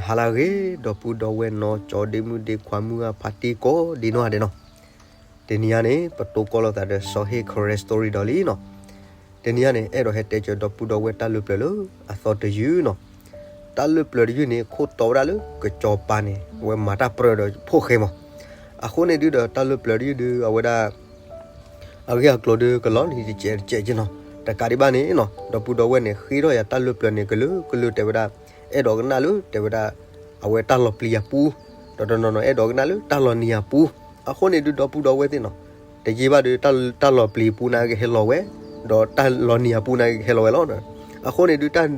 ဟါလၢအဂ့ၤ ဒီပုၢ်ဒီဝဲၢ်နီၢ်ကၠီဒ့မုၣ်ဒ့ခွါမုၢ်ဂၢ်ဖါတံၢ်ကိးဒံနီၢ်ဂၤဒဲးနီၤ, တနံၤအံၤန့ၣ် ပတိၢ်ကီၢ်လိာ်သးဒီးစီၤဟ့ၣ် Karen Story ဒီးလံနီၤ, တနံၤအံၤန့ၣ် အဲၣ်ဒိးဟဲတဲစၢၤဒီပုၢ်ဒီဝဲၢ်တၢ်လၢပျၢၤလၢအသီတယုၢ်နီၤ, တၢ်လၢပျၢၤတယုၢ်န့ၣ် ခိၣ်တီဝဲဒၣ်လၢကစီၤပၤန့ၣ် အဝဲမၤတၢ်ပြၢဒီးဖိၣ်ဃဲမး, အဃိန့ၣ်ဒုဒီးတၢ်လၢပျၢၤတယုၢ်ဒု အဝဲဒၣ် အဂ့ၢ်အကျိၤဒုကလီၤနံၤတစဲးတစဲးက့နီၤ, တကးဒံးဘၣ်န့ၣ်နီၤ ဒီပုၢ်ဒီဝဲၢ်န့ၣ် ဃ့ထီၣ်ယၤတၢ်လၢပျၢၤန့ၣ် ကလုာ်ကလုာ်တဲဝဲဒၣ်, အဲၣ်ဒိးကနၣ်လၢတဲဝဲဒၣ်, အဝဲတၢ်လီၤပျံၤအပူ, ဒီးတနီၤနီၤအဲၣ်ဒိးကနၣ်လၢတၢ်လီၤနံၤအပူ, အဃိန့ၣ်ဒုဒီပုၢ်ဒီဝဲၢ်သ့ၣ်နီၤ, တယံာ်ဘၣ်ဒု တၢ်လီၤပျံၤအပူန့ၣ်ကဟဲလီၤဝဲ, ဒီးတၢ်လီၤနံၤအပူန့ၣ်ကဟဲလီၤဝဲလီၤ, အဃိန့ၣ်ဒုတၢ်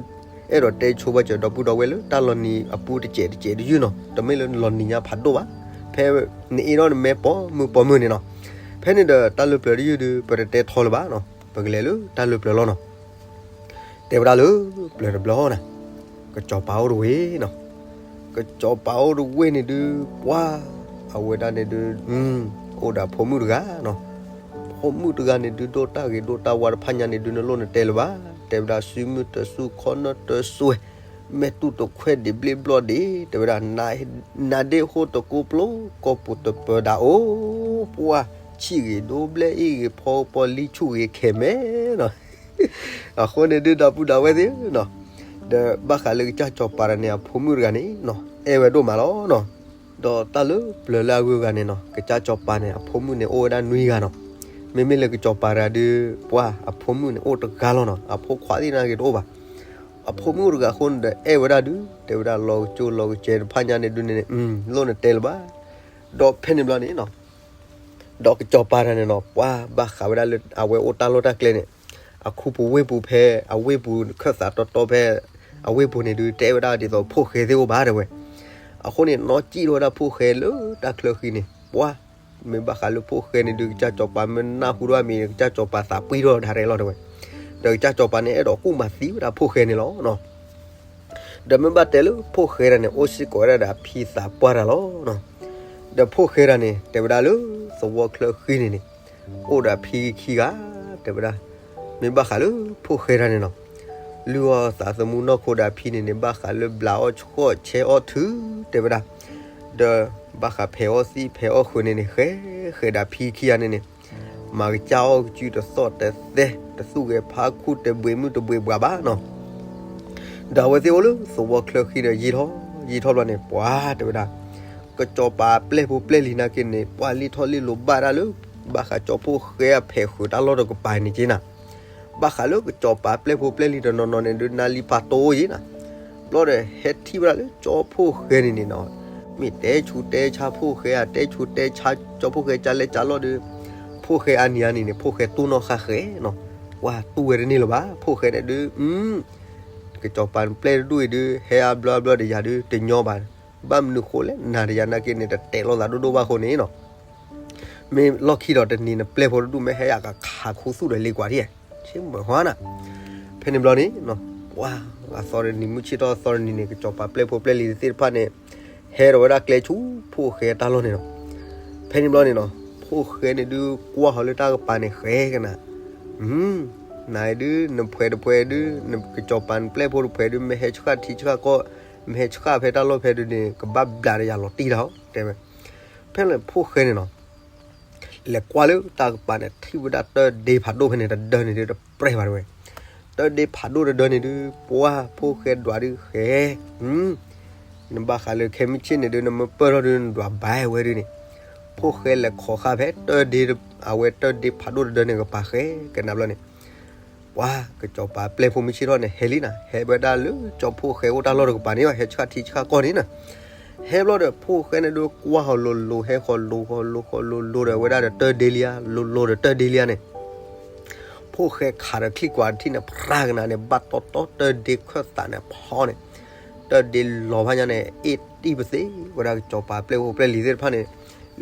အဲၣ်ဒိးတဲဆိဘၣ်စၢၤဒီပုၢ်ဒီဝဲၢ်လၢတၢ်လီၤနံၤအပူတစဲးတစဲးတယုၢ်နီၤ, တမ့ၢ်လၢလီၤနံၤညါဖးဒိၣ်ဘၣ်, ဖဲနအ့ၣ်ထီၣ်နမဲာ်ပိာ်မုၣ်ပိာ်မုၣ်န့ၣ်နီၤ, ဖဲန့ၣ်ဒီးတၢ်လၢပျၢၤတယုၢ်ဒု ပတတဲထီလၢၤဘၣ်နီၤ, ပကလဲၤလၢတၢ်လၢပျၢၤလီၤနီၤ, တဲဝဲဒၣ်လၢပျၢၤတဘျီနီၤ, ကစီၤပၤအိၣ်တဝ့ၢ်နီၤ, ကစီၤပၤအိၣ်တဝ့ၢ်န့ၣ်ဒု ပှၤ အဝဲဒၣ်န့ၣ်ဒု အိၣ်ဒီးဖိမုၣ်တဂၤနီၤ, ဖိမုၣ်တဂၤန့ၣ်ဒု ဒိၣ်တၢ်ဂ့ၤဒိၣ်တၢ်ဝါတဖၣ်ညါန့ၣ်ဒု နလိၣ်နတဲလၢၤဘၣ်, တဲဝဲဒၣ်စုမုၢ်တစူၢ်ခီၣ်နၢၣ်တစွဲ, မဲာ်တူၢ်တခွဲၣ်ဒံးဘျ့ဘျီၣ်ဒံး တဲဝဲဒၣ်, နါဒ့ၣ်ဟိတကိးပျိ ကီၢ်ပူၤတပၢၤဒၣ်အိၣ်, ပှၤ ဆံၣ်ဂ့ၤဒိဘျဲၣ်အ့ၣ်ဂ့ၤဖီပီလံဆူၣ်ဂ့ၤခဲမဲနီၤ, အဃိန့ၣ်ဒုဒီပုၢ်ဒီဝဲၢ်သ့ၣ်နီၤ, ဒီးဘၣ်ဃးလၢကစၢ်စီၤပၤတဂၤန့ၣ် အဖိမုၣ်တဂၤန့ၣ်နီၤ အဲၣ်ဝဲဒိၣ်မးလီၤနီၤ, ဒီးတၢ်လၢပျၢၤလၢအဂုၤအဂၤန့ၣ်နီၤ ကစၢ်စီၤပၤန့ၣ် အဖိမုၣ်န့ၣ်အိၣ်ဝဲဒၣ်နွံဂၤနီၤ, မ့မ့ၢ်လၢကစီၤပၤတဂၤဒု ပှၤအဖိမုၣ်န့ၣ်အိၣ်တဂၤလီၤနီၤ, အဖိခွါသ့ၣ်နာ်က့ၤတအိၣ်ဘၣ်, အဖိမုၣ်တဂၤအဃိန့ၣ်ဒီးအဲၣ်ဝဲဒၣ်ဒု တဲဝဲဒၣ်လီၤကကၠိလီၤကစဲးတဖၣ်ညါန့ၣ်ဒုန့ၣ် လိၣ်နတဲလၢၤဘၣ်, ဒီးဖဲန့ၣ်ဘျီန့ၣ်နီၤ ဒီးကစီၤပၤတဂၤန့ၣ်နီၤ ပှၤဘၣ်ဃးဝဲဒၣ်လၢအဝဲအိၣ်တၢ်လီၢ်တၢ်ကျဲန့ၣ်, အခူပူၤဝ့ၢ်ပူၤဖဲ အဝ့ၢ်ပူၤခၢၣ်သးတီတီဖဲ အဝ့ၢ်ပူၤန့ၣ်ဒု တဲဝဲဒၣ်ဒ်သိးဖိၣ်ဃဲသ့ၣ်အိၣ်ဘၣ်တဲဝဲ, အဃိန့ၣ် နီၢ်စံၣ်ထီၣ်ဝဲဒၣ်ဖိၣ်ဃဲလၢတၢ်ချၢဃံန့ၣ် ပှၤ မ့ၢ်ဘၣ်ဃးလၢဖိၣ်ဃဲန့ၣ်ဒု ကစၢ်စီၤပၤမ့ၢ်နၢ်ဟူထီၣ်မံၤန့ၣ် ကစၢ်စီၤပၤသးပှံၢ်ထီၣ်ဒၣ်ရဲၣ်လီၤတဲဝဲ, ဒီးကစၢ်စီၤပၤန့ၣ် အဲၣ်ဒိးကူၣ်မၤသံဝဲဒၣ်ဖိၣ်ဃဲန့ၣ်လီၤ. ဒီးမ့ၢ်ဘၣ်တဲလၢဖိၣ်ဃဲတဂၤန့ၣ် အိၣ်စ့ၢ်ကီးဝဲဒၣ်ဒီးအဖံသးပှၢ်တဂၤလီၤ. ဒီးဖိၣ်ဃဲတဂၤန့ၣ် တဲဝဲဒၣ်လၢသဝီချၢဃံန့ၣ်န့ၣ် အိၣ်ဒီးအဖံခံဂၤ တဲဝဲဒၣ်, မ့ၢ်ဘၣ်ဃးလၢဖိၣ်ဃဲတဂၤန့ၣ်နီၤ လုၢ်အီၣ်သးသမူနီၢ်ခိဒီးအဖံန့ၣ်န့ၣ် ဘၣ်ဃးလၢဘျးအီၣ်ဆှီၣ်ဆဲးအီၣ်ထုးတဲဝဲဒၣ်, ဒီးဘၣ်ဃးဖဲးအီၣ်သံၣ်ဖဲးအီၣ်ဃုာ်န့ၣ်န့ၣ် ဃဲဃဲဒီးအဖံခံဂၤန့ၣ်န့ၣ် မၤကစၢ်အီၣ်ကစုတသီၣ်တသဲ တသူၣ်ဂဲၤဖးခူၣ်တဘှံးမုၢ်တဘှံးဘှးဘၣ်နီၤ. ဒီးအဝဲသ့ၣ်အိၣ်လၢသဝီချၢဃံဒီးယံာ်ထီၣ်ယံာ်ထီၣ်ဘျီန့ၣ် ပှၤတဲဝဲဒၣ်, ကစီၤပၤပျဲၢ်ဖိပျဲၢ်လံၤနာ်က့န့ၣ် ပှၤလံၣ်ထီၣ်လံၣ်လိၤဘၣ်ဒၣ်လၢ ဘၣ်ဃးကၠီဖိၣ်ဃဲအဖဲးဃုာ်တၢ်လီၢ်တကပၤန့ၣ်က့နၤ ဘၣ်ဃးလၢကစီၤပၤပျဲၢ်ဖိပျဲၢ်လံၤတနီၤနီၤန့ၣ်ဒုး နါလံဖးတိၢ်ယံၤနၤ, ဘျီဒီးဟဲထံၣ်ဝဲဒၣ်လၢကၠီဖိၣ်ဃဲန့ၣ်န့ၣ်နီၤ, မ့ၢ်တဲဆူးတဲဆါဖိၣ်ဃဲဧါ တဲဆူးတဲဆါကၠီဖိၣ်ဃဲကၢလဲၢ်ကၢလီၢ်ဒီး, ဖိၣ်ဃဲအါနံၤအါနံၤန့ၣ် ဖိၣ်ဃဲတူၢ်နီၢ်ဃၣ်ဃဲနီၤ, ပှၤတူၢ်ဝဲတန့ၢ်လၢၤဘၣ် ဖိၣ်ဃဲန့ၣ်ဒုး, ကစီၤပၤပျဲၢ်တဒူၣ်အံၤဒုး ဟဲအါဘျီအါဘျီဒီးယၤဒုး တညီဘၣ်, ဘၣ်မနုၤဃိလဲၣ် နၤဒီးယၤနာ်က့န့ၣ် တတဲာ်လိာ်သးဒိၣ်ဒိၣ်ဘၣ်အဃိန့ၣ်နီၤ မ့ၢ်လီၢ်ခံဒီးတနံၤနပျဲၢ်ဖိတဒူၣ်မ့ၢ်ဟဲယၤကခးခူသူၣ်ဒီးလ့ၤကွၢ်ထံၣ်, ဆ့မုၢ်ဟါနၤ, ဖဲန့ၣ်ဘျီန့ၣ်, ပှၤအသီတနံၤမုၢ်ဆ့ၣ်ထီၣ်အသီတနံၤန့ၣ် ကစီၤပၤပျဲၢ်ဖိပျဲၢ်လံၤသ့ၣ်တဖၣ်န့ၣ်, ဟဲဒီးဝဲဒၣ်ကျဲဆူဖိၣ်ဃဲတၢ်လီၢ်န့ၣ်နီၤ, ဖဲန့ၣ်ဘျီန့ၣ်နီၤ ဖိၣ်ဃဲန့ၣ်ဒုးကွၢ်ဟီၤလၢတၢ်ကပၤန့ၣ်ဃဲကနၤ, နၤဒုး နဖှဲးတဖှဲးဒုး နကစီၤပၤနပျဲၢ်ဖိတဖှဲးဒုး မ့ၢ်ဟဲဆှၣ်ထံဆှၣ်ကီၢ်, မ့ၢ်ဟဲဆှၣ်ဖဲတၢ်လီၢ်ဖဲဒုးန့ၣ် ကဘၣ်ဘျးဒီးယၤလီၤတံၢ်တၢ်အီၤ တဲဝဲ, ဖဲန့ၣ်ဖိၣ်ဃဲန့ၣ်နီၤ လဲၤကွၢ်လၢတၢ်ကပၤန့ၣ် ထံၣ်ဝဲဒၣ်တၢ်ဒ့ဖးဒိၣ်ဖဲန့ၣ် တဒၢန့ၣ်ဒုး တပြဲၢ်ဘၣ်တဲဝဲ, တၢ်ဒ့ဖးဒိၣ်တဒၢန့ၣ်ဒုး ပှၤဖိၣ်ဃဲဒွးဒုးဃဲ, နဘၣ်ဃးလၢခဲမုၢ်ဆ့ၣ်န့ၣ်ဒုး နမ့ၢ်ပၢၢ်ထီၣ်ဒုး နဒွးဘၣ်ဝဲဒုးန့ၣ်, ဖိၣ်ဃဲလဲၤခိးဃာ်ဖဲတၢ်ဒ့, အဝဲတၢ်ဒ့ဖးဒိၣ်တဒၢန့ၣ်ကပၤဃဲကနၤဘျီန့ၣ် ပှၤကစီၤပၤပျဲၢ်ဖိမုၢ်ဆ့ၣ်ထီၣ်န့ၣ် ဟဲလံနၤ, ဟဲဝဲဒၣ်လၢကၠီဖိၣ်ဃဲအိၣ်တၢ်လီၢ်တကပၤန့ၣ် ဟဲဆှၣ်ထံဆှၣ်ကီၢ်န့ၣ်နၤ, ဟဲဘျီဒီးဖိၣ်ဃဲန့ၣ်ဒုးကွၢ်ဟီၤလိၤလိၤ ဟဲဃီၤလိၤဃီၤလိၤဃီၤလိၤလိၤဒီးဝဲဒၣ်ဒီးတၢ်ဒ့လံဧါ လိၤလိၤဒီးတၢ်ဒ့လံဧါန့ၣ် ဖိၣ်ဃဲခးဒီးချံၣ်ကွၢ်တထံၣ်န့ၣ် ဖြးကနၤန့ၣ် ဘၣ်တီတီတၢ်ဒ့ခၢၣ်သးန့ၣ်ဖီန့ၣ်, တၢ်ဒ့လီၤဖးညါန့ၣ် အ့ၣ်တံၢ်ပသ့ဝဲဒၣ်ကစီၤပၤပျဲၢ်ဖိပျဲၢ်လံၤသ့ၣ်တဖၣ်န့ၣ်,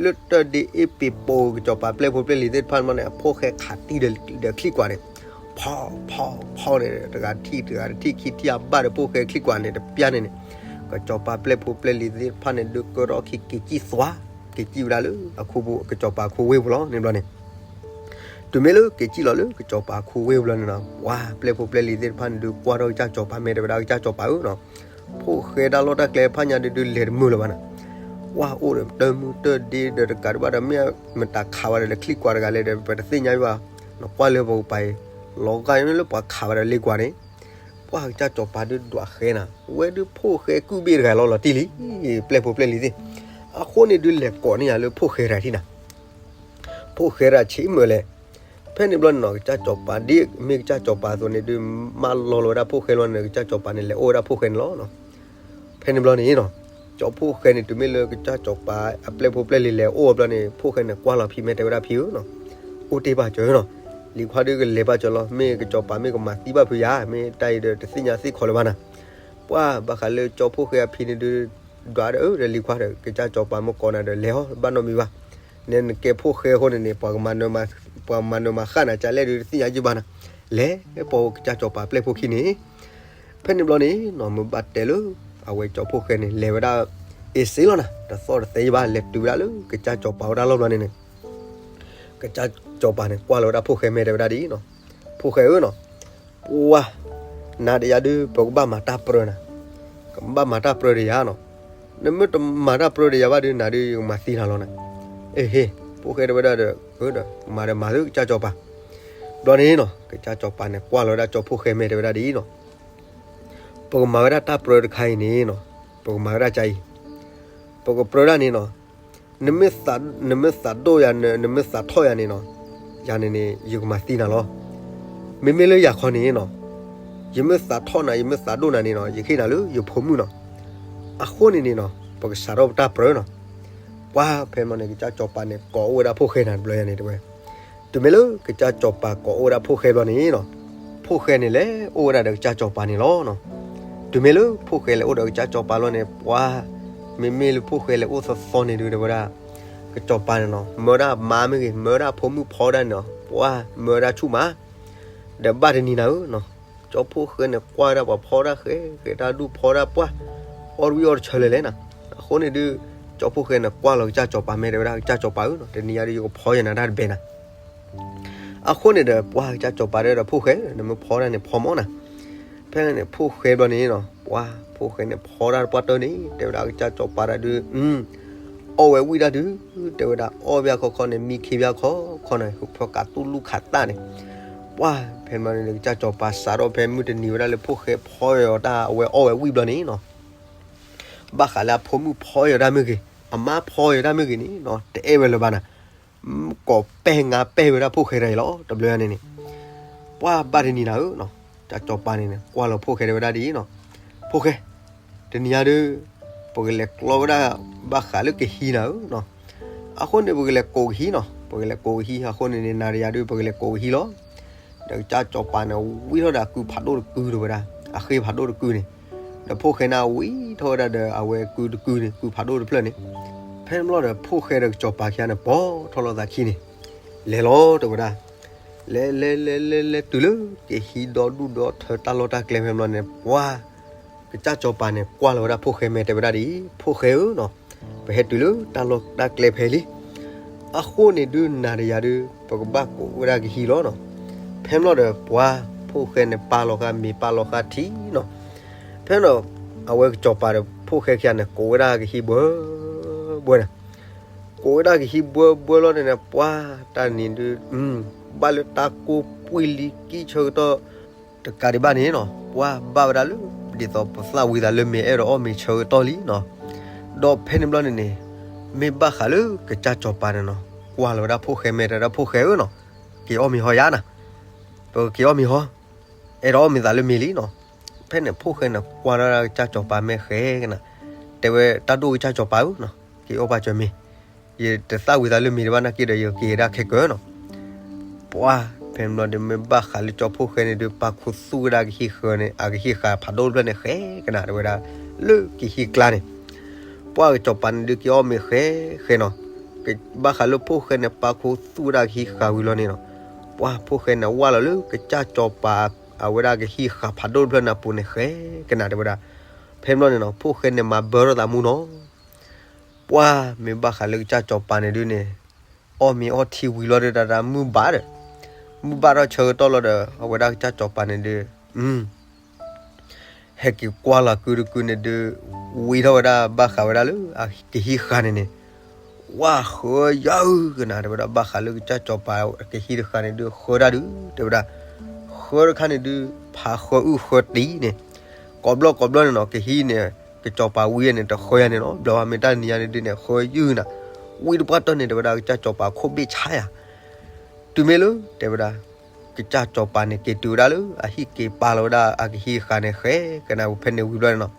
လၢတၢ်ဒ့အ့ၣ်ပ့ၤပိာ်ကစီၤပၤပျဲၢ်ဖိပျဲၢ်လံၤသ့ၣ်တဖၣ်န့ၣ် ဖိၣ်ဃဲခးတံၢ်ဒီးချံၣ်ကွၢ်န့ၣ်, ဖီဖီဖီန့ၣ် တဂၤထံၣ်တဂၤတထံၣ်ခံထံၣ်အဘၣ်ဒီးဖိၣ်ဃဲချံၣ်ကွၢ်န့ၣ်တပျၢ်န့ၣ်န့ၣ်, ကစီၤပၤပျဲၢ်ဖိပျဲၢ်လံၤသ့ၣ်တဖၣ်န့ၣ် ဒုးကၢထီၣ်ခံက့ၤစံၣ်သွါ, က့ၤစံၣ်ဝဲဒၣ်လၢအခိပူၤ ကစီၤပၤခိဝ့ၢ်ပူၤလီၤန့ၣ်ဘျီန့ၣ် တုၤမ့ၢ်လၢက့ၤစံၣ်လီၤလၢကစီၤပၤခိဝ့ၢ်ပူၤလီၤန့ၣ်နီၤ, ပှၤပျဲၢ်ဖိပျဲၢ်လံၤသ့ၣ်တဖၣ်န့ၣ်ဒုးကွၢ်ထီၣ်ကစၢ်စီၤပၤ မ့ၢ်တဲဝဲဒၣ်ကစၢ်စီၤပၤဧၢနီၤ, ဖိၣ်ဃဲတၢ်လီၢ်တၢ်ကျဲဖးညါဒုးဒုးလဲၤတမုာ်လၢၤဘၣ်နၤ, ကွၢ်အိၣ်ဒီးတၢ်မုၢ်တၢ်ဒ့ဒီးတကးဒံးဘၣ်ဒီး မ့ၢ်မတၤခးဝဲဒီးလဲၤချံကွၢ်တဂၤလဲၣ်ဒီး ပတသ့ၣ်ညါဘၣ်, နကွၢ်လၢပကပၤအံၤ လီၤဂာ်လၢပှၤခးဝဲဒီးလ့ကွၢ်န့ၣ်, ပှၢ်ကစၢ်စီၤပၤဒုးဒွးဃဲနၤ, ဝဲဒုးဖိၣ်ဃဲကုၣ်ဘ့ၣ်တဂၤလီၤလီၤတံၢ်လံ, ပျဲၢ်ဖိပျဲၢ်လံသ့ၣ်, အဃိန့ၣ်ဒုးလဲၤကိးန့ၢ်ယၤလၢဖိၣ်ဃဲတဂၤထံၣ်နၤ ဖိၣ်ဃဲတဂၤဆံးမုာ်လဲၣ်. ဖဲန့ၣ်ဘျီန့ၣ်နီၤ ကစၢ်စီၤပၤဒ်မ့ၢ်ကစၢ်စီၤပၤအသိးန့ၣ်ဒုး မၢလီၤလီၤဝဲဒၣ်ဖိၣ်ဃဲလီၤန့ၣ် ကစၢ်စီၤပၤန့ၣ်လဲၤအိၣ်ဝဲဒၣ်ဖိၣ်ဃဲန့ၣ်လီၤ. ဖဲန့ၣ်ဘျီန့ၣ်နီၤ ကၠီဖိၣ်ဃဲန့ၣ် တုၤမ့ၢ်လၢကစၢ်စီၤပၤအပျဲၢ်ဖိပျဲၢ်လံၤလဲၤအိၣ်ဝဲဘျီန့ၣ် ဖိၣ်ဃဲန့ၣ်ကွၢ်လီၤဖံးမဲာ်တဲဝဲဒၣ်ဖံဧၢနီၤ, အိၣ်တ့ၢ်ဘၣ်စၢၤနီၤ, လံၤခွါဒုးကလဲၤဘၣ်စၢၤလီၤ, မ့ၢ်ကစီၤပၤမ့ၢ်ကမၤသံဘၣ်ဖုးယၤ မ့ၢ်တၢ်အံၤဒီးတသ့ၣ်ညါသ့ၣ်ခီလၢၤဘၣ်နၤ, ပှၢ်ဘၣ်ဃးလၢကၠီဖိၣ်ဃဲအဖံန့ၣ်ဒုး ဒွးဒီးအၢဒီးလံၤခွါဒီး ကစၢ်စီၤပၤမ့ၢ်ကိးနၤဒီးလဲၤဟီ ဘၣ်နီတမံၤဘၣ်, နဲနကဲဖိၣ်ဃဲအဃိန့ၣ်န့ၣ် ပှၤမၤနၢၤမၤဃၣ်နၤကလဲၣ်ဒုးတသ့ၣ်ညါယဘၣ်နၤ, လဲၤပိာ်ကစၢ်စီၤပၤပျဲၢ်ဖိခံန့ၣ် ဖဲန့ၣ်ဘျီန့ၣ်နီၤ မ့ၢ်ဘၣ်တဲလၢ အဝဲကၠီဖိၣ်ဃဲန့ၣ် လဲၤဝဲဒၣ် အ့စ့လီၤနၤ တသီၣ်တသဲယဘၣ် လဲၤတုၤဝဲဒၣ်လၢကစၢ်စီၤပၤဝဲဒၣ်လီၢ်ဘျီန့ၣ်န့ၣ် ကစၢ်စီၤပၤန့ၣ် ကွၢ်လီၤဝဲဒၣ်ဖိၣ်ဃဲမဲာ်တဲဝဲဒၣ်ဒ်အံၤနီၤ, ဖိၣ်ဃဲဧၢနီၤ, ပှၢ် နၤဒီးယၤဒုး ပကဘၣ်မၤတၢ်ပြၢနၤ, ကဘၣ်မၤတၢ်ပြၢဒီးယၤနီၤ, နမ့ၢ်တမၤတၢ်ပြၢဒီးယၤဘၣ်ဒုး နၤဒုးယကမၤသံနၤလီၤနၤ, အ့ဟ့ ဖိၣ်ဃဲတဲဝဲဒၣ်ဒီး အၢဒီး မၤဒီးမၤသုကစၢ်စီၤပၤ, ဘျီန့ၣ်နီၤ ကစၢ်စီၤပၤန့ၣ် ကွၢ်လီၤဝဲဒၣ်ကၠီဖိၣ်ဃဲမဲာ်တဲဝဲဒၣ်ဒ်အံၤနီၤ ပကမၤဝဲဒၣ်တၢ်ပြၢတခါအံၤန့ၣ်နီၤ, ပကမၤဝဲဒၣ်ကါအံၤ, ပကပြၢဒၣ်န့ၣ်နီၤ, နမ့ၢ်သးဒိၣ်ယၤ နမ့ၢ်သးထီၣ်ယၤန့ၣ်နီၤ, ယၤန့ၣ်န့ၣ် ယကမၤသံနၤလီၤ. မ့မ့ၢ်လၢယၤခီန့ၣ်နီၤ, ယမ့ၢ်သးထီၣ်နၤ ယမ့ၢ်သးဒိၣ်နၤန့ၣ်နီၤ ယဟ့ၣ်နၤလၢယဖိမုၣ်နီၤ, အဃိန့ၣ်န့ၣ်နီၤ ပကစးထီၣ်ပတၢ်ပြၢနီၤ, ပှၢ်ဖဲမီန့ၣ် ကစၢ်စီၤပၤန့ၣ် ကိးအိၣ်ဝဲဒၣ်ဖိၣ်ဃဲနၤတဘျီယၤန့ၣ်တဲဝဲ တုၤမ့ၢ်လၢကစၢ်စီၤပၤကိးအိၣ်ဝဲဒၣ်ဖိၣ်ဃဲဘျီန့ၣ်နီၤ, ဖိၣ်ဃဲန့ၣ်လဲၤအိၣ်ဝဲဒၣ်ဒီးကစၢ်စီၤပၤန့ၣ်လီၤ. တုၤမ့ၢ်လၢဖိၣ်ဃဲလဲၤအိၣ်ဒီးကစၢ်စီၤပၤလီၤန့ၣ် ပှၤ မ့မ့ၢ်လၢဖိၣ်ဃဲလဲၤအိၣ်သီသီန့ၣ်ဒုးတဲဝဲဒၣ် ကစီၤပၤန့ၣ်နီၤ မၢဒၣ်မါမ့ၢ်ဂ့ၤ မၢဒၣ်ဖိမုၣ်ဖီဒၣ်န့ၣ်နီၤ ပှၤမၢဒၣ်ဆူၣ်မး ဒီးဘၣ်တနံၤနၤဧၢနီၤ, ကၠီဖိၣ်ဃဲန့ၣ် ကွၢ်ဝဲဒၣ်ပှၤဖီဒၣ်ဃဲ ဃဲတၢ်ဒူၣ်ဖီဒၣ်ပှၢ် အီၣ်တဝံၣ်အီၣ်တဆၢလၢၤလဲၣ်နၤ, အဃိန့ၣ်ဒုး ကၠီဖိၣ်ဃဲန့ၣ် ကွၢ်လီၤကစၢ်စီၤပၤမဲာ်တဲဝဲဒၣ် ကစၢ်စီၤပၤဧၢနီၤ တနံၤညါဒုး ယကဖီယနၤတၢ်တဘဲနၤ အဃိန့ၣ်ဒီး ပှၤကစၢ်စီၤပၤဒီးဒီးဖိၣ်ဃဲ နမ့ၢ်ဖီဒၣ်န့ၣ်ဖီမီၢ်နၤ, ဖဲန့ၣ် ဖိၣ်ဃဲဘျီန့ၣ်နီၤ ပှၤဖိၣ်ဃဲန့ၣ် ဖီဒၣ်တပှၢ်တၢၢ်န့ၣ် တဲဝဲဒၣ်ကစၢ်စီၤပၤတၢ်ဒုး အီၣ်ဝဲဝံၣ်တၢ်ဒုး တဲဝဲဒၣ် အီၣ်ဘၣ်ခီခီန့ၣ် မံခ့ဘၣ်ခီခီန့ၣ် ဟူးဖျီကးတူၢ်လူၢ်ခးသၣ်န့ၣ်, ပှၤဖဲန့ၣ်ဘျီန့ၣ် ကစၢ်စီၤပၤစးထီၣ်ဖဲမုၢ်တနံၤဝဲဒၣ်လၢဖိၣ်ဃဲဖီအီၤတၢ် အဝဲအီၣ်ဝဲဝံၣ်ဘျီန့ၣ်နီၤ ဘၣ်ဃးလၢအဖိမုၣ်ဖီအီၤတၢ်မ့ၢ်ဂ့ၤ အမါဖီအီၤတၢ်မ့ၢ်ဂ့ၤန့ၣ်နီၤ တအဲၣ်ဝဲလၢၤဘၣ်နၤ, ကိးပဲာ်ငါပဲာ်ဝဲဒၣ်ဖိၣ်ဃဲတဂၤအံၤလီၤ တဘျီန့ၣ်န့ၣ်, ပှၤဘၣ်တနံၤနၤဧၢနီၤ ကစၢ်စီၤပၤန့ၣ်န့ၣ် ကွၢ်လီၤဖိၣ်ဃဲတဲဝဲဒၣ်ဒ်အံၤနီၤ, ဖိၣ်ဃဲ တနံၤညါဒုး ပကလဲၤကျီဝဲဒၣ် ဘၣ်ဃးလၢကဟံးနၤဧၢနီၤ, အဃိန့ၣ် ပကလဲၤကိးကဟံးနီၤ ပကလဲၤကိးကဟံး အဃိန့ၣ်န့ၣ် နၤဒီးယၤဒုး ပကလဲၤကိးကဟံးလီၤ. ဒီးကစၢ်စီၤပၤန့ၣ် ဝံထီၣ်ဒီးအကုဖးဒိၣ်တကုတဲဝဲဒၣ် အဃ့ဖးဒိၣ်တကုန့ၣ်, ဒီးဖိၣ်ဃဲန့ၣ် ဝံထီၣ်ဝဲဒၣ်ဒီးအဝဲကုတကုန့ၣ် ကုဖးဒိၣ်တဖျၢၣ်န့ၣ်, ဖဲန့ၣ်ဘျီဒီး ဖိၣ်ဃဲဒီးကစီၤပၤခံဂၤန့ၣ် ပိာ်ထီၣ်လိာ်သးခံန့ၣ်, လဲၤလီၤတဲဝဲဒၣ်, လဲၤလဲၤလဲၤလဲၤလဲၤတုၤလၢ ကဟံးဒီဒူၣ်ဒီထၢတၢ်လီၢ်တၢ်ကျဲဖဲန့ၣ်ဘျီန့ၣ် ပှၤ ကစၢ်စီၤပၤန့ၣ် ကွၢ်လီၤဝဲဒၣ်ဖိၣ်ဃဲမဲာ်တဲဝဲဒၣ်ဒ်အံၤ, ဖိၣ်ဃဲဧၢနီၤ, ပဟဲတုၤလၢတၢ်လီၢ်တၢ်ကျဲဖဲလံ. အဃိန့ၣ်ဒုးနၤဒီးယၤဒုး ပကဘၣ်ကိးဝဲဒၣ်ကဟံးလီၤနီၤ. ဖဲန့ၣ်ဘျီဒီးပှၤ ဖိၣ်ဃဲန့ၣ်ပာ်လီၤဃာ်မ့ၤပာ်လီၤဃာ်ထံနီၤ. ဖဲန့ၣ် အဝဲကစီၤပၤဒီးဖိၣ်ဃဲခံဂၤန့ၣ် ကိးဝဲဒၣ်ကဟံးဘှဲဘှဲန့ၣ်, ကိးဝဲဒၣ်ကဟံးဘှဲဘှဲလီၤန့ၣ်န့ၣ် ပှၤတၢ်န့ၣ်ဒုး ဘၣ်လၢတၢ်ကိၢ်ပှံၢ်လံကံၢ်ဆၢကတီၢ် တကးဒံးဘၣ်န့ၣ်နီၤ ပှၤဘၣ်ဝဲဒၣ်လၢ ဒ်သိးပသၣ်ဝံၤသးလၢမ့ၤအဲၣ်ဒိးအီၣ်မ့ၤဆၢကတီၢ်လံနီၤ. ဒီးဖဲန့ၣ်ဘျီန့ၣ်န့ၣ် မ့ၢ်ဘၣ်ဃးလၢကစၢ်စီၤပၤန့ၣ်နီၤ ကွၢ်လီၤဝဲဒၣ်ဖိၣ်ဃဲမဲာ်တဲဝဲဒၣ်ဖိၣ်ဃဲဧၢနီၤ, က့ၤအီၣ်မ့ၤဟီယါနၤ, ပက့ၤအီၣ်မ့ၤဟီ, အဲၣ်ဒိးအီၣ်မ့ၤသးလၢမ့ၤလံနီၤ. ဖဲန့ၣ်ဖိၣ်ဃဲန့ၣ် ကွၢ်လီၤဝဲဒၣ်ကစၢ်စီၤပၤမဲာ်ဃဲကနၤ, တဲဝဲတၢ်ဒိၣ်ကစၢ်စီၤပၤဧၢနီၤ, က့ၤအီၣ်ပာ်စၢၤမ့ၤ, ယတသၣ်ဝံၤသးလၢမ့ၤတဘၣ်နာ်က့ဒီး ယက့ၤဒၣ်ခဲကၢနီၤ. ပှၤ ဖဲန့ၣ်ဘျီဒီး မ့ၢ်ဘၣ်ဃးလၢကၠီဖိၣ်ဃဲန့ၣ်ဒုး ပာ်ခူသူၣ်ဝဲဒၣ်ကဟံးဃာ်န့ၣ် အကဟံးဃာ်ဖးဒိၣ်တဖျၢၣ်န့ၣ် ဃဲကနၤတဲဝဲဒၣ် လၢကဟံးကျါန့ၣ်, ပှၤကစီၤပၤန့ၣ်ဒုး က့ၤအီၣ်မ့ၤဃဲဃဲနီၤ. ဘၣ်ဃးလၢဖိၣ်ဃဲန့ၣ် ပာ်ခူသူၣ်ဝဲဒၣ်ကဟံးဃာ်ဝံၤလီၤန့ၣ်နီၤ, ပှၤဖိၣ်ဃဲန့ၣ် ဝၢ်လီၤလၢကစၢ်စီၤပၤ အဝဲဒၣ်ကဟံးဃာ်ဖးဒိၣ်တဖျၢၣ်န့ၣ်အပူၤန့ၣ် ဃဲကနၤတဲဝဲဒၣ်. ဖဲန့ၣ်ဘျီန့ၣ်နီၤ ဖိၣ်ဃဲန့ၣ် မၤဘၢထီၣ်သးမူနီၤ. ပှၤ မ့ၢ်ဘၣ်ဃးလၢကစၢ်စီၤပၤန့ၣ်ဒုးန့ၣ် အီၣ်မ့ၤအီထံဝံၤလီၤဒီး တၢ်တၢ်မုၢ်ဘၣ်ဒီး မုၢ်ဘၣ်ထီၣ်ဆၢကတီၢ်လီၤဒီး အဝဲဒၣ်ကစၢ်စီၤပၤန့ၣ်ဒုး အ ဟဲက့ၤကွၢ်လီၤကုတကုန့ၣ်ဒုး ဝံထီၣ်ဝဲဒၣ်ဘၣ်ဃးဝဲဒၣ်လၢအကဟံးဃာ်န့ၣ်န့ၣ်, ဝၢ်ဃၢယၤဧၢကနၤ တဲဝဲဒၣ်ဘၣ်ဃးလၢကစၢ်စီၤပၤကဟံးတဃာ်န့ၣ်ဒုး ဃၢတၢ်ဒုး တဲဝဲဒၣ်, ဃၢတခါန့ၣ်ဒုး ဖးဃၢအုၣ်ဃၢတံၢ်န့ၣ်, ကိးဘျီကိးဘျီန့ၣ်နီၤ ကဟံးန့ၣ် ကစီၤပၤဝံန့ၣ် တဃၢယၤန့ၣ်နီၤ ဘျီဝဲမ့ၢ်တၢ်နံၤညါန့ၣ်ဒုးန့ၣ် ဃၢယုၢ်နၤ, ဝံတပှၢ်တီၢ်န့ၣ် တဲဝဲဒၣ်ကစၢ်စီၤပၤခိၣ်ဘ့ၣ်ဆါယၤ တုၤမ့ၢ်လၢ တဲဝဲဒၣ်, ကစၢ်စီၤပၤန့ၣ်က့ၤတုၤဝဲဒၣ်လၢ အဟံၣ်က့ၤပာ်လီၤဝဲဒၣ်အကဟံးဃာ်န့ၣ်ဃဲကနၤ ဖဲန့ၣ်ဝံၤဘျီန့ၣ်နီၤ,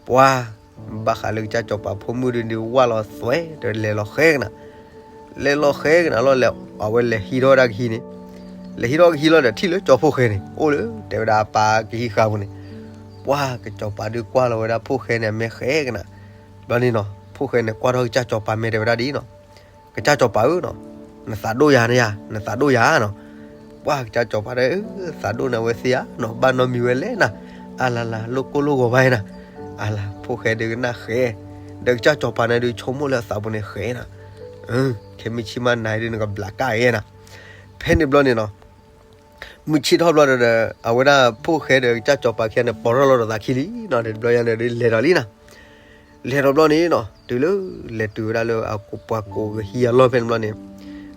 ပှၤ ဘၣ်ဃးလၢကစၢ်စီၤပၤဖိမုၣ်ဒုးန့ၣ် ဝၢ်လီၤသွဲ တဲလဲၤလီၤဃဲကနၤ, လဲၤလီၤဃဲကနၤလီၤ လဲၤအဝဲလဲၤဟံးထီၣ်ဝဲဒၣ်ကဟံးန့ၣ်, လဲၤဟံးထီၣ်ကဟံးလီၤဒီး ထံၣ်လၢကၠီဖိၣ်ဃဲန့ၣ် အိၣ်လၢ တဲဝဲဒၣ်အပၢ်ကဟံးဃာ်ပူၤန့ၣ်, ပှၤကစီၤပၤဒုးကွၢ်လီၤဝဲဒၣ်ဖိၣ်ဃဲန့ၣ် အမဲာ်ဃဲကနၤ, ဘျီန့ၣ်နီၤ ဖိၣ်ဃဲန့ၣ်ကွၢ်ထီၣ်ကစၢ်စီၤပၤမဲာ်တဲဝဲဒၣ်ဒ်နီၤ ကစၢ်စီၤပၤဧၢနီၤ, နသးဒိၣ်ယၤန့ၣ်ယၤ နသးဒိၣ်ယၤနီၤ, ပှၤကစၢ်စီၤပၤဒီး သးဒိၣ်န့ၣ်ဝဲသ့ဧါနီၤ ဘၣ်နီတမံၤဝဲလဲၣ်နၤ, အလၤလၤ လိၣ်ကိၢ်လိၣ်ဂီၤဘၣ်နၤ, အလၤ ဖိၣ်ဃဲဒုးကနၣ်ဃဲ, ဒီးကစၢ်စီၤပၤန့ၣ်ဒုးဆိကမိၣ်လၢအသးပူၤန့ၣ်ဃဲနၤ, ခဲမုၢ်ဆ့ၣ်မးနၤဒုးနကဘျးကၣ်ဂဲနၤ, ဖဲန့ၣ်ဘျီန့ၣ်နီၤ မုၢ်ဆ့ၣ်ထီၣ်ဘျီဒီး အဝဲဒၣ်ဖိၣ်ဃဲဒီးကစၢ်စီၤပၤခံဂၤန့ၣ် ပိာ်ထီၣ်လီၤဒီးသးခံလံနီၤ တဘျီယၤန့ၣ်ဒုးလဲၤဒီးလံနၤ, လဲၤဒီးဘျီန့ၣ်နီၤ တုၤလၢ လဲၤတုၤဝဲဒၣ်လၢအပှၤကိးကဟံးအလီၢ်ဖဲန့ၣ်ဘျီန့ၣ်,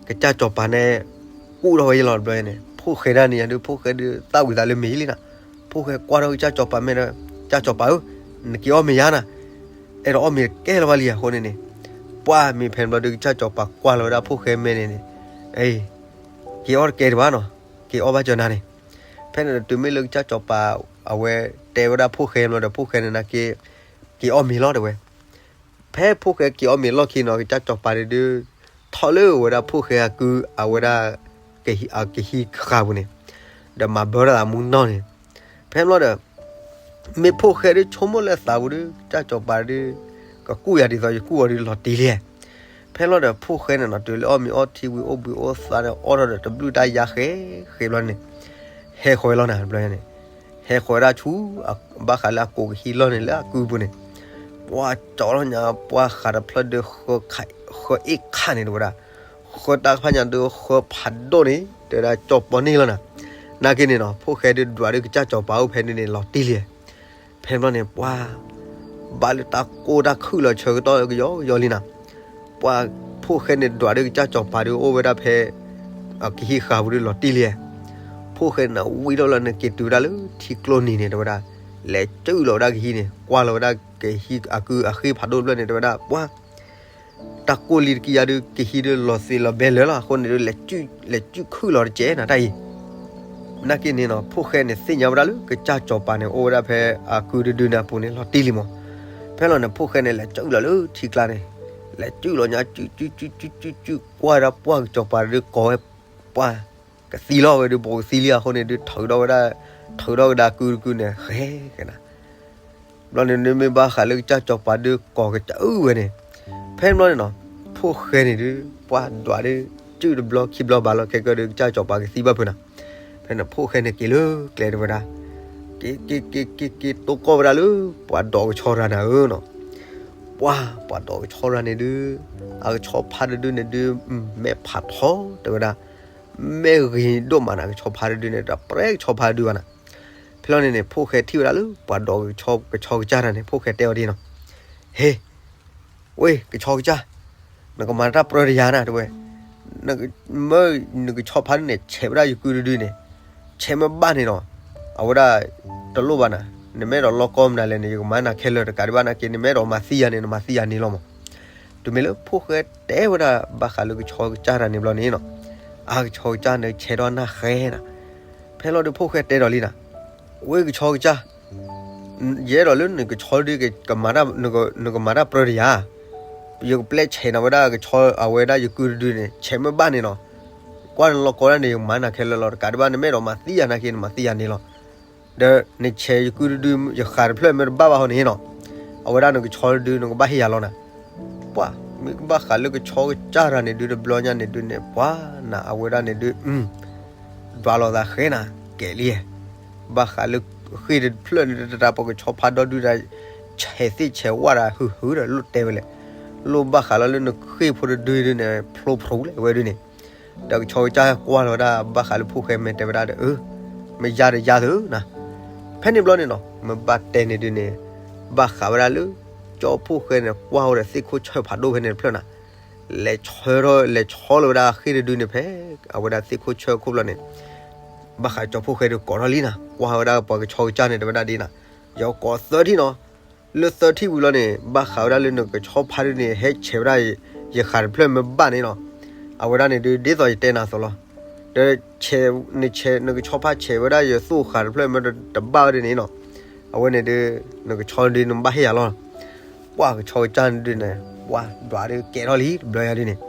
ကစၢ်စီၤပၤန့ၣ် ကူၣ်ထီၣ်ဝဲယလီၤတဘျီန့ၣ် ဖိၣ်ဃဲဒၣ်န့ၣ်ယၤဒုး ဖိၣ်ဃဲဒုးသၣ်ဝံၤသးလၢမ့ၢ်လံနၤ, ဖိၣ်ဃဲကွၢ်ထီၣ်ကစၢ်စီၤပၤမဲာ်ဒီး ကစၢ်စီၤပၤဧၢ, နက့ၤအီၣ်မ့ၤယၤနၤ, အဲၣ်ဒိးအီၣ်မ့ၤတကဲလၢၤဘၣ်လံအဃိန့ၣ်န့ၣ်, ပှၤမ့ၢ်ဖဲန့ၣ်ဘျီဒုး ကစၢ်စီၤပၤကွၢ်လီၤဝဲဒၣ်ဖိၣ်ဃဲမဲာ်န့ၣ်န့ၣ်, က့ၤအီၣ်တကဲဒံးဘၣ်နီၤ, က့ၤအီၣ်ဘၣ်စၢၤနၤန့ၣ်, ဖဲန့ၣ်ဒီးတုၤမ့ၢ်လၢကစၢ်စီၤပၤ အဝဲတဲဝဲဒၣ်ဖိၣ်ဃဲဘျီဒီး ဖိၣ်ဃဲန့ၣ်နာ်က့ က့ၤအီၣ်မ့ၤလီၤတဲဝဲ, ဖဲဖိၣ်ဃဲက့ၤအီၣ်မ့ၤလီၢ်ခံနီၤ ကစၢ်စီၤပၤန့ၣ်ဒုး ထီၣ်လၢဝဲဒၣ်ဖိၣ်ဃဲအကု အဝဲဒၣ် အကဟံးဃာ်ပူၤန့ၣ်, ဒီးမၤဘၢတၢ်သးမူနီၢ်န့ၣ်, ဖဲဘျီဒီး မ့ၢ်ဖိၣ်ဃဲဒုးဆိကမိၣ်လၢသးပူၤဒုး ကစၢ်စီၤပၤဒုး ကကူၣ်ယၤဒ်သိးယကူၣ်အီၤဒုးလီၤတံၢ်လံ, ဖဲဘျီဒီးဖိၣ်ဃဲန့ၣ်နီၤ တုၤလၢအီၣ်မ့ၤအီထံဝံၤအိၣ်ဘှံးအိၣ်သါဒီး အီၣ်ထီၣ်ဒီးတဘျုးတၢ်ယါဃဲဃဲဘျီန့ၣ်, ဟဲဃီၤဝဲလီၤနၤတဘျီန့ၣ်, ဟဲဃီၤဝဲဒၣ်ဆူ ဘၣ်ဃးလၢအကိးကဟံးလီၢ်န့ၣ်လၢအကုပူၤန့ၣ်, ပှၤကၠီလီၤညါ ပှၤဃးတဖျၢၣ်ဒုး ဃၢအ့ၣ်ခါန့ၣ်တဲဝဲဒၣ်, ဃၢတၢ်တဖၣ်ညါဒုးဃၢဖးဒိၣ်န့ၣ် တဲဝဲဒၣ်ကၠီပီန့ၢ်လီၤနၤ, နာ်က့န့ၣ်နီၤ ဖိၣ်ဃဲဒုးဒွးဒုးကစၢ်စီၤပၤအိၣ်ဖဲန့ၣ်န့ၣ် လီၤတံၢ်လံ, ဖဲဘျီန့ၣ် ပှၤ ဘၣ်လၢတၢ်ကိၢ်တၢ်ခုၣ်လီၤဆၢကတီၢ်ကယီကယီလံနၤ, ပှၤ ဖိၣ်ဃဲန့ၣ်ဒွးဒုးကစၢ်စီၤပၤဒုးအိၣ်ဝဲဒၣ်ဖဲ ကဟံးဃာ်ပူၤဒုးလီၤတံၢ်လံ, ဖိၣ်ဃဲန့ၣ်ဝံထီၣ်လီၤန့ၣ်က့ၤတုၤဝဲဒၣ်လၢထံကျိနံၤန့ၣ်တဲဝဲဒၣ်, လဲၤစုၣ်လီၤဝဲဒၣ်ကဟံးန့ၣ် ကွၢ်လီၤဝဲဒၣ်ကဟံးအကုအဃ့ဖးဒိၣ်တဖျၢၣ်န့ၣ်တဲဝဲဒၣ် ပှၤ တၢ်ကိၢ်လံတက့ၢ်ယါဒုး ကဟံးဒုးလီၤသ့လီၤဘဲလၢာ်လီၤ အဃိန့ၣ်ဒုး လဲၤစုၣ်ခုၣ်လီၤတကဲးနၤတၢ်အံၤ, နာ်က့န့ၣ်နီၤ ဖိၣ်ဃဲန့ၣ်သ့ၣ်ညါဝဲဒၣ်လၢကစၢ်စီၤပၤန့ၣ် အိၣ်ဝဲဒၣ်ဖဲအကုတဒုန့ၣ်အပူၤန့ၣ် လီၤတံၢ်လံမး, ဖဲလီၤန့ၣ် ဖိၣ်ဃဲန့ၣ် လဲၤစုၣ်လီၤလၢထံကျါန့ၣ်, လဲၤစုၣ်လီၤညါ စုၣ်စုၣ်စုၣ်စုၣ်စုၣ် ကွၢ်ဝဲဒၣ်ပှၢ်ကစၢ်စီၤပၤဒုးကိးဝဲ ပှၢ် ကသံလီၤဝဲဒုး ဘိးကသံလံအဃိန့ၣ်ဒုး ထုးထီၣ်ဝဲဒၣ်, ထုးထီၣ်ကဒါကုတကုန့ၣ် ဃဲကနၤ ဘျီန့ၣ် မ့ၢ်ဘၣ်ဃးလၢကစၢ်စီၤပၤဒုးကိးကစၢ်အုၣ်ဝဲန့ၣ်, ဖဲဘျီန့ၣ်နီၤ ဖိၣ်ဃဲန့ၣ်ဒုး ပှၤဒွးဒုး စုၣ်တဘျီခံဘျီဘၣ်လီၤ ခဲကၢဒုး ကစၢ်စီၤပၤကသံဘၣ်ဖုးနၤ, ဖဲန့ၣ် ဖိၣ်ဃဲန့ၣ်က့ၤလၢကျဲတဲဝဲဒၣ်, က့ၤက့ၤက့ၤက့ၤက့ၤ တိၢ်ကီၢ်ဝဲဒၣ်လၢ ပှၤဒိးကဆီတဂၤန့ၣ်ဧၢနီၤ, ပှၤ ပှၤဒိးကဆီတဂၤန့ၣ်ဒုး အကဆီဖါတဒုန့ၣ်ဒုး မဲာ်ဖးထီတဲဝဲဒၣ်, မဲာ်ဂ့ၤဒိၣ်မးနၤ ကဆီဖါတဒုန့ၣ် တပြဲကဆီဖါတဒုဘၣ်နၤ, ဖဲလီၤန့ၣ်န့ၣ် ဖိၣ်ဃဲထံၣ်ဝဲဒၣ်လၢ ပှၤဒိးကဆီကစၢ်တဂၤန့ၣ် ဖိၣ်ဃဲတဲအီၤဒ်နီၤ, ဟ့ ဝ့ၢ် ကဆီကစၢ်, နကမၤတၢ်ပြၢတယၤနၤတဲဝဲ, မ့ၢ်နကဆီဖါဒုန့ၣ် ဆဲးဝဲဒၣ်ယကုတဒုန့ၣ်, ဆဲးမ့ၢ်ဘၣ်န့ၣ်နီၤ, အဝဲဒၣ် တလိၣ်ဘၣ်နၤ, နမ့ၢ်အဲၣ်ဒိးလီၢ်ကီမနုၤလဲၣ်န့ၣ် ယကမၤနၤခဲလၢာ်တကးဒံးဘၣ်နာ်က့ နမ့ၢ်အဲၣ်ဒိးမၤသံယၤန့ၣ် နမၤသံယၤန့ၣ်လီၤမး, တုၤမ့ၢ်လၢဖိၣ်ဃဲတဲဝဲဒၣ်ဘၣ်ဃးလၢကဆီကစၢ်တဂၤန့ၣ်ဘျီန့ၣ်နီၤ, အကဆီကစၢ်န့ၣ် ဆဲးဒီးနၢ်ဃဲနၤ, ဖဲလီၤဒုးဖိၣ်ဃဲတဲဒီးလံနၤ, ဝ့ၢ်ကဆီကစၢ် ယအဲၣ်ဒိးလၢနကဆီဒုး နကမၤတၢ်ပြၢတယၤ, ယကပျဲဆဲးနၤဝဲဒၣ်ကဆီ အဝဲဒၣ်ယကုတဒုန့ၣ် ဆဲးမ့ၢ်ဘၣ်န့ၣ်နီၤ, ကွၢ်နလီၢ်ကီဒၣ်န့ၣ် ယကမၤနၤခဲလၢာ်လီၤ တကးဒံးဘၣ် နမ့ၢ်အဲၣ်ဒိးမၤသံယၤနာ်က့ နမၤသံယၤန့ၣ်လီၤ, ဒီးနဆဲးယကုတဒု ယဃာ်တဖျၢၣ်မ့ၢ်တဘၣ်ဘၣ်ဟီန့ၣ်နီၤ, အဝဲဒၣ်နကဆီတဒု နကဘၣ်ဟ့ၣ်ယၤလီၤနၤ ပှၤ မ့ၢ်ဘၣ်ဃးလၢကဆီကစၢ်တဂၤန့ၣ်ဒုး တဘျီညါန့ၣ်ဒုးန့ၣ် ပှၤနၤအဝဲဒၣ်န့ၣ်ဒုး ဒွးလိာ်သးဃဲနၤ ကဲလံ, ဘၣ်ဃးလၢဃ့ၢ်တဖျၢၣ်န့ၣ် တတၢ်ပကဆီဖါဒီဒုတၢ် ဆဲးသ့ၣ်ဆဲးဝၣ်တၢ် ဟုၣ်ဟုၣ်ဒီးလိၣ်တဲဝဲလဲၣ်, လိၣ်ဘၣ်ဃးလီၤလၢနဃ့ၢ်ဖိတဒုဒုးန့ၣ် ဖျိဖျိလဲၣ်ဝဲဒုးန့ၣ်, ဒီးကဆီကစၢ်ကွၢ်လီၤဝဲဒၣ် ဘၣ်ဃးလၢဖိၣ်ဃဲမဲာ်တဲဝဲဒၣ်ဒီး အၢ မ့ၢ်ယါဒီးယါသုနၤ, ဖဲန့ၣ်ဘျီန့ၣ်နီၤ မ့ၢ်ဘၣ်တဲန့ၣ်ဒုန့ၣ် ဘၣ်ဃးဝဲဒၣ်လၢ ကၠီဖိၣ်ဃဲန့ၣ် ကွၢ်ဝဲဒီးသ့ၣ်ခိၣ်ဆၢၣ်ဖးဒိၣ်ဖဲန့ၣ်တဖျၢၣ်နၤ, လဲၤဆၢထီၣ် လဲၤဆီလီၤဝဲဒၣ်ဃ့ၢ်တဒုန့ၣ် ဖဲအဝဲဒၣ်သ့ၣ်ခိၣ်ဆၢၣ်ခိၣ်ဘျီန့ၣ် ဘၣ်ဃးကၠီဖိၣ်ဃဲဒုးကိးထီၣ်လံနၤ, ကွၢ်ဝဲဒၣ်ပှၤကဆီကစၢ်န့ၣ် တဲဝဲဒၣ်ဒ်နၤ, ယကိးသၢထံၣ်နီၤ, လၢသၢထံၣ်ဝံၤလီၤန့ၣ် ဘၣ်ဃးဝဲဒၣ်လၢနကဆီဖါဒုန့ၣ် ဟဲဆဲးဝဲဒၣ်ယဃးတဖျၢၣ်မ့ၢ်ဘၣ်န့ၣ်နီၤ, အဝဲဒၣ်န့ၣ်ဒုး ဒ်သိးယတဲနၤအသိးလီၤ, ဒီး နကဆီဖါဆဲးဝဲဒၣ်ယသူၣ်ဃးတဖျၢၣ်မ့ၢ် တဘၣ်ဝဲဒၣ်န့ၣ်နီၤ, အဝဲန့ၣ်ဒုး နကဆီဒုးနဘၣ်ဟ့ၣ်ယၤလီၤ, ပှၢ်ကဆီကစၢ်န့ၣ်ဒုးန့ၣ် ပှၢ်ဒွးဒုးကဲထီၣ်လံတဘျီညါဒုးန့ၣ်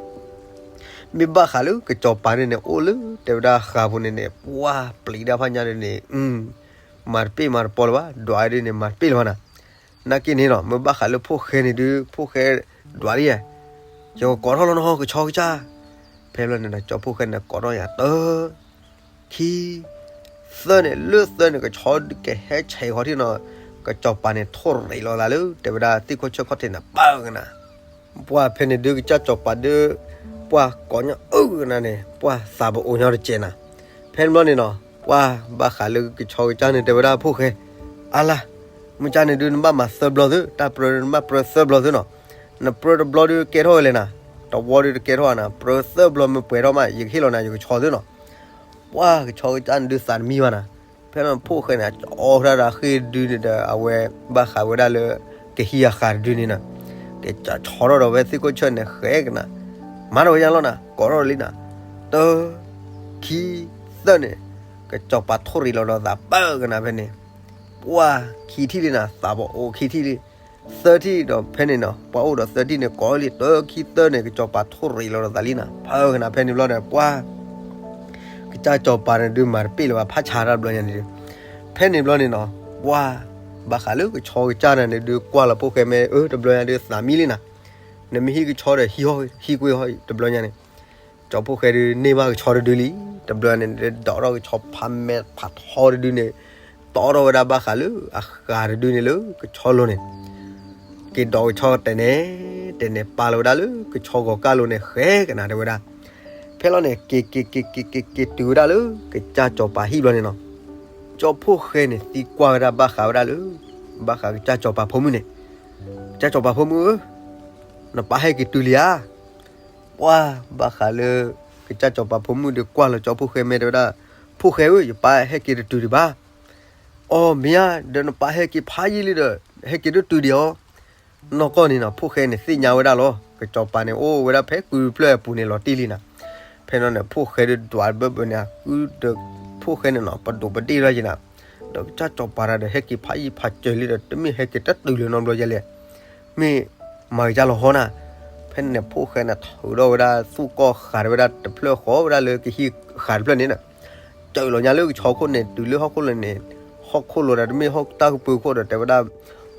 မ့ၢ်ဘၣ်ဃးလၢကစီၤပၤန့ၣ်န့ၣ် အိၣ်လၢတဲဝဲဒၣ်ဃာ်ပူၤန့ၣ်န့ၣ် ပှၢ်ပျံၤတၢ်ဖးညါဒုးန့ၣ် မၤတပ့ၢ်မၤတပီလၢၤဘၣ်, ဒွးဒုးန့ၣ် မၤတပ့ၢ်လၢၤဘၣ်နၤ, နာ်က့န့ၣ်နီၤ မ့ၢ်ဘၣ်ဃးလၢဖိၣ်ဃဲန့ၣ်ဒုး ဖိၣ်ဃဲဒွးလံယဲ, ယကကိးထီၣ်လီၤနီၤ ကဆီကစၢ်, ဖဲဘျီန့ၣ်ဒီး ကၠီဖိၣ်ဃဲန့ၣ်ကိးထီၣ်ယၤတၢ ခံ သၢန့ၣ် လၢသၢန့ၣ် ကဆီဒုးကဟဲဆဲးဃီၤထံၣ်နီၤ, ကစီၤပၤန့ၣ် ထိၣ်ရံးလီၤသးလၢ တဲဝဲဒၣ်သ့ၣ်ခိၣ်ဆၢၣ်ခီၣ်ထံးန့ၣ် ပၢၢ်ကနၤ, ပှၢ်ဖဲန့ၣ်ဒုး ကစၢ်စီၤပၤဒုး ပှၢ်ကိးညါအၢကနၤန့ၣ် ပှၢ်သးပအိၣ်ညီတကဲးနၤ, ဖဲန့ၣ်ဘျီန့ၣ်နီၤ ပှၢ်ဘၣ်ဃးလၢကဆီကစၢ်န့ၣ် တဲဝဲဒၣ်ဖိၣ်ဃဲ, အါလါ, မ့ၢ်ကၢ်န့ၣ်ဒုး နဘၣ်မၤသၢဘျီသု, တၢ်ပြၢဒုးနဘၣ်ပြၢသၢဘျီသုနီၤ, နပြၢတဘျီဒုးကဲထီၣ်ဝဲလဲၣ်နၤ, တဝီဒုးတကဲထီၣ်နၤ, ပြၢသၢဘျီမ့ၢ်ပှဲၤထီၣ်မး ယကဟ့ၣ်လီၤနၤ ယကဆီသုနီၤ ပှၢ်ကဆီကစၢ်န့ၣ်ဒုးသးတမံဘၣ်နၤ, ဖဲန့ၣ်ဖိၣ်ဃဲန့ၣ် အီၣ်ဝဲဒၣ်ဒီးဃ့ၢ်တဒုန့ၣ်ဒီး အဝဲဘၣ်ဃးဝဲဒၣ်လၢ ကဟံးအဃာ်တဒုန့ၣ်နၤ, ကဆီထီၣ်ဒီးဝဲသ့ၣ်ခိၣ်ဆၢၣ်န့ၣ် ဃဲကနၤ, မၤထီၣ်ဝဲညါလီၤနၤ, ကိးထီၣ်လံနၤ, တၢ ခံ သၢန့ၣ်, ကစီၤပၤထိၣ်ရံးလီၤဒီးသးပၢၢ်ကနၤဖဲန့ၣ်, ပှၢ်ခံထံၣ်လံနၤ, သးပအိၣ်ခံထံၣ်လံ, သၢထံၣ်ဒီးဖဲန့ၣ်နီၤ ပှၢ်အိၣ်ဒီးသၢထံၣ်န့ၣ် ကိးလံ တၢ ခံ သၢန့ၣ် ကစီၤပၤထိၣ်ရံးလီၤဒီးသးလံနၤ, ပၢၢ်ကနၤဖဲန့ၣ်ဘျီဒီး ပှၢ် ကစၢ်စီၤပၤန့ၣ်ဒုးမၤတပ့ၢ်လၢၤဘၣ် ဖးဆါတၢ်တဘျီညါန့ၣ်ဒုး, ဖဲန့ၣ်ဘျီန့ၣ်နီၤ ပှၢ် ဘၣ်ဃးလၢကဆီကစၢ်န့ၣ်ဒုး ကွၢ်လီၤဖိၣ်ဃဲမ့ၢ် အၢ တဘျီညါဒုးသးမံလံနၤ, နမ့ၢ်ဟံးကဆီဒီးဟံးဟီၣ်ဟံးကွ့ၢ်ဟီၣ်တဘျီညါန့ၣ်, ကၠီဖိၣ်ဃဲဒုးန့ၢ်ဘၣ်ကဆီတဒုလံ, တဘျီန့ၣ် ဒိးထီၣ်ကဆီဖးမဲဖးထီတဒုန့ၣ်, တီထီၣ်ဝဲဒၣ်ဘၣ်ဃးလၢအဃာ်တဒုန့ၣ်လၢကဆီလိၤန့ၣ် က့ၤဒိးကဆီတဲာ်န့ၣ် တဲာ်န့ၣ် ပာ်လီၤဝဲဒၣ်လၢကဆီဂီၤကၢ်လိၤန့ၣ် ဃဲကနၤတဲဝဲဒၣ်, ဖဲလီၤန့ၣ် က့ၤ က့ၤ က့ၤ က့ၤ က့ၤတုၤဝဲဒၣ်လၢကစၢ်စီၤပၤဟံၣ်ဘျီန့ၣ်နီၤ, ကၠီဖိၣ်ဃဲန့ၣ် သံကွၢ်ဝဲဒၣ်ဘၣ်ဃးဝဲဒၣ်လၢ ဘၣ်ဃးကစၢ်စီၤပၤဖိမုၣ်န့ၣ်, ကစၢ်စီၤပၤဖိမုၣ်ဧၢ, နပၢ်ဟဲက့ၤတုၤလံဧါ, ပှၢ်ဘၣ်ဃးလၢ ကစၢ်စီၤပၤဖိမုၣ်ဒီးကွၢ်လီၤကၠီဖိၣ်ဃဲမ့ၢ်တဲဝဲဒၣ်, ဖိၣ်ဃဲဧၢ ယပၢ်ဟဲက့ၤတတုၤဒံးဘၣ်, အီ မ့ၢ်ဧါ, ဒီးနပၢ်ဟဲက့ၤဖးယံာ်လံဒီး ဟဲက့ၤတတုၤဒံးအီၤ, နီၢ်ကီၢ်န့ၣ်နီၤ ဖိၣ်ဃဲန့ၣ်သ့ၣ်ညါဝဲဒၣ်လီၤ, ကစီၤပၤန့ၣ် အိၣ်ဝဲဒၣ်ဖဲကုတဖျၢၣ်အပူၤန့ၣ်လီၤတံၢ်လံနၤ, ဖဲန့ၣ်န့ၣ် ဖိၣ်ဃဲဒုးဒွးဘၢဘၢန့ၣ် အကုဒီး ဖိၣ်ဃဲန့ၣ်နီၤ ပဒိၣ်ပဒ့ၣ်ထီၣ်က့ၤနၤ, ဒီးကစၢ်စီၤပၤတဂၤဒီး ဟဲက့ၤဖးယံာ်ဖးစၢၤလံဒီး တမ့ၢ်ဟဲက့ၤတတုၤလၢၤနီတဘျီယဲလဲၣ် မ့ၢ်မၤကစၢ်လီၤဟီနၤ, ဖဲန့ၣ်န့ၣ် ဖိၣ်ဃဲန့ၣ် ထုးထီၣ်ဝဲဒၣ်သူၣ်ကီၢ်ဃာ်ဝဲဒၣ်တဖျၢၣ် ဃီၤဝဲဒၣ်လၢကဟံးဃာ်တဖျၢၣ်န့ၣ်ဒီး စၢၤလီၤညါလၢကဆီခိၣ်န့ၣ် တုၤလၢဟီၣ်ခိၣ်လိၤန့ၣ်, ဟီၣ်ခိၣ်လိၤဒီးတမ့ၢ်ဟီၣ်တၢ်ကပၢၤခိၣ်ဒီး တဲဝဲဒၣ်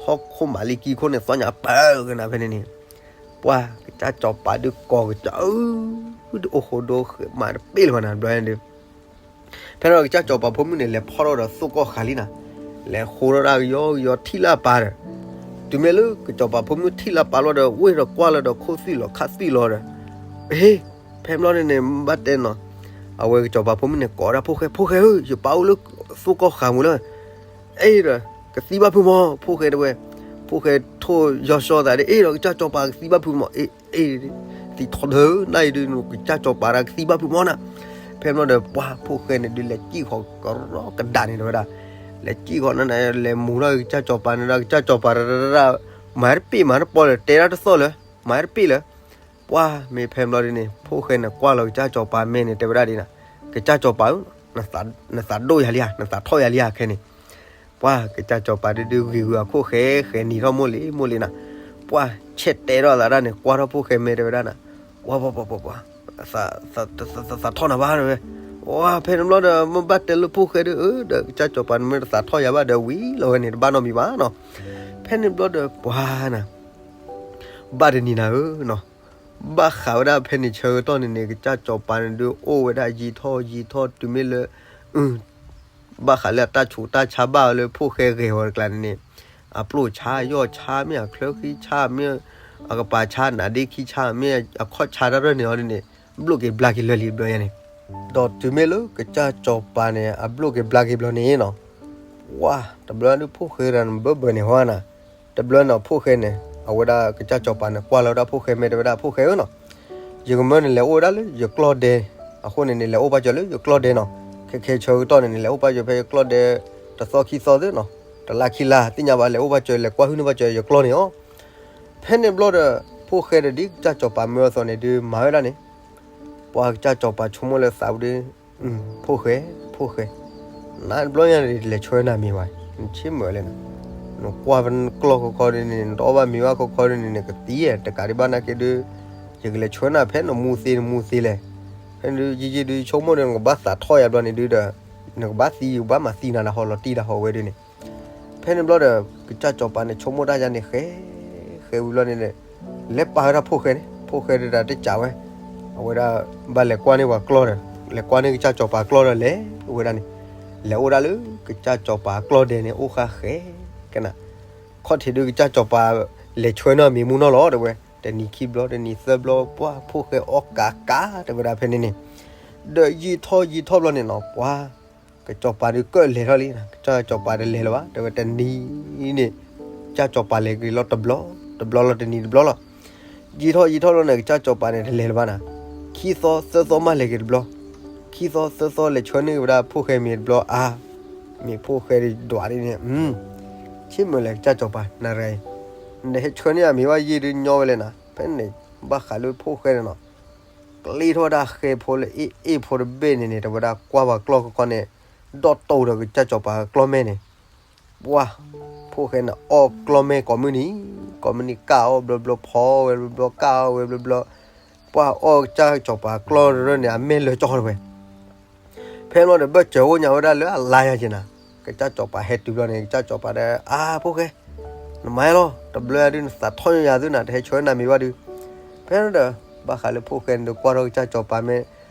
ဟီၣ်ခိၣ်မၤလံကံခိၣ်န့ၣ် သီၣ်ညါပၢၢ်ကနၤဖဲန့ၣ်န့ၣ်, ပှၢ်ကစၢ်စီၤပၤဒုးကိးကစၢ်အၢ ဒုးအိၣ်ဃိဒိမၤတပ့ၢ်လၢၤဘၣ်နၤ တဘျီန့ၣ်ဒုး ဖဲန့ၣ်ဒီးကစၢ်စီၤပၤဖိမုၣ်န့ၣ် လဲၤဖီၣ်ထီၣ်ဒီးသူၣ်ကီၢ်ဃာ်လံနၤ, လဲၤဃိထီၣ်ဒၣ်ကယီကယီထံၣ်လၢအပၢ်ဒီး, တုၤမ့ၢ်လၢကစီၤပၤဖိမုၣ်ထံၣ်လၢအပၢ်လီၤဒီး ဝ့ၢ်ဒီးကွၢ်လီၤဒီး ခိၣ်သွံၣ်လီၤခၣ်သွံၣ်လီၤဒီး, ဟ့, ဖဲဘျီန့ၣ်န့ၣ် ဘၣ်တဲနီၤ, အဝဲကစီၤပၤဖိမုၣ်န့ၣ် ကိးဒၣ်ဖိၣ်ဃဲ, ဖိၣ်ဃဲဧၢ, ယပၢ်အိၣ်လၢသူၣ်ကီၢ်ဃာ်မူလၢ အဲၣ်ဒီး ကသံဘၣ်ဖုးမီၤ ဖိၣ်ဃဲတဲဝဲ, ဖိၣ်ဃဲထိၣ်ယီၤစီသးဒီး အဲၣ်ဒီး ကစၢ်စီၤပၤကသံဘၣ်ဖုးမီၤ, အ့ အ့ သံထီၣ်ဒၢနၤအံၤဒုး ကစၢ်စီၤပၤတဂၤကသံဘၣ်ဖုးမီၤနၤ, ဖဲဘျီဒီး ပှၢ်ဖိၣ်ဃဲန့ၣ်ဒုး လဲၤစံၣ်ဃီၤကရီကဒးန့ၣ်တဲဝဲဒၣ်, လဲၤစံၣ်ဃီၤန့ၣ် လဲၤမူထီၣ်ကစၢ်စီၤပၤန့ၣ်ဒီး ကစၢ်စီၤပၤတဂၤ မၤတပ့ၢ်မၤတပီၢ်လၢၤ တဲဒၣ်တသီၣ်လၢၤ မၤတပ့ၢ်လၢၤ ပှၢ်မ့ၢ်ဖဲဘျီဒုးန့ၣ် ဖိၣ်ဃဲန့ၣ် ကွၢ်လီၤကစၢ်စီၤပၤမဲာ်န့ၣ် တဲဝဲဒၣ်ဒ်နၤ, ကစၢ်စီၤပၤဧၢ, နသးဒိၣ်ယၤလံဧါ, နသးထီၣ်ယၤလံဧါခဲန့ၣ်, ပှၢ်ကစၢ်စီၤပၤဒုးဒုးဂ့ၤဂုာ်အခိၣ်ဃဲဃဲနံၤထီၣ်မိၢ်လံမိၢ်လံနၤ, ပှၢ်ဆဲးတဲထီၣ်သးဒၣ်န့ၣ် ကွၢ်ထီၣ်ဖိၣ်ဃဲမဲာ်တဲဝဲဒၣ်နၤ, ပှၢ်ပှၢ်ပှၢ်ပှၢ်ပှၢ် သးထီၣ်နၤဘၣ်တဲဝဲ, ပှၢ်ဖဲန့ၣ်ဘျီဒီး မ့ၢ်ဘၣ်တဲလၢဖိၣ်ဃဲဒုးဧၢ ဒီးကစၢ်စီၤပၤနမ့ၢ်တသးထီၣ်ယၤဘၣ်ဒီးဝံၤလီၤဝဲန့ၣ် တဘၣ်နီတမံၤဘၣ်နီၤ, ဖဲန့ၣ်ဘျီဒီးပှၢ်နၤ ဘၣ်တနံၤနၤဧၢနီၤ, ဘၣ်ဃးဝဲဒၣ်ဖဲန့ၣ်ဆၢကတီၢ်န့ၣ်န့ၣ် ကစၢ်စီၤပၤန့ၣ်ဒုး အိၣ်ဝဲဒၣ်ယံာ်ထီၣ်ယံာ်ထီၣ်တုၤမ့ၢ်လၢ အ ဘၣ်ဃးလၢအတၢ်ဆူးတၢ်ဆါဘၣ်အီၤလၢဖိၣ်ဃဲဂဲၤဝီၤတကျါန့ၣ်န့ၣ်, အပျိၢ်ဆါ ယီၢ်ဆါ မ့ၢ်အချၢဃံဆါ မ့ၢ်အကပၤဆါ နးဒ့ခံဆါ မ့ၢ်အခီၣ်ဆါတၢ်ရၢၢ်န့ၣ်အီၤဒ်န့ၣ် ဘျိၣ်က့ၤဘျါက့ၤလၢာ်လံဘျီယါန့ၣ်, ဒီးတုၤမ့ၢ်လၢကစၢ်စီၤပၤန့ၣ် အဘျိၣ်က့ၤဘျါက့ၤဘျီန့ၣ်နီၤ, ဝါ, တဘျီဒုးဖိၣ်ဃဲတဂၤန့ၣ် ဘၢဘၢန့ၣ်ဟီနၤ, တဘျီန့ၣ်ဖိၣ်ဃဲန့ၣ် အဝဲဒၣ်ကစၢ်စီၤပၤန့ၣ် ကွၢ်လီၤဝဲဒၣ်ဖိၣ်ဃဲ မ့ၢ်တဲဝဲဒၣ်ဖိၣ်ဃဲဧၢနီၤ, ယကမၢနလဲၤအိၣ်ဝဲဒၣ်လၢယကျီၢ်ဒဲ, အဃိန့ၣ် နလဲၤအိၣ်ဘၣ်စၢၤလၢယကျီၢ်ဒဲနီၤ, ခဲခဲဆၢကတီၢ်န့ၣ် နလဲၤအိၣ်ဘၣ်စၢၤဖဲယကျီၢ်ဒဲ တသီခံသီသ့နီၤ, တလါခံလါ သ့ၣ်ညါဘၣ် လဲၤအိၣ်ဘၣ်စၢၤ လဲၤကွၢ်ဟုၣ်န့ၢ်ဘၣ်စၢၤယကျီၢ်န့ၣ်အီၤ, ဖဲန့ၣ်ဘျီဒီး ဖိၣ်ဃဲဒီးဒ်ကစၢ်စီၤပၤမၢအသိးန့ၣ်ဒုးမၤဝဲဒၣ်န့ၣ်, ပှၤကစၢ်စီၤပၤဆိကမိၣ်လၢသးပူၤဒီး, ဖိၣ်ဃဲ, ဖိၣ်ဃဲ, နတဘျီညါန့ၣ် လဲၤဆှၢနၤမ့ၤဝဲ, နဆ့ၣ်မုာ်လဲၣ်နၤ, နကွၢ်ပကျီၢ်ခီခီဒ်န့ၣ် နတအီၣ်ဘၣ်မ့ၤဘၣ်ခီခီဒ်န့ၣ် နကသံဧါ, တကးဒံးဘၣ်နာ်က့ဒုး, ယကလဲၤဆှၢနၤဖဲနမူသ့နမူသ့လဲၣ်, ဖဲန့ၣ်ဒုး ယံာ်ယံာ်ဒုး ယဆိကမိၣ်ဒီး နကဘၣ်သးထီၣ်ယၤဘျီန့ၣ်ဒုးဒီး, နကဘၣ်သံ ယကဘၣ်မၤသံနၤလၢဟီလီၤတံၢ်လၢဟီဝဲဒ်န့ၣ် ဖဲန့ၣ်ဘျီဒီး ကစၢ်စီၤပၤန့ၣ် ဆိကမိၣ်တၢ်ယါန့ၣ် ဃဲ, ဃဲဝံၤဘျီန့ၣ်ဒီး, လဲၤပာ်ဝဲဒၣ်ဖိၣ်ဃဲန့ၣ် ဖိၣ်ဃဲဒုးတၢ်တကးဝဲ, အဝဲဒၣ် ဘၣ်လဲၤကွၢ်န့ၢ်ပှၤကျီၢ်ဒီး, လဲၤကွၢ်န့ၢ်ကစၢ်စီၤပၤကျီၢ်ဒီးလဲၤဝဲဒၣ်န့ၣ်, လဲၤအိၣ်ဒၣ်လၢကစၢ်စီၤပၤကျီၢ်ဒဲန့ၣ် အိၣ်ဃာ်ဃဲကနၤ, ခီၣ်ထံးဒုးကစၢ်စီၤပၤ လဲၤဆှၢနၤမ့ၤမူနီၢ်လီၤတဲဝဲ, တနံၤခံဘျီ တနံၤသၢဘျီ ပှၢ်ဖိၣ်ဃဲအီၣ်ကးကး တဲဝဲဒၣ်ဖဲန့ၣ်န့ၣ်, ဒီးယံာ်ထီၣ်ယံာ်ထီၣ်ဘျီန့ၣ်နီၤ ပှၤ ကစၢ်စီၤပၤဒုးကၢၣ်လဲၤထီၣ်လံ, ကစၢ်စီၤပၤတလဲၤလၢၤဘၣ် တဲဝဲတနံၤန့ၣ်, ကစၢ်စီၤပၤလဲၤက့ၤလီၤတဘျီ, တဘျီလီၤတနံၤတဘျီလီၤ, ယံာ်ထီၣ်ယံာ်ထီၣ်လီၤန့ၣ် ကစၢ်စီၤပၤန့ၣ်တလဲၤလၢၤဘၣ်နၤ, ခံသီသၢသီမးလဲၤက့ၤတဘျီ, ခံသီသၢသီလဲၤဆှၢန့ၢ်ဝဲဒၣ်ဖိၣ်ဃဲမ့ၤတဘျီအါ, မ့ၢ်ဖိၣ်ဃဲဒုးဒွးဒ်န့ၣ်, ဆ့ၣ်မုာ်လဲၣ်ကစၢ်စီၤပၤ နရၤအံၤ, နဟဲဆှၢန့ၢ်အမ့ၤဝဲယံာ်ဒုးညီဝဲလဲၣ်နၤ, ဖဲန့ၣ် ဘၣ်ဃးလၢဖိၣ်ဃဲန့ၣ်နီၤ ကျ့ထီၣ်ဝဲဒၣ်ဃဲဖိလၢအ့ၣ်အ့ၣ်ဖိတဘ့ၣ်န့ၣ်န့ၣ် တဲဝဲဒၣ်ကွၢ်ပှၤကျီၢ်ခီခီန့ၣ်, ဒီးတိၢ်ဒီးကစၢ်စီၤပၤကျီၢ်မဲာ်န့ၣ်, ပှၤ, ဖိၣ်ဃဲန့ၣ်အီၣ်ကျီၢ်မဲာ်ကိးမုၢ်နံၤ, ကိးမုၢ်နံၤကၢ်အီၣ်ဘျီဘျီ ဖီဝဲဘျီဘျီ ကၢ်အီၣ်ဝဲဘျီဘျီ, ပှၤအီၣ်ကစၢ်စီၤပၤကျီၢ်ရၢန့ၣ် အမဲာ်လၢကၠီတဝဲ ဖဲန့ၣ်ဘျီဒီး ဘၢၣ်စၢၤအိၣ်ညါဝဲဒၣ်လၢအလါညါက့ၤနၤ, ကစၢ်စီၤပၤဟဲတုၤဘျီန့ၣ် ကစၢ်စီၤပၤဒီး အါ ဖိၣ်ဃဲ, နမၤဟဲလီၤ တဘျီယၤဒုး နသးထီၣ်ညါယၤသုနၤ တဟဲဆှၢနၤမ့ၤဘၣ်ဒုး, ဖဲန့ၣ်ဒီး ဘၣ်ဃးလၢဖိၣ်ဃဲန့ၣ်ဒီး ကွၢ်ထီၣ်ကစၢ်စီၤပၤမ့ၢ်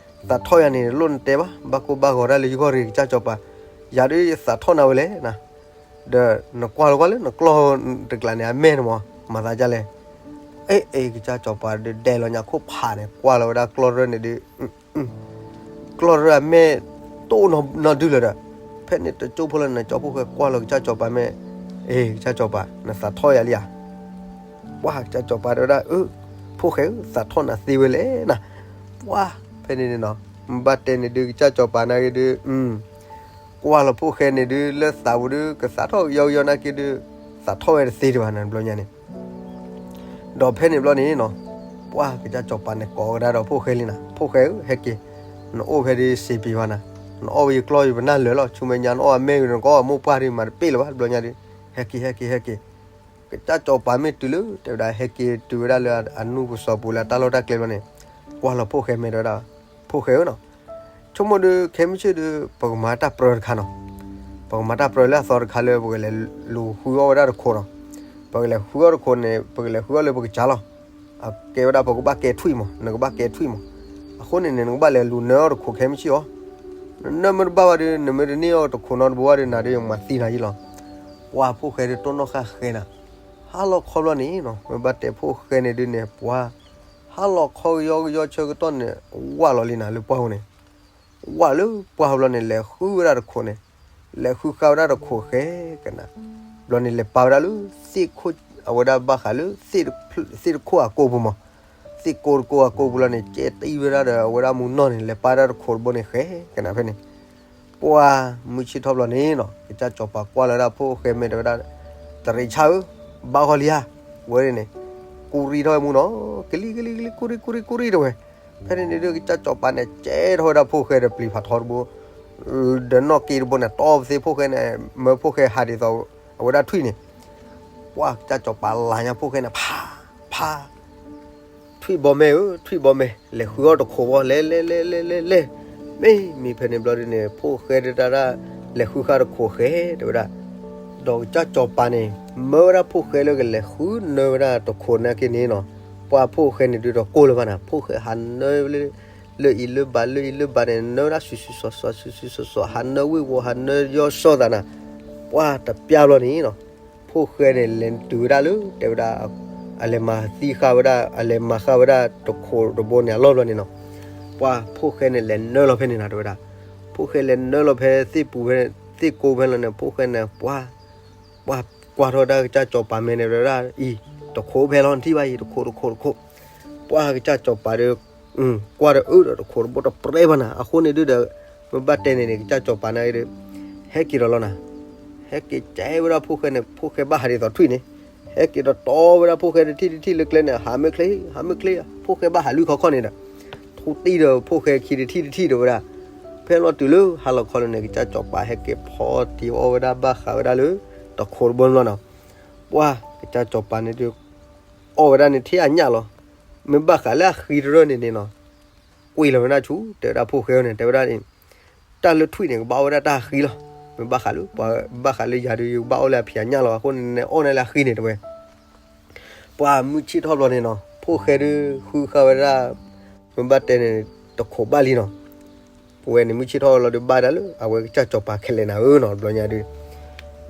သးထီၣ်ယၤန့ၣ် လိၣ်နတဲဘၣ် ဘၣ်ကိၢ်ဘၣ်ဂီၤတၢ်လၢယဂီၢ်ရ့ၣ် ကစၢ်စီၤပၤ, ယၤဒုးယသးထီၣ်နၤဝဲလဲၣ်နၤ, ဒီးနကွၢ်လီၤကွၢ်လၢနကျီၢ်တကျးန့ၣ် အမဲာ်န့ၣ်မး မၤသးဒ်လဲၣ်, အ့ၣ်အ့ၣ် ကစၢ်စီၤပၤဒုးဒဲးလီၤညါခိၣ်ဖးန့ၣ် ကွၢ်လီၤဝဲဒၣ်ကျီၢ်ရၢန့ၣ်ဒုး ကျီၢ်ရၢအမဲာ် တအိၣ်နီတဒုလၢၤဒီး, ဖဲန့ၣ်တကၠိဖိလၢနၤ ကၠီဖိၣ်ဃဲ ကွၢ်လီၤကစၢ်စီၤပၤမ့ၢ်, အ့ၣ် ကစၢ်စီၤပၤ နသးထီၣ်ယၤလံဧါ, ပှၤ ကစၢ်စီၤပၤတဲဝဲဒၣ် အၢ ဖိၣ်ဃဲဧၢ သးထီၣ်နၤသ့ဝဲလဲၣ်နၤ, ပှၤ ဖဲန့ၣ်န့ၣ်နီၤ မ့ၢ်ဘၣ်တဲန့ၣ်ဒုး ကစၢ်စီၤပၤနာ်က့ဒုး ကွၢ်လီၤဖိၣ်ဃဲန့ၣ်ဒုး လၢသးပူၤဒုး ကသးထီၣ်ကယီကယီနာ်က့ဒုး သးထီၣ်ဝဲတသ့ဒံးဘၣ်နၤ တဘျီညါန့ၣ် ဒီးဖဲန့ၣ်ဘျီန့ၣ်နီၤ, ပှၤ ကစၢ်စီၤပၤန့ၣ်ကိးကဒါဒီးဖိၣ်ဃဲလံနၤ, ဖိၣ်ဃဲဧၢ ဟဲက့ၤ, နအိၣ်ဖဲဒၣ်စံးပ့ၤဘၣ်နၤ, နအီၣ်ဝဲယကျီၢ်ယပနၢ်လၢာ်လီၤ, ဆူမဲာ်ညါနအီၣ်အမဲာ်ဂ့ၤ နကအီၣ်အမိၢ်ပှၢ်ဒုး မၤတပ့ၢ်လၢၤဘၣ် တဘျီညါဒုး, ဟဲက့ၤ ဟဲက့ၤ ဟဲက့ၤ, ကစၢ်စီၤပၤမ့ၢ်တုၤလၢ တဲဝဲဒၣ် ဟဲက့ၤတုၤဝဲဒၣ်လၢအနူၢ်ကစီၤပူၤလၢအတၢ်လီၢ်တၢ်ကျဲဘျီန့ၣ်, ကွၢ်လီၤဖိၣ်ဃဲမ့ၢ်တဲဝဲဒၣ်, ဖိၣ်ဃဲဧၢနီၤ ဆိကမိၣ်ဒုး ခဲမုၢ်ဆ့ၣ်ဒုး ပကမၤတၢ်ပြၢတခါနီၤ, ပကမၤတၢ်ပြၢလၢအသီတခါလၢ ပကလဲၤလူၤဃုအီၣ်ဝဲဒၣ်တခိးနီၤ, ပကလဲၤဃုအီၣ်တခိးန့ၣ် ပကလဲၤဃုအီၣ်လၢပကစၢ်လီၤ, အကဲဝဲဒၣ် ပကဘၣ်ကဲထွံၣ်မး နကဘၣ်ကဲထွံၣ်မး, အဃိန့ၣ်န့ၣ် နကဘၣ်လဲၤလူၤနၢအီၣ်တခိးခဲမုၢ်ဆ့ၣ်အီၤ, နနၢမ့ၢ်တဘၣ်ဘၣ်ဒုး နမ့ၢ်တန့ၢ်အီၣ်တခိးနီတဘိဘၣ်ဒုး နၤဒုးယမၤသံနၤယံလီၤ, ပှၤဖိၣ်ဃဲဒုးတိၢ်နီၣ်ဃာ်ဃဲနၤ, ဟါလီၤခီဘျီန့ၣ်နီၤ မ့ၢ်ဘၣ်တဲဖိၣ်ဃဲန့ၣ်ဒုးန့ၣ် ပှၤ ဟါလီၤခီကယီကယီဆၢကတီၢ်န့ၣ် ဝၢ်လီၤလံနၤလၢပှၢ်ပူၤန့ၣ်, ဝၢ်လၢပှၢ်ပူၤဘျီန့ၣ် လဲၤဃုဝဲဒၣ်တခိးန့ၣ်, လဲၤဃုဃာ်ဝဲဒၣ်တခိးဃဲကနၤ, ဘျီန့ၣ် လဲၤပာ်ဝဲဒၣ်လၢသ့ၣ်ခိၣ် အဝဲဒၣ်ဘၣ်ဃးလၢ သ့ၣ်တခိၣ်အကိာ်ပူၤမး, သ့ၣ်ကိာ်တကိာ်အကိာ်ပူၤလီၤန့ၣ် ကဲတံၢ်ဝဲဒၣ်ဒီး အဝဲဒၣ်မူနီၢ်န့ၣ် လဲၤပာ်ဝဲဒၣ်တခိးတဘိန့ၣ်ဃဲကနၤဖဲန့ၣ် ပှၤမုၢ်ဆ့ၣ်ထီၣ်ဘျီန့ၣ်နီၤ ကစၢ်စီၤပၤကွၢ်လီၤဝဲဒၣ်ဖိၣ်ဃဲမ့ၢ်တဲဝဲဒၣ်, တရံးဆၣ်ဧၢ, ဘၣ်ဂီၤလံဧါ, ဝဲန့ၣ်, ကူရံထီၣ်ဝဲမူနီၤ, ကလံၤကလံၤကလံၤ ကူရံကူရံကူရံတဲဝဲ, ဖဲန့ၣ်န့ၣ်ဒုး ကစၢ်စီၤပၤန့ၣ် ကဲထီၣ်ဝဲဒၣ်ဖိၣ်ဃဲဒီးပျံၤဖးထီတဘိ, ဒီးနီၣ်က့တဘိန့ၣ် တီၢ်ပသ့ၣ်ဖိၣ်ဃဲန့ၣ် မၢဖိၣ်ဃဲဟးဒ်သိး အဝဲဒၣ်ထွံၣ်န့ၣ် ပှၤကစၢ်စီၤပၤလၤညါဖိၣ်ဃဲန့ၣ် ဖး, ဖး, ထွံၣ်ဘီမဲာ်ဧၢ, ထွံၣ်ဘီမဲာ်, လဲၤဃုအီၣ်တခိးဘီ, လဲၤ လဲၤ လဲၤ လဲၤ လဲၤ လဲၤ, မ့ၢ် မ့ၢ်ဖဲန့ၣ်ဘျီဒုးန့ၣ် ဖိၣ်ဃဲဒုးတၢ်ဒၣ် လဲၤဃုဃာ်တခိးဃဲ တဲဝဲဒၣ်, ဒီးကစၢ်စီၤပၤန့ၣ် မၢဝဲဒၣ်ဖိၣ်ဃဲလၢကလဲၤဃုနၢဝဲဒၣ်တခိးနာ်က့န့ၣ်နီၤ, ပှၤဖိၣ်ဃဲန့ၣ်ဒုးဒီးကိၢ်လၢၤဘၣ်နၤ, ဖိၣ်ဃဲဟးနၢဝဲလၢ လၢအံၤလၢဘး လၢအံၤလၢဘးန့ၣ် နၢဝဲဒၣ်စုာ်စုာ်စီၤစီၤ စုာ်စုာ်စီၤစီၤ ဟးနၢဝ့ၢ်ဝီၤ ဟးနၢယီၢ်စီၣ်သးနၤ, ပှၤတပျၢ်ဘျီန့ၣ်နီၤ ဖိၣ်ဃဲန့ၣ် လဲၤတုၤဝဲဒၣ်လၢ တဲဝဲဒၣ် အလဲၤမၤသံဃာ်ဝဲဒၣ် အလဲၤမၤဃာ်ဝဲဒၣ်တခိးတဘိန့ၣ် အလီၢ်ဘျီန့ၣ်နီၤ, ပှၤဖိၣ်ဃဲန့ၣ် လဲၤနၢလီၤဖဲန့ၣ်နၤ တဲဝဲဒၣ်, ဖိၣ်ဃဲလဲၤနၢလီၤဖဲသ့ၣ်ပူၤဖဲ သ့ၣ်ကိးဖဲလီၤန့ၣ် ဖိၣ်ဃဲန့ၣ် ပှၤ ပှၤကွၢ်ထီၣ်ဝဲဒၣ်ကစၢ်စီၤပၤမဲာ်န့ၣ် တဲဝဲဒၣ်အံၤ တခိးဖဲလီၤ နထံၣ်ဘၣ်အံၤ တခိး တခိး တခိး, ပှၤကစၢ်စီၤပၤဒီး ကွၢ်ဒီးအၢဒီးတခိးတဘိတပြဲဘၣ်နၤ အဃိန့ၣ်ဒုဒီး မ့ၢ်ဘၣ်တဲန့ၣ်န့ၣ် ကစၢ်စီၤပၤန့ၣ်ဒီး ဟဲက့ၤဒီးလီၤနၤ, ဟဲက့ၤကဲဝဲဒၣ်ဖိၣ်ဃဲန့ၣ် ဖိၣ်ဃဲဘၣ်ဟးဒ်သိးထွံၣ်န့ၣ်, ဟဲက့ၤဒီးတီဝဲဒၣ်ဖိၣ်ဃဲတထံၣ်တထံၣ်လၢကျဲန့ၣ် ဟးမ့ၢ်ချ့ ဟးမ့ၢ်ချ့, ဖိၣ်ဃဲဘၣ်ဟးလွံၢ်ခီခီန့ၣ်ဒီး ထူတံၢ်ဒီးဖိၣ်ဃဲခံတထံၣ်တထံၣ်ဒီးဝဲဒၣ်, ဖဲလီၤတုၤလၢဟါလီၤခီလၢန့ၣ် ကစၢ်စီၤပၤဟဲက့ၤဖီတ့ၢ်အီၣ်ဝဲဒၣ်ဘၣ်ဃးဝဲဒၣ်လၢ တခိးတဘိန့ၣ်လီၤနီၤ, ပှၤကစၢ်စီၤပၤန့ၣ်ဒုး အီၣ်ဝဲဒၣ်န့ၣ်ထဲအညၣ်လီၤ, မ့ၢ်ဘၣ်ဃးလၢအဃံတရၢၢ်န့ၣ်န့ၣ်နီၤ, ကွံာ်လီၤဝဲဒၣ်ဆူ တဲဝဲဒၣ်ဖိၣ်ဃဲန့ၣ် တဲဝဲဒၣ်န့ၣ် တၢ်လၢထွံၣ်န့ၣ် ကဘၣ်အီၣ်ဝဲဒၣ်တၢ်ဃံလီၤ, မ့ၢ်ဘၣ်ဃးလၢ ပှၤဘၣ်ဃးလၢယၤဒီး ယကဘၣ်အီၣ်လၢအဖံးအညၣ်လီၤ, အဃိန့ၣ် နအီၣ်န့ၢ်လၢအဃံန့ၣ် တဲဝဲ ပှၤမုၢ်ဆ့ၣ်ထီၣ်ဘျီန့ၣ်နီၤ ဖိၣ်ဃဲဒုးဃုဃာ်ဝဲဒၣ် မ့ၢ်ဘၣ်တဲန့ၣ် တခိးဘၣ်လံနီၤ, ပဝဲန့ၣ်မုၢ်ဆ့ၣ်ထီၣ်လီၤဒုးဘၣ်ဒၣ်လၢ အဝဲကစၢ်စီၤပၤခဲလၢာ်နၤဧၢနီၤ ဘျီညါဒုး,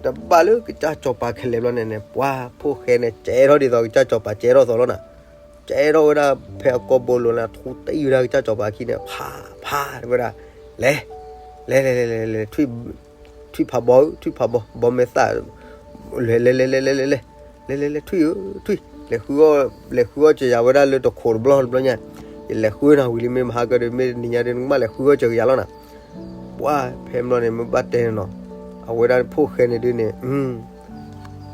တဘၣ်လၢကစၢ်စီၤပၤခဲလၢာ်ဘျီန့ၣ်န့ၣ် ပှၤဖိၣ်ဃဲန့ၣ် ကဲထီၣ်ဒ်သိးကစၢ်စီၤပၤကဲထီၣ်သိးလီၤနၤ, ကဲထီၣ်ဝဲဒၣ်ဖဲအကိာ်ဘိလိၤန့ၣ် ထူတံၢ်ဝဲဒၣ်ကစၢ်စီၤပၤခံန့ၣ် ဖးဖးဝဲဒၣ်, လဲၤ လဲၤလဲၤလဲၤလဲၤလဲၤ ထွံၣ်ဖးဘီဧၢ ထွံၣ်ဖးဘီ ဘီမဲာ်သၣ် လဲၤလဲၤလဲၤလဲၤလဲၤလဲၤလဲၤ လဲၤလဲၤလဲၤ ထွံၣ်ဧၢ ထွံၣ် လဲၤဃုအီၣ် လဲၤဃုအီၣ်စၢၤယၤဝဲဒၣ်လၢတခိးတဘျီတဘျီညါ, ယလဲၤဃုနၤဝံၤလံ မ့ၢ်မဟါကဒီး မ့ၢ်တနံၤညါဒီး နကဘၣ်လဲၤဃုအီၣ်စၢၤကယၤလီၤနၤ, ပှၤဖဲဘျီန့ၣ် မ့ၢ်ဘၣ်တဲန့ၣ်နီၤ, အဝဲဒၣ်ဖိၣ်ဃဲန့ၣ်ဒုးန့ၣ်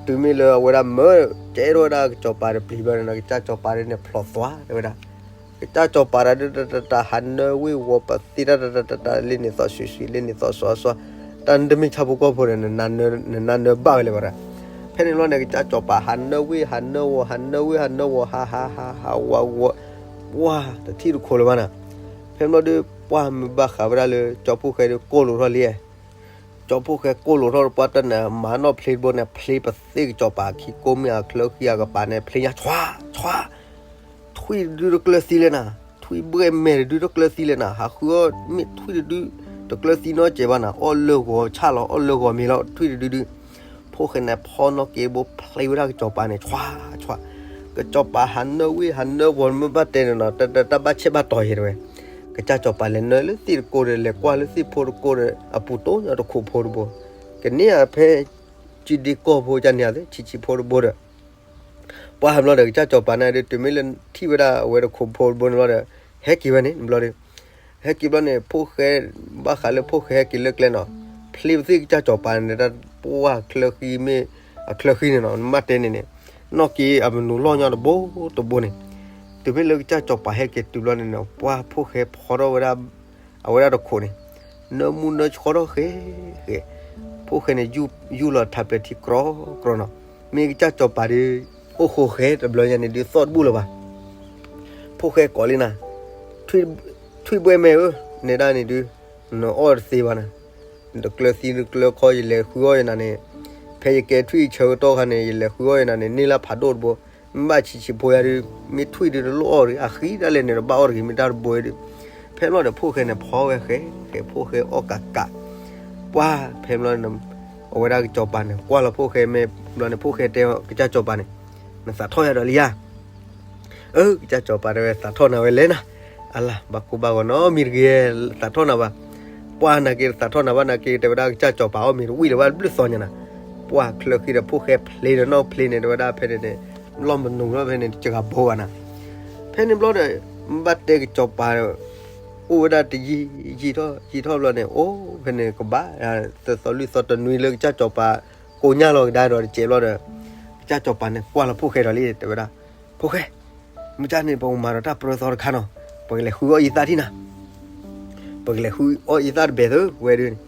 တုၤမ့ၢ်လၢအဝဲဒၣ်မၢကဲထီၣ်ဝဲဒၣ်ကစီၤပၤတပျံၤဘျီန့ၣ်နီၤ ကစၢ်စီၤပၤဒုးန့ၣ်ဖျိးသွါတဲဝဲဒၣ်, ကစၢ်စီၤပၤတၢ်ဒုးတၢ်တၢ်တၢ်ဟးနၢဝ့ၢ်ဝီၤပသ့တၢ်တၢ်တၢ်တၢ်တၢ်လ့န့ၣ်သီၣ်ဆှံဆှံ လ့န့ၣ်သီၣ်စီစီ တၢ်နတမ့ၢ်ဆၣ်ဖိကီၢ်ဖိဒီး နနၢဘၣ်ဝဲလၢၤဘၣ်ဒၣ်, ဖဲန့ၣ်ဘျီန့ၣ် ကစၢ်စီၤပၤဟးနၢဝ့ၢ် ဟးနၢဝ့ၢ် ဟးနၢဝ့ၢ် ဟးနၢဝ့ၢ် ဟးဟးဟးဝးဝး, ပှၤတထံၣ်တခိးလၢၤဘၣ်နၤ, ဖဲဘျီဒုး ပှၤမ့ၢ်ဘၣ်ဃးဝဲဒၣ်လၢ ကၠီဖိၣ်ဃဲဒုးကိၢ်လိာ်ထီၣ်လံ, ကၠီဖိၣ်ဃဲကိၢ်လိာ်ထီၣ် ပှၤတနၢ်မၤနီၣ်ဖျ့တဘိန့ၣ် ဖျ့ပသ့ၣ်ကစီၤပၤခံကိးမ့ၢ်အချၢဃံအကပၤန့ၣ် ဖျ့ညါ ဆွး ဆွး, ထွံၣ်တဒုတကျၢၢ်သံလၢနၤ, ထွံၣ်ဘှဲၣ်မဲာ်တဒုတကျၢၢ်သံလၢနၤ, ဟးဃုအီၣ်မ့ၢ်ထွံၣ်တဒု တကျၢၢ်သံနီတစဲးဘၣ်နၤ, အီၣ်လၢဂီၤဆၣ်လီၤ အီၣ်လၢဂီၤမ့ၤလီၤ ထွံၣ်တဒုဒု, ဖိၣ်ဃဲန့ၣ်ဖီနီၣ်က့ၤတဘိ ဖျ့ဝဲဒၣ်ကစီၤပၤန့ၣ် ဆွး ဆွး, ကစီၤပၤဟးနၢဝ့ၢ် ဟးနၢဝီၤ မ့ၢ်ဘၣ်တဲန့ၣ်နီၤ တၢ်ဘၣ်ဆဲးဘၣ်တီၤယဲတဲဝဲ, ကစၢ်စီၤပၤလဲၤနၢလၢသ့ၣ်တကိးဒီး လဲၤကွၢ်လၢသ့ၣ်ဖိတကိးဒီး အပူၤတိၢ်ညါတခိးဖိတဘိ, ကန့ၢ်အဖဲ စုဒ့ကီၢ်ဖိကန့ၢ်အသ့ ဆံးဆံးဖိတဘိဒီး ပှၤဟးဘျီဒီး ကစၢ်စီၤပၤန့ၣ်ဒုး တုၤမ့ၢ်လၢထံၣ်ဝဲဒၣ်အဝဲတခိးဖိတဘိန့ၣ်ဘျီဒီး ဟဲက့ၤဝဲန့ၣ် ဘျီဒီး ဟဲက့ၤဘျီန့ၣ် ဖိၣ်ဃဲ ဘၣ်ဃးလၢဖိၣ်ဃဲဟဲက့ၤလၢကျဲနီၤ, ဖျ့ပသ့ၣ်ကစၢ်စီၤပၤန့ၣ် တၢ်ပှၢ်ချၢဃံမ့ၢ် အချၢဃံန့ၣ်နီၤ နဘၣ်တဲန့ၣ်န့ၣ် နီၣ်က့ၤအမနုၤလီၢ်ညီတဘိတဘိန့ၣ်, တုၤမ့ၢ်လၢကစၢ်စီၤပၤဟဲက့ၤတုၤဘျီန့ၣ်နီၤ ပှၤဖိၣ်ဃဲဖီထီၣ်ဝဲဒၣ် အဝဲဒၣ်တခိးန့ၣ် နၢမူနၢဆှီထီၣ်ဃဲဃဲ, ဖိၣ်ဃဲန့ၣ် ယူၢ်လီၤထးပျဲၤထံကြီကြီနီၤ, မ့ၢ်ကစၢ်စီၤပၤဒုး အိၣ်ဃိဃဲတဘျီညါန့ၣ်ဒုးသီၣ်တဘူၣ်လၢၤဘၣ်, ဖိၣ်ဃဲကိးလံနၤ, ထွံၣ်ဘှဲၣ်မဲာ်ဧၢ, နဲဒၣ်န့ၣ်ဒုး နအီၣ်တသ့ဘၣ်နၤ, နတကျၢၢ်သံနတကျၢၢ်ခီ ယလဲၤဃုအီၣ်ယနၤန့ၣ်, ဖဲယကဲထွံၣ်ဆၢကတီၢ်ခါန့ၣ် ယလဲၤဃုအီၣ်ယနၤန့ၣ် န့ၢ်လၢဖးဒိၣ်တဘိ, မ့ၢ်ဘၣ်ဆံးဆံးဖိယါဒုး မ့ၢ်ထွံၣ်ဒုးတလိၣ်အီၣ်ဒုး အဃံတၢ်လဲၣ်န့ၣ် တဘၣ်အီၣ်တဂ့ၤ မ့ၢ်တၢ်တဘိဒုး, ဖဲဘျီဒီး ဖိၣ်ဃဲန့ၣ်ဖီဝဲဃဲဃဲ ဖိၣ်ဃဲအီၣ်ကးကး, ပှၤဖဲဘျီန့ၣ် အဝဲဒၣ်ကစီၤပၤန့ၣ် ကွၢ်လီၤဖိၣ်ဃဲမဲာ်ဘျီန့ၣ် ဖိၣ်ဃဲတဲကစၢ်စီၤပၤန့ၣ်, နသးထီၣ်ယၤဒီးလံဧါ အၢ ကစၢ်စီၤပၤတဲဝဲ သးထီၣ်နၤဝဲလဲၣ်နၤ, အလၤ ဘၣ်ကိၢ်ဘၣ်ဂီၤနီတမံၤတဂ့ၤ သးထီၣ်နၤဘၣ်, ပှၤနာ်က့ သးထီၣ်နၤဘၣ်နာ်က့ တဲဝဲဒၣ်ကစၢ်စီၤပၤအီၣ်မ့ၤတဝံၣ်လၢၤဘၣ်တဘျုးသီညါနၤ, ပှၤချၢဃံဒီးဖိၣ်ဃဲဖျ့ဒီးနီၣ်ဖျ့န့ၣ် တဲဝဲဒၣ်ဖဲန့ၣ်န့ၣ် လီၢ်မနုၤလီၤဖဲန့ၣ် တစှၤဘိဘၣ်နၤ, ဖဲန့ၣ်ဘျီဒီး ဘၣ်တဲကစီၤပၤ အိၣ်ဝဲဒၣ်တယံာ်ယံာ်ထီၣ်ယံာ်ထီၣ်ဘျီန့ၣ် အိၣ်ဖဲန့ၣ်ကဘၣ် သီသီလွံၢ်သီတနွံလၢကစၢ်စီၤပၤ ကိးညါလီၤကဒါဒီးတစဲးဘျီဒီး ကစၢ်စီၤပၤန့ၣ် ကွၢ်လီၤဖိၣ်ဃဲဒီးလံ တဲဝဲဒၣ်, ဖိၣ်ဃဲ, မ့ၢ်ကၢ်န့ၣ် ပကမၤဒီးတၢ်ပြၢသီတခါနီၤ, ပကလဲၤဃုအီၣ်အံသၣ်ထံၣ်နၤ ပကလဲၤဃုအီၣ်အံသၣ်တဘဲၤသုဝဲဒုးန့ၣ်,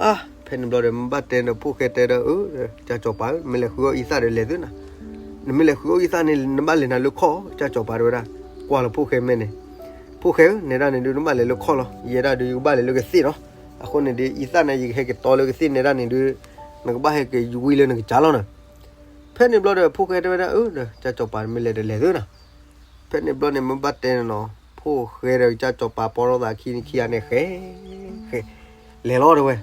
အါ ဖဲန့ၣ်ဘျီဒီး မ့ၢ်ဘၣ်တဲဒီးဖိၣ်ဃဲတဲဒီး အၢ ကစၢ်စီၤပၤဧၢ နမ့ၢ်လဲၤဃုအီၣ်အံသၣ်ဒီးလဲၤသုနၤ, နမ့ၢ်လဲၤဃုအီၣ်အံသၣ်န့ၣ် နဘၣ်လဲၤနၤလၢခီၣ် ကစၢ်စီၤပၤတဲဝဲဒၣ်, ကွၢ်လီၤဖိၣ်ဃဲမဲာ်န့ၣ်, ဖိၣ်ဃဲဧၢ နဲဒၣ်န့ၣ်ဒုး နဘၣ်လဲၤလၢခီၣ်လီၤ ယဲဒၣ်ဒုး ယကဘၣ်လဲၤလၢကသ့ၣ်လီၤ, အဃိန့ၣ်ဒုး အံသၣ်န့ၣ် ယကဟဲက့ၤတီလၢကသ့ၣ်နဲဒၣ်န့ၣ်ဒုး နကဘၣ်ဟဲက့ၤယဝံလၢနကစၢ်လီၤနၤ, ဖဲန့ၣ်ဘျီဒီး ဖိၣ်ဃဲတဲဝဲဒၣ် အၢ ကစၢ်စီၤပၤ နမ့ၢ်လဲၤဒီးလဲၤသုနၤ, ဖဲန့ၣ်ဘျီန့ၣ် မ့ၢ်ဘၣ်တဲန့ၣ်နီၤ ဖိၣ်ဃဲဒီးကစၢ်စီၤပၤ ပီထီၣ်သးခံခံဂၤန့ၣ် ဃဲ ဃဲ လဲၤလီၤတဲဝဲ,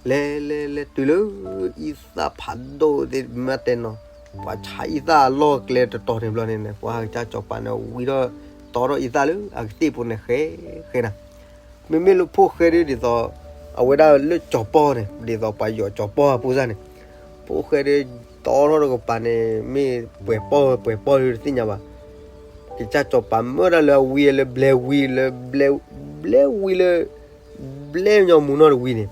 လဲၤလဲၤလဲၤတုၤလၢ အံသၣ်ဖးဒိၣ်သ့ၣ်မ့ၢ်တဲနီၤ, ပှၤဆါအံသၣ်အလီၢ်ကျဲတတီၤန့ၣ်ဘျီန့ၣ် ပှၤကစၢ်စီၤပၤန့ၣ် ဝံထီၣ်တီထီၣ်အံသၣ်လၢအကသ့ၣ်ပူၤန့ၣ် ဃဲ ဃဲနၤ, မ့မ့ၢ်လၢဖိၣ်ဃဲဒ်သိး အဝဲဒၣ်လၢကၠီၤပီၢ်န့ၣ် ဒ်သိးပှၤယီၤကၠီၤပီၢ်အပူၤစ့ၢ်န့ၣ်, ဖိၣ်ဃဲဒီးတီထီၣ်တကပၤန့ၣ် မ့ၢ်ပှဲၤပီၢ်ပှဲၤပီၢ်ဒုးတသ့ၣ်ညါဘၣ်. ကစၢ်ကၠီၤပၤမၢဒၣ်လၢအဝံၤလၢဘျဲဝံၤလၢဘျဲ, ဘျဲဝံၤလၢ ဘျဲညီမူနီၢ်တဝံၤန့ၣ်,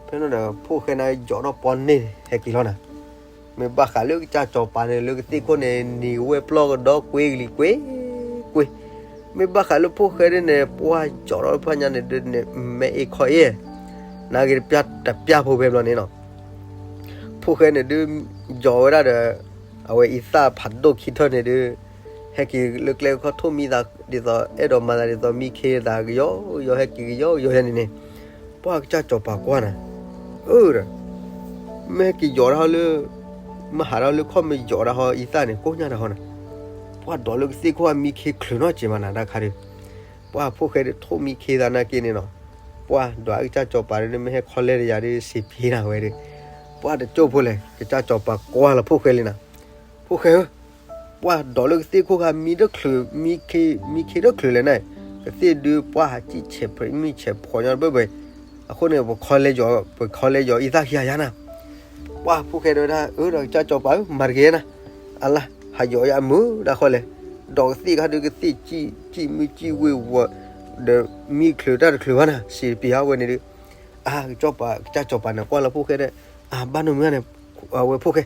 ဖဲန့ၣ်ဒီး ဖိၣ်ဃဲန့ၣ်ယီၤထီၣ်ပီၢ်န့ၣ်ဟဲက့ၤလီၤနၤ. မ့ၢ်ဘၣ်ဃးလၢကစၢ်ကၠီၤပၤန့ၣ် လၢကသ့ၣ်ခိၣ်န့ၣ် နံၤဝဲပျီၢ်ကဒီကွ့ကလံၤကွ့ကွ့, မ့ၢ်ဘၣ်ဃးလၢဖိၣ်ဃဲဒ်န့ၣ် ပှၢ်ယီၤထီၣ်ဖၣ်ညါန့ၣ်ဒ်န့ၣ် မဲအ့ၣ်ခီအ့ၣ်, နာ်က့တပျၢ်တပျၢ်ဖိဖဲဘျီန့ၣ်နီၤ. ဖိၣ်ဃဲန့ၣ်ဒုး ယီၤဝဲဒၣ်ဒီး အဝဲအံသၣ်ဖးဒိၣ်ခံထၢၣ်န့ၣ်ဒုး ဟဲက့ၤလၢကျဲခီထိၣ်မံသး ဒ်သိးအဲၣ်ဒိးမၤသးဒ်သိးမံခ့သးကယီကယီ ဟဲက့ၤကယီကယီယဲန့ၣ်န့ၣ်, ပှၢ်ကစၢ်ကၠီၤပၤကွၢ်နၤ, အၢဒီး မ့ၢ်ဟဲက့ၤယီၤတၢ်လၢ မ့ၢ်ဟးထီၣ်လၢခီၣ်မ့ၢ်ယီၤဒၣ်ဟီအံသၣ်န့ၣ် ကိညါတၢ်ဟီနၤ, ပှၢ်ဒီးလၢကသ့ၣ်ခိၣ်အမံခ့ချုးနီၢ်က့ၤမးနၤတၢ်ခါဒီး, ပှၢ်ဖိၣ်ဃဲဒုးထိၣ်မံခ့သးနာ်က့န့ၣ်နီၤ, ပှၢ်ဒီးအကစၢ်ကၠီၤပၤဒုး မ့ၢ်ဟဲခီလဲတယၤဒုး စံးပ့ၤနၤဝဲဒီး, ပှၢ်တကၠိၢ်ဖိလဲၣ် ကစၢ်ကၠီၤပၤကွၢ်လၢဖိၣ်ဃဲလံနၤ, ဖိၣ်ဃဲဧၢ, ပှၢ်ဒီးလၢကသ့ၣ်ခိၣ်ခါမံတချုး မံခ့တချုးလဲၣ်န့ၣ်, ကသ့ၣ်ဒုးပှၢ်ဟးစံၣ်ဆဲးဖှဲးမံဆဲးဖှီညါတဘၢဘၢ, အဃိန့ၣ် ပခီလဲယီၤ ပခီလဲယီၤအံသၣ်ခံဂၤယါနၤ, ပှၢ်ဖိၣ်ဃဲတဲဝဲဒၣ် အၢဒီးကစၢ်ကၠီၤပၤဧၢ မၤတက့ၢ်နၤ, အလါ ဟးယီၤယါမုာ်ဒၣ်ဃီလဲၣ်, ဒီးကသ့ၣ်ခါဒုးကသ့ၣ်စံၣ်မုၢ်စံၣ်ဝ့ၢ်ဝီၤ ဒီးမံချုးတၢ်တချုးဘၣ်နၤ စံးပ့ၤဟးဝဲန့ၣ်ဒုး, အၢ ကစၢ်ကၠီၤပၤန့ၣ် ကွၢ်လၢဖိၣ်ဃဲဒီး, အၢ ဘၣ်နီၢ်မုၢ်ဂၤန့ၣ်, အဝဲဖိၣ်ဃဲ,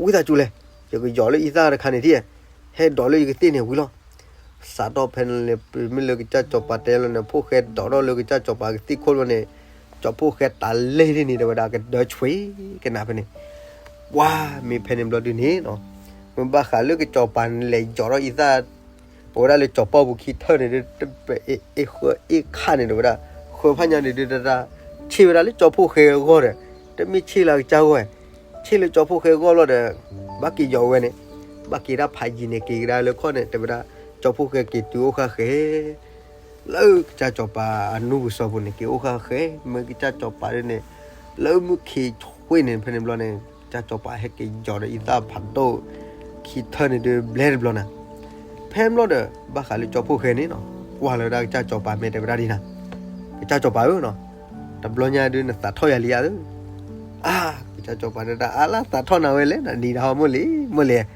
ဝံသးစူၤလဲၣ်, ယကယီၤလၢအံသၣ်တခါန့ၣ်ထံၣ်, ဟဲဒီးလၢယကသ့ၣ်န့ၣ်ဝံၤလီၤ. စးထီၣ်ဖဲန့ၣ်လဲၤ မ့ၢ်လၢကစၢ်ကၠီၤပၤတဲလီၤန့ၣ် ဖိၣ်ဃဲဒီးထီၣ်လၢကစၢ်ကၠီၤပၤကသ့ၣ်ခိၣ်လီၤန့ၣ်, ကၠီဖိၣ်ဃဲတၢ်လဲၢ်ဒ်န့ၣ် တဲဝဲဒၣ်ကဒၢဆွ့ကနၣ်ဖဲန့ၣ်, ပှၢ်မ့ၢ်ဖဲန့ၣ်ဘျီဒုးန့ၣ်နီၤ, မ့ၢ်ဘၣ်ဃးလၢကစၢ်ကၠီၤပၤန့ၣ်လဲၤယီၤထီၣ်အံသၣ် ပဝဲဒၣ်လၢကၠီၤပီၢ်ပူၤခံထၢၣ်န့ၣ်ဒုး တပအ့ၣ်ဃၢအ့ၣ်ခါန့ၣ် တဲဝဲဒၣ်, ဃၢဖၣ်ညါန့ၣ်ဒုးတဒၣ်, ဆ့ၣ်ဝဲဒၣ်လၢကၠီဖိၣ်ဃဲအဂီၢ်ဒီး, တမ့ၢ်ဆ့ၣ်လၢကစၢ်ဂီၢ်, ဆ့ၣ်လၢကၠီဖိၣ်ဃဲအဂီၢ်လီၤဒီး, ဘၣ်က့ၤယီၤဝဲန့ၣ်, ဘၣ်က့ၤတၢ်ဖးယံၤန့ၣ် က့ၤကဒါလၢခီၣ်န့ၣ် တဲဝဲဒၣ်, ကၠီဖိၣ်ဃဲက့ၤတုၤအိၣ်ဃၣ်ဃဲ လၢကစၢ်ကၠီၤပၤအနူပူၤစီၤပူၤန့ၣ် က့ၤအိၣ်ဃၣ်ဃဲ, မ့ၢ်ကစၢ်ကၠီၤပၤဒ်န့ၣ်, လၢမုၢ်ခံဆွ့န့ၣ် ဖဲန့ၣ်ဘျီန့ၣ်, ကစၢ်ကၠီၤပၤဟဲက့ၤယီၤဒီးအံသၣ်ဖးဒိၣ်ခံထၢၣ်န့ၣ်ဒုး ဘျဲတဘျီနၤ, ဖဲန့ၣ်ဘျီဒီး ဘၣ်ဃးလၢကၠီဖိၣ်ဃဲန့ၣ်နီၤ, ကွၢ်လၢဒၣ်ကစၢ်ကၠီၤပၤမ့ၢ်တဲဝဲဒၣ်ဒ်နၤ, ကစၢ်ကၠီၤပၤဧၢနီၤ, တဘျီညါဒုးနသးထီၣ်ယၤလံဧါ, အါ, ကစၢ်ကၠီၤပၤဒၣ် အါလၢသးထီၣ်နၤဝဲလဲၣ်, နနံၤဒၣ်ဟီမိၢ်လံ, မိၢ်လဲၣ်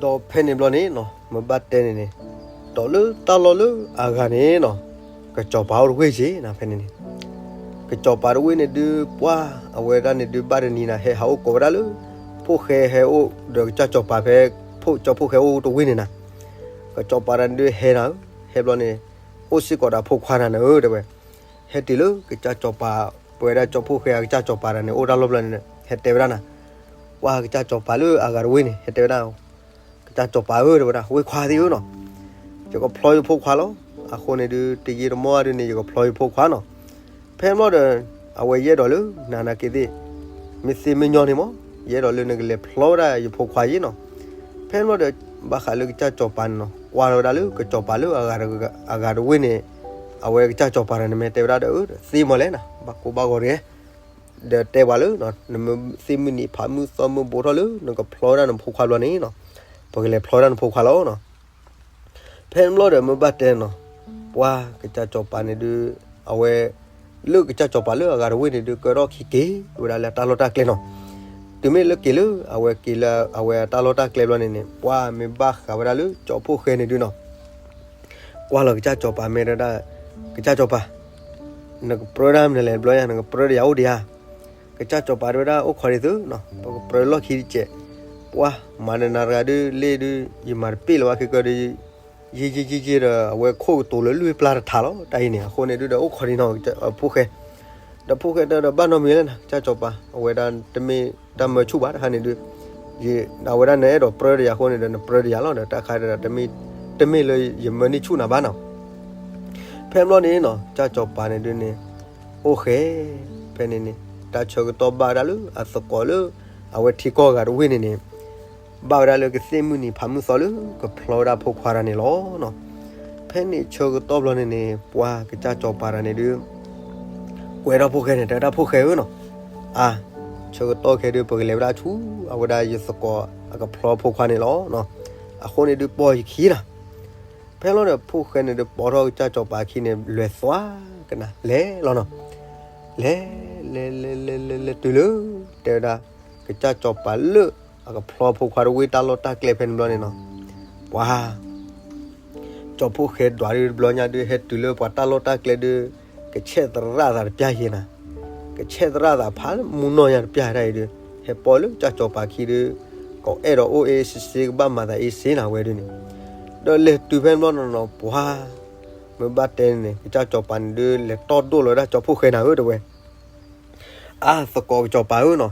ဒီးဖဲန့ၣ်ဘျီန့ၣ်နီၤ မ့ၢ်ဘၣ်တဲန့ၣ်န့ၣ်, ဒီးလၢတၢ်လီၢ်လၢအဂၤန့ၣ်နီၤ, ကစၢ်ကၠီၤပၤအိၣ်တဝ့ၢ်က့ၤနၤဖဲန့ၣ်န့ၣ်, ကစၢ်ကၠီၤပၤတဝ့ၢ်န့ၣ်ဒုး ပှၢ်အဝဲဒၣ်န့ၣ်ဒုး ဘၣ်တနံၤနၤ ဟဲဟးအိၣ်ကိးဝဲဒၣ်လၢ ဖိၣ်ဃဲဟဲအိၣ်ဒီးကစၢ်ကၠီၤပၤဖဲ ဖိၣ်ကၠီဖိၣ်ဃဲအိၣ်တဝ့ၢ်န့ၣ်နၤ, ကစၢ်ကၠီၤပၤတၢ်န့ၣ်ဒုးဟဲနၤဧၢ, ဟဲဘျီန့ၣ်, အိၣ်စ့ၢ်ကီးဒီးဖိခွါနၤနၤဧၢ တဲဝဲ ဟဲတုၤလၢကစၢ်ကၠီၤပၤ, ပဝဲဒၣ်ကၠီဖိၣ်ဃဲအကစၢ်ကၠီၤပၤတၢ်န့ၣ် အိၣ်တၢ်လီၢ်ဘျီန့ၣ် ဟဲတဲဝဲဒၣ်နၤ, ပှၢ်ကစၢ်ကၠီၤပၤလၢအဂၤတဝ့ၢ်န့ၣ် ဟဲတဲဝဲဒၣ်, ကစၢ်ကၠီၤပၤဧၢ တဲဝဲဒၣ် ဝ့ၢ်ခွါသ့ၣ်ဧၢနီၤ, ယကဖျီယဖိခွါလီၤ, အဃိန့ၣ်ဒုး တယံာ်တမီၢ်ဒုးန့ၣ် ယကဖျီယဖိခွါနီၤ, ဖဲန့ၣ်ဘျီဒီး အဝဲယအဲၣ်ဒိးလၢ နၤနာ်က့သ့ၣ်, မ့ၢ်သ့မ့ၢ်ညီန့ၣ်မး, ယအဲၣ်ဒိးလၢနကလဲၤဖျီဝဲဒၣ်ယဖိခွါယ့ၣ်နီၤ, ဖဲန့ၣ်ဘျီဒီး ဘၣ်ဃးလၢကစၢ်ကၠီၤပၤန့ၣ်နီၤ ကွၢ်လီၤဝဲဒၣ်လၢကစၢ်ကၠီၤပၤလၢအဂၤတဝ့ၢ်န့ၣ်, အဝဲကစၢ်ကၠီၤပၤတၢ်န့ၣ်မ့ၢ်တဲဝဲဒၣ်ဒီး အၢ သ့မးလဲၣ်နၤ ဘၣ်ကိၢ်ဘၣ်ဂီၤတဂ့ၤ, ဒီးတဲပှၤလၢ နမ့ၢ်သ့ၣ်မုၢ်နံၤဖးမုၢ်သီမုၢ်ဘိးထီၣ်လၢ နကဖျီဝဲဒၣ်နဖိခွါဘျီန့ၣ်နီၤ, ပကလဲၤဖျီဝဲဒၣ်နဖိခွါလီၤနီၤ, ဖဲန့ၣ်ဘျီဒီးမ့ၢ်ဘၣ်တဲနီၤ, ပှၢ်ကစၢ်ကၠီၤပၤန့ၣ်ဒုး, အဝဲ လၢကစၢ်ကၠီၤပၤလၢအဂၤတဝ့ၢ်န့ၣ်ဒုး ကဲထီၣ်ခံက့ၤဝဲဒၣ်လၢတၢ်လီၢ်တၢ်ကျဲနီၤ, တုၤမ့ၢ်လၢက့ၤလၢ အဝဲက့ၤလၢအဝဲတၢ်လီၢ်တၢ်ကျဲဘျီန့ၣ်န့ၣ် ပှၢ်မ့ၢ်ဘၣ်ဃးဝဲဒၣ်လၢကၠီဖိၣ်ဃဲန့ၣ်ဒုးနီၤ ကွၢ်လီၤကစၢ်ကၠီၤပၤမ့ၢ်တဲဒၣ်, ကစၢ်ကၠီၤပၤ, နကပြၢတၢ်မနုၤလဲၣ်ဘျီယါ နကပြၢတယၤအိၣ်ဒံးဧါ, ကစၢ်ကၠီၤပၤတဲဝဲဒၣ်အိၣ်ခိးဒ်သိးနီၤ ပကပြၢလီၢ်ခံတစဲး, ပှၢ်မၤနနၤတဂၤဒုးလ့ၣ်ဒုး ယမၤတပ့ၢ်လၢၤဘၣ်ခဲကၢဒီး ယံၤယံၤယံၤယံၤဒီး အဝဲခိၣ်ကတိၤလၢလွံၢ်ပျၢ်တထးလီၤ တၢ်အံၤန့ၣ် အဃိန့ၣ်ဒုးဒီးအိၣ်ခိးဒံးနီၤ ဖိၣ်ဃဲ, ဒီးဖိၣ်ဃဲတဲဒီးဘၣ်နီတမံၤလဲၣ်နၤ ကစၢ်ကၠီၤပၤ အဝဲဒၣ်တမ့ၢ်တၢ်မၢဆူၣ်ဘၣ်တခါန့ၣ်ဒုး, အဝဲဒၣ်နအဲၣ်ဒိးပြၢတယၤအဃိန့ၣ်ဒီး နပြၢတယၤလီၤဒီး တၢ်ခါဒီး တမ့ၢ်လၢယမၢန့ၢ်ဆူၣ်နၤဘၣ်နီၤ ဖဲဘျီန့ၣ်နီၤ ကစၢ်ကၠီၤပၤန့ၣ်ဒုးန့ၣ် အိၣ်ဃဲ, ဖဲန့ၣ်န့ၣ် တၢ်ဆၢကတီၢ်ဘၣ်ဝဲဒၣ်လၢအသကိးလၢ အဝဲထံကီၢ်ဂၤတဝ့ၢ်န့ၣ်န့ၣ် ဘၣ်ဝဲဒၣ်လၢကသ့ၣ်မုၢ်နံၤဖးမုၢ်သီလၢ ကဖျီဝဲဒၣ်ဖိခွါတၢ်န့ၣ်လီၤ. ဖဲန့ၣ်ဆၢကတီၢ်ဘျီန့ၣ်န့ၣ် ပှၤကစၢ်ကၠီၤပၤတၢ်န့ၣ်ဒုး ကွဲးထီၣ်ဖိၣ်ဃဲန့ၣ် တဲဝဲဒၣ်ဖိၣ်ဃဲဧၢနီၤ, အါ, ဆၢကတီၢ်ခဲဒုး ပကလဲၤဝဲဒၣ်ဆူ အဝဲဒၣ်ယသကိးအကဖျီဖိခွါန့ၣ်လီၤ. အဃိန့ၣ်ဒုး ပိာ်ယခံနီၤ. ဖဲလီၤဒီးဖိၣ်ဃဲန့ၣ်ဒုး ပိာ်ထီၣ်ကစၢ်ကၠီၤပၤအခံန့ၣ် လဲၤသွါကနၤလဲၤလီၤနီၤ. လဲၤ လဲၤ လဲၤ လဲၤ လဲၤ လဲၤတုၤလၢ တဲဝဲဒၣ် ကစၢ်စီၤပၤလၢ အကဖျီဖိခွါတဝ့ၢ်တၢ်လီၢ်တၢ်ကျဲဖဲန့ၣ်ဘျီန့ၣ်နီၤ, ပှၤ ကၠီဖှိၣ်ဃဲဒွးဒုးတဘျီညါဒုး ဟဲတုၤလၢပှၤတၢ်လီၢ်တၢ်ကျဲဒုး ကဆဲးသရၣ်သးတပျၢ်ယဲနၤ, ကဆဲးသရၣ်သးဖးလၢမူနီၢ်ညါတပျၢ်ဒၣ်အံၤဒုး ဟဲပိာ်လၢကစၢ်စီၤပၤခံဒုး ကအဲၣ်ဒိးအိၣ်အ့စ့စ့ ကဘၣ်မၤသးအ့စ့နၤဝဲဒုးန့ၣ်, ဒီးလဲၤတုၤဖဲန့ၣ်ဘျီနီၤနီၤ ပှၤ မ့ၢ်ဘၣ်တဲန့ၣ် ကစၢ်စီၤပၤန့ၣ်ဒုး လဲၤတီၢ်ဒိၣ်လီၤဝဲဒၣ်ကၠီဖှိၣ်ဃဲနၤဧၢ တဲဝဲ အါ သကိးကစီၤပၤဧၢနီၤ,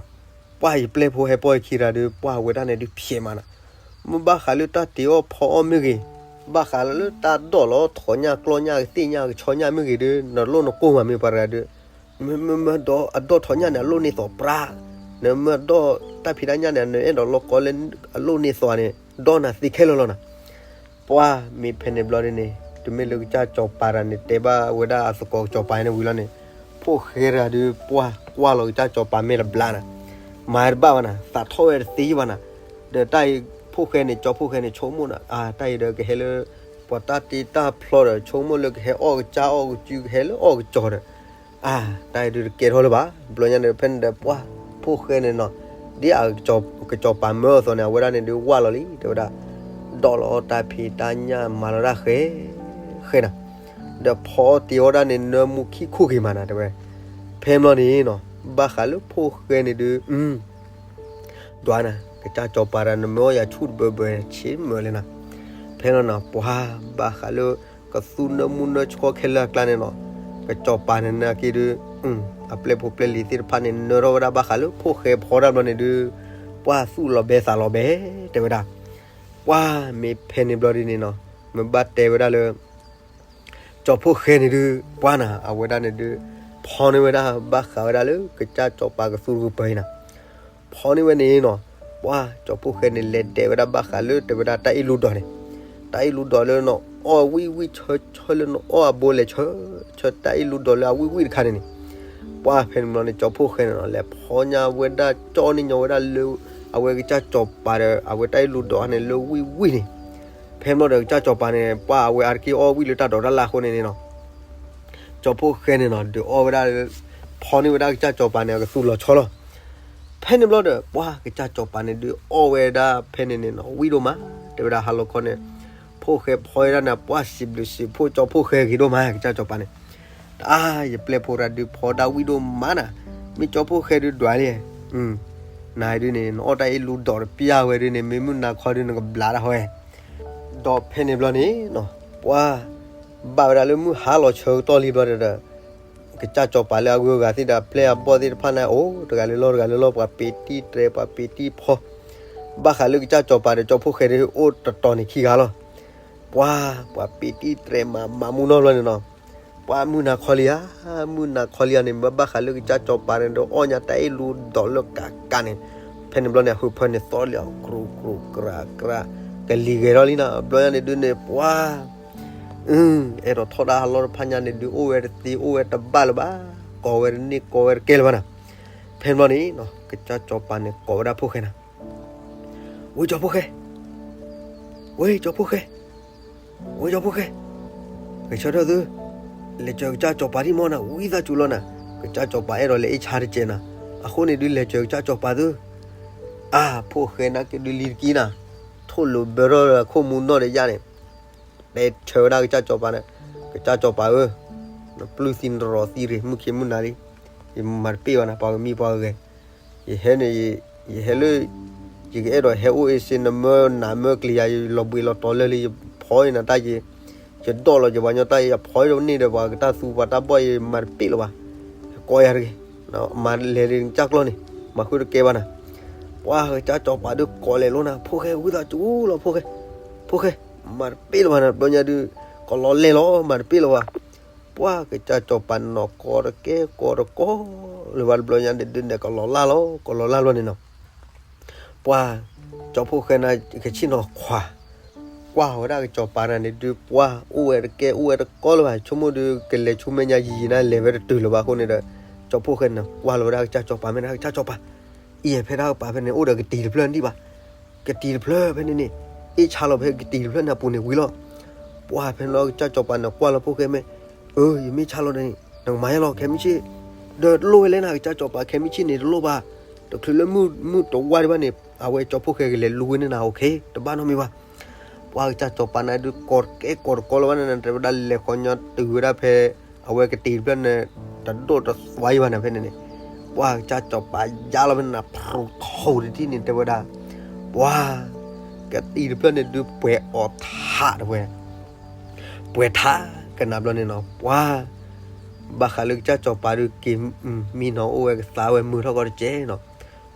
ပှၤယပျဲၢ်ဖိဟဲပိာ်ယခံတၢ်ဒုး ပှၤဝဲဒၣ်န့ၣ်ဒုးဖျဲးမးနၤ, မ့ၢ်ဘၣ်ဃးလၢတၢ်တ့အီၣ်ဖီအီၣ်မ့ၢ်ဂ့ၤ, ဘၣ်ဃးလၢတၢ်ဒိးလီၤထီၣ်ညၣ်ကျီၢ်ညၣ်ကသ့ၣ်ညၣ်ကဆီညၣ်မ့ၢ်ဂ့ၤဒုး နလိၣ်နကိၢ်မးမ့ၢ်ပှၤတဂၤဒုး, မ့မ့မ့ၢ်ဒီးအဒိးထီၣ်ညၣ်န့ၣ် အလိၣ်န့ၢ်သိးပြါ, နမ့ၢ်ဒီးတၢ်ဖံးတၢ်ညၣ်န့ၣ် နအဲၣ်ဒိးလီၤကီလၢအလိၣ်န့ၢ်သိးန့ၣ် ဒီးနၤသ့ခဲလၢာ်လီၤနၤ ပှၤမ့ၢ်ဖဲန့ၣ်ဘျီဒ်န့ၣ် တမ့ၢ်လၢကစၢ်စီၤပၤတဂၤန့ၣ် တဲဘၣ်ဝဲဒၣ်အသကိးကစီၤပၤန့ၣ်ဝံၤလီၤန့ၣ်, ဖှိၣ်ဃဲတဂၤဒုး ပှၤကွၢ်လီၤကစၢ်စီၤပၤမဲာ်တဘျါနၤ, မၤတဘၣ်ဘၣ်နၤ, သးထီၣ်ဝဲတသ့ဘၣ်နၤ, ဒီးတၢ်အံၤ ဖှိၣ်ဃဲန့ၣ် ကၠီဖှိၣ်ဃဲန့ၣ် ဆိကမိၣ်နၤ, အါ တၢ်အံၤဒီးကဟဲလၢ ပှၤတၢ်တ့တၢ်ဖျီဒီး ဆိကမိၣ်လၢကဟဲအီၣ်ကစၢ်အီၣ်ကစု ကဟဲလၢအီၣ်ကစီၤဒီး အါ တၢ်အံၤဒုးတကဲထီၣ်လၢၤဘၣ်, ဘျီညါန့ၣ် ဖဲန့ၣ်ဒီးပှၤ ဖှိၣ်ဃဲန့ၣ်နီၤ, ဒ်အကစၢ်စီၤပၤမၢအသိးန့ၣ် အဝဲဒၣ်န့ၣ်ဒုးဝၢ်လီၤလံ တဲဝဲဒၣ်, ဒီးလီၤအီၣ်တၢ်ဖံးတၢ်ညၣ်မၤလီၤဒၣ်ဃဲ ဃဲနၤ, ဒီးဖီအီၣ်တ့အီၣ်ဒၣ်န့ၣ် နၢမူခံခိၣ်ဂ့ၤမးနၤ တဲဝဲ, ဖဲန့ၣ်ဘျီန့ၣ်နီၤ, ဘၣ်ဃးလၢဖှိၣ်ဃဲန့ၣ်ဒုး ဒွးနၤ, ကစၢ်စီၤပၤတဂၤ နမၢအီၣ်ယၤဆူၣ်တဘၢဘၢဆ့မၢလဲၣ်နၤ, ဖဲန့ၣ်နီၤ ပှၤဘၣ်ဃးလၢ ကသူနၢမူနၢဆှီခဲလၢာ်အကျါန့ၣ်နီၤ, ကစၢ်စီၤပၤန့ၣ်နာ်က့ဒုး အပျဲၢ်ဖိပျဲၢ်လံၤသ့ၣ်တဖၣ်န့ၣ် နၢထီၣ်ဝဲဒၣ်ဘၣ်ဃးလၢဖှိၣ်ဃဲဖီတၢ်ဘျီန့ၣ်ဒုး ပှၤသူၣ်လီၤဘဲသးလီၤဘဲ တဲဝဲဒၣ်, ပှၤမ့ၢ်ဖဲန့ၣ်ဘျီဒ်န့ၣ်နီၤ, မ့ၢ်ဘၣ်တဲဝဲဒၣ်လၢ ကၠီဖှိၣ်ဃဲန့ၣ်ဒုး ပှၤနၤ အဝဲဒၣ်န့ၣ်ဒုး ဖီန့ၢ်ဝဲဒၣ်ဘၣ်ဃးဝဲဒၣ်လၢ ကစၢ်စီၤပၤကသူတကပၤအံၤနၤ, ဖီန့ၢ်ဝဲန့ၣ်နီၤ, ပှၤကၠီဖှိၣ်ဃဲန့ၣ် လဲၤတဲဝဲဒၣ်ဘၣ်ဃးလၢ တဲဝဲဒၣ်တၢ်အ့ၣ်လူဒီးန့ၣ်, တၢ်အ့ၣ်လူဒီးလၢနအီၣ်ဝံၣ်ဝံၣ်ဆၢဆၢလၢနအီၣ်အဘိလဲၤဆၢ ဆၢတၢ်အ့ၣ်လူဒီးလၢအဝံၣ်ဝံၣ်တခါန့ၣ်န့ၣ်, ပှၤဖဲန့ၣ်ဘျီန့ၣ် ကၠီဖှိၣ်ဃဲန့ၣ်နီၤ လဲၤဖီညါဝဲဒၣ် ကၠီန့ၢ်ညီဝဲဒၣ်လၢ အဝဲကစၢ်စီၤပၤဒီး အဝဲတၢ်အ့ၣ်လူဒီးန့ၣ်လၢဝံၣ်ဝံၣ်န့ၣ်, ဖဲန့ၣ်ဘျီဒီးကစၢ်စီၤပၤန့ၣ် ပှၤအဝဲအါတက့ၢ်အီၣ်ဝံၣ်လၢတၢ်ဒိးတၢ်လၢ်အဃိန့ၣ်န့ၣ်နီၤ ကၠီဖှိၣ်ဃဲန့ၣ်နီၤ ဒုးအီၣ်ဝဲဒၣ်လၢ ဖီန့ၢ်ဝဲဒၣ်ကစၢ်စီၤပၤန့ၣ် အကသူလီၤဆီလီၤ. ဖဲန့ၣ်ဘျီဒီး ပှၤကစၢ်စီၤပၤန့ၣ်ဒုးအီၣ်ဝဲဒၣ်ဖဲန့ၣ်န့ၣ်နီၤ ဝံၣ်ဒိၣ်မး, တဲဝဲဒၣ်ဟါလီၤခီန့ၣ် ဖှိၣ်ဃဲဖီဝဲဒၣ်န့ၣ် ပှၤစံးဘျုးစံးဖှိၣ်ကၠီဖှိၣ်ဃဲဂ့ၤဒိၣ်မး ကစၢ်စီၤပၤန့ၣ်, တၢ်ယပျဲၢ်ဖိတဂၤဒုးဖီဒၣ်ဝံၣ်ဒိၣ်မးနၤ, မ့ၢ်ကၠီဖှိၣ်ဃဲဒုးဒွးလံ နဒုးန့ၣ် နအီၣ်တၢ်အ့ၣ်လူဒီးတပျၢ်ဝဲဒုးန့ၣ် မ့ၢ်မုၢ်နၤခီဒုးနကဘျးတၢ်ဟီဧဲ. ဒီးဖဲန့ၣ်ဘျီန့ၣ်နီၤ ပှၤ ဘၣ်ဝဲဒၣ်လၢမုၢ်ဟါလီၤဆၢကတီၢ်လံဘျီဒီး ကစၢ်စီၤပၤလၢအဂုၤအဂၤသ့ၣ်ဒီး အပျဲၢ်အဘီၣ်သ့ၣ်တဖၣ်န့ၣ် အိၣ်တဂၤလၢလီၢ်တဂၤလၢလီၢ် ပှၤပ့ၤတံၢ်တြဲၤ ပှၤပ့ၤတံၢ်ဖီ, ဘၣ်ဃးလၢကစၢ်စီၤပၤဒီးကၠီဖှိၣ်ဃဲဒုးအိၣ်တတီၤန့ၣ်ခံဂၤလီၤ. ပှၤ ပှၤပ့ၤတံၢ်တြဲၤမၤမၤမူနီၢ်ဘျီန့ၣ်နီၤ ပှၤမုၢ်နၤခီလံဧါ, မုၢ်နၤခီလံဧါန့ၣ် ဘၣ်ဘၣ်ဃးလၢကစၢ်စီၤပၤန့ၣ်ဒီးအီၣ်ညါတၢ်အ့ၣ်လူဒီးလၢကးကးန့ၣ်, ဖဲန့ၣ်ဘျီန့ၣ် အဟၢဖၢန့ၣ်သီလံ ကြူးကြူးကြးကြး ကလံၤဂဲၤထီၣ်လံနၤ ဘျီညါန့ၣ်ဒုးန့ၣ် ပှၤ အဲၣ်ဒိးထီၣ်တၢ်ဟးလီၢ်တဖၣ်ညါန့ၣ်ဒုး အိၣ်ဝဲတသ့အိၣ်ဝဲတဘၣ်လၢၤဘၣ်, ကိးဝဲတန့ၢ်ကိးဝဲတကဲလၢၤဘၣ်နၤ. ဖဲန့ၣ်ဘျီန့ၣ် ကစၢ်စီၤပၤန့ၣ်ကိးဝဲဒၣ်ဖှိၣ်ဃဲနၤ ဝ့ၢ်ကၠီဖှိၣ်ဃဲ, ဝ့ၢ်ကၠီဖှိၣ်ဃဲ, ဝ့ၢ်ကၠီဖှိၣ်ဃဲ, ဂဲၤဆၢထၢၣ်သု, လဲၤစၢၤကစၢ်စီၤပၤဒံၣ်မီၢ်နၤ ဝံသးစူၤလီၤနၤ, ကစၢ်စီၤပၤအဲၣ်ဒိးလဲၤအ့ၣ်ဆါတကဲးနၤ, အဃိန့ၣ်ဒုးလဲၤစၢၤကစၢ်စီၤပၤသု, အါ ဖှိၣ်ဃဲနာ်က့ဒုးလံတကံနၤ, ထိၣ်လိာ်ဘၢထီၣ်ခိၣ်မူနီၢ်ဒီးယါန့ၣ်, တဲဆၢဝဲဒၣ်ကစၢ်စီၤပၤန့ၣ်, ကစၢ်စီၤပၤဧၢ, နပျုၢ်သံနရီၣ်သံရ့ၣ် မုၢ်ခ့မုၢ်နၤလံ, ယမၤတပ့ၢ်ဘၣ်နၤ ပှၤကမံပှၤကဂဲၤ, ယဟဲန့ၣ် ယဟဲလၢ ယကအဲၣ်ဒိးဟဲအိၣ်အ့ၣ်စ့ နမၢနးမၢကလံၤယၤ ယလီၤဘှံးလီၤတီၤလၢလံ ယဖီန့ၣ်နၤတၢ်ယံၤ, ယဒိးလီၤယပှၤကညီတၢ်ယံၤ ယဖီန့ၢ်ဒီးပှၤကတၢ်သူပှၤတၢ်ဘီၣ် ယမၤတပ့ၢ်လၢၤဘၣ်, ကိးယၤတဂ့ၤ, မၤလဲၤလံကစၢ်ကျီၢ်န့ၣ်, မၤဃုတကဲဘၣ်နၤ, ပှၤကစၢ်စီၤပၤဒုးကိးလဲၤလိာ်နၤ ဖှိၣ်ဃဲ ဝံသးစူၤလီၤ ဖှိၣ်ဃဲ, ဖှိၣ်ဃဲ, မၤတပ့ၢ်လၢၤဘၣ်နၤ ဘျီညါဒုး, ကလီၤလဲၢ်လီၤ မၤတပ့ၢ်လၢၤဘၣ် ပှၤကစၢ်စီၤပၤန့ၣ်နီၤ ကိးတကဲကိးတကီလၢၤဘၣ် တဘျီညါန့ၣ်ဒုးန့ၣ် ကလီၤလၢ်လီၤ ကလီၤလၢ်လီၤန့ၣ်နီၤ, ပှၤ ကၠီဖှိၣ်ဃဲနၤ ကဆ့ၣ်နီၤခွါ, ကွၢ်ဝဲဒၣ်ကစၢ်စီၤပၤနၤန့ၣ်ဒုး ပှၤအိၣ်ဝဲတကဲအိၣ်ဝဲတကီလၢၤဘၣ် ဆိကမိၣ်ဒုး ကလဲၤဆူမဲာ်ညါယံာ်ယံာ်နၤ လဲၤဝဲတတုၤလၢၤဘၣ်အဃိန့ၣ်ဒီး ကၠီဖှိၣ်ဃဲန့ၣ် ကွၢ်လီၤဝဲဒၣ်ကစၢ်စီၤပၤ မ့ၢ်ဒၣ်ကစၢ်စီၤပၤ အံၤဖဲဒၣ်ကပၤဖဲန့ၣ် အိၣ်ဒီးကတံၤတဖျၢၣ်နံၣ်ဘၣ်, ကတံၤတဖျၢၣ်ဖဲန့ၣ်န့ၣ်, အ့ၣ်ဆါလီၤဖဲကတံၤတဖျၢၣ်န့ၣ်အပူၤန့ၣ်ဝံၤလီၤ. ပှၤဖဲန့ၣ်လီၤ ကစၢ်စီၤပၤန့ၣ်ကွၢ်လီၤဖှိၣ်ဃဲမ့ၢ်, အၢ ယမ့ၢ်ဆါလီၤဒီးန့ၣ် နကမၤယါလီၤ ခဲမုၢ်ဆ့ၣ်, ဒီးတလိၣ်ဝဲလဲၣ်နၤ ကစၢ်စီၤပၤ ခဲမုၢ်ဆ့ၣ်န့ၣ် တလိၣ်ဘၣ်. တချုးလၢမုၢ်တဝါဒံးဘၣ်န့ၣ် အဝဲကၠီဖှိၣ်ဃဲကလဲၤလူၤဝဲန့ၢ်နၤ အိၣ်ခ့ တဘၣ်နီတမံၤဘၣ်. ပှၤကစၢ်စီၤပၤန့ၣ်ဒုး ကိးတကဲကိးတကီလၢၤဘၣ်န့ၣ် တဲဝဲဒၣ် လဲၤဃီညီတုၤဝဲဒၣ်ဖဲ အဝဲကတံၤတဖျၢၣ်န့ၣ် တဒိၣ်တသွါယံၤဘၣ်န့ၣ် ဖဲန့ၣ်န့ၣ် ပှၤကစၢ်စီၤပၤယါလီၤဖဲန့ၣ် ဖရူးထီၣ်တထံၣ်န့ၣ် တဲဝဲဒၣ် ပှၤ ကတံၤတဖျၢၣ်န့ၣ်ဒုး ပှဲၤအီၤထးတဝဲ ပှဲၤထးကနၣ်ဘျီန့ၣ်နီၤ ပှၤ ဘၣ်ဃးလၢကစၢ်စီၤပၤဒုးက့ၤ မံနီၤအိၣ်ဝဲကသါဝဲမုာ်ထီၣ်ကီတကဲနီၤ.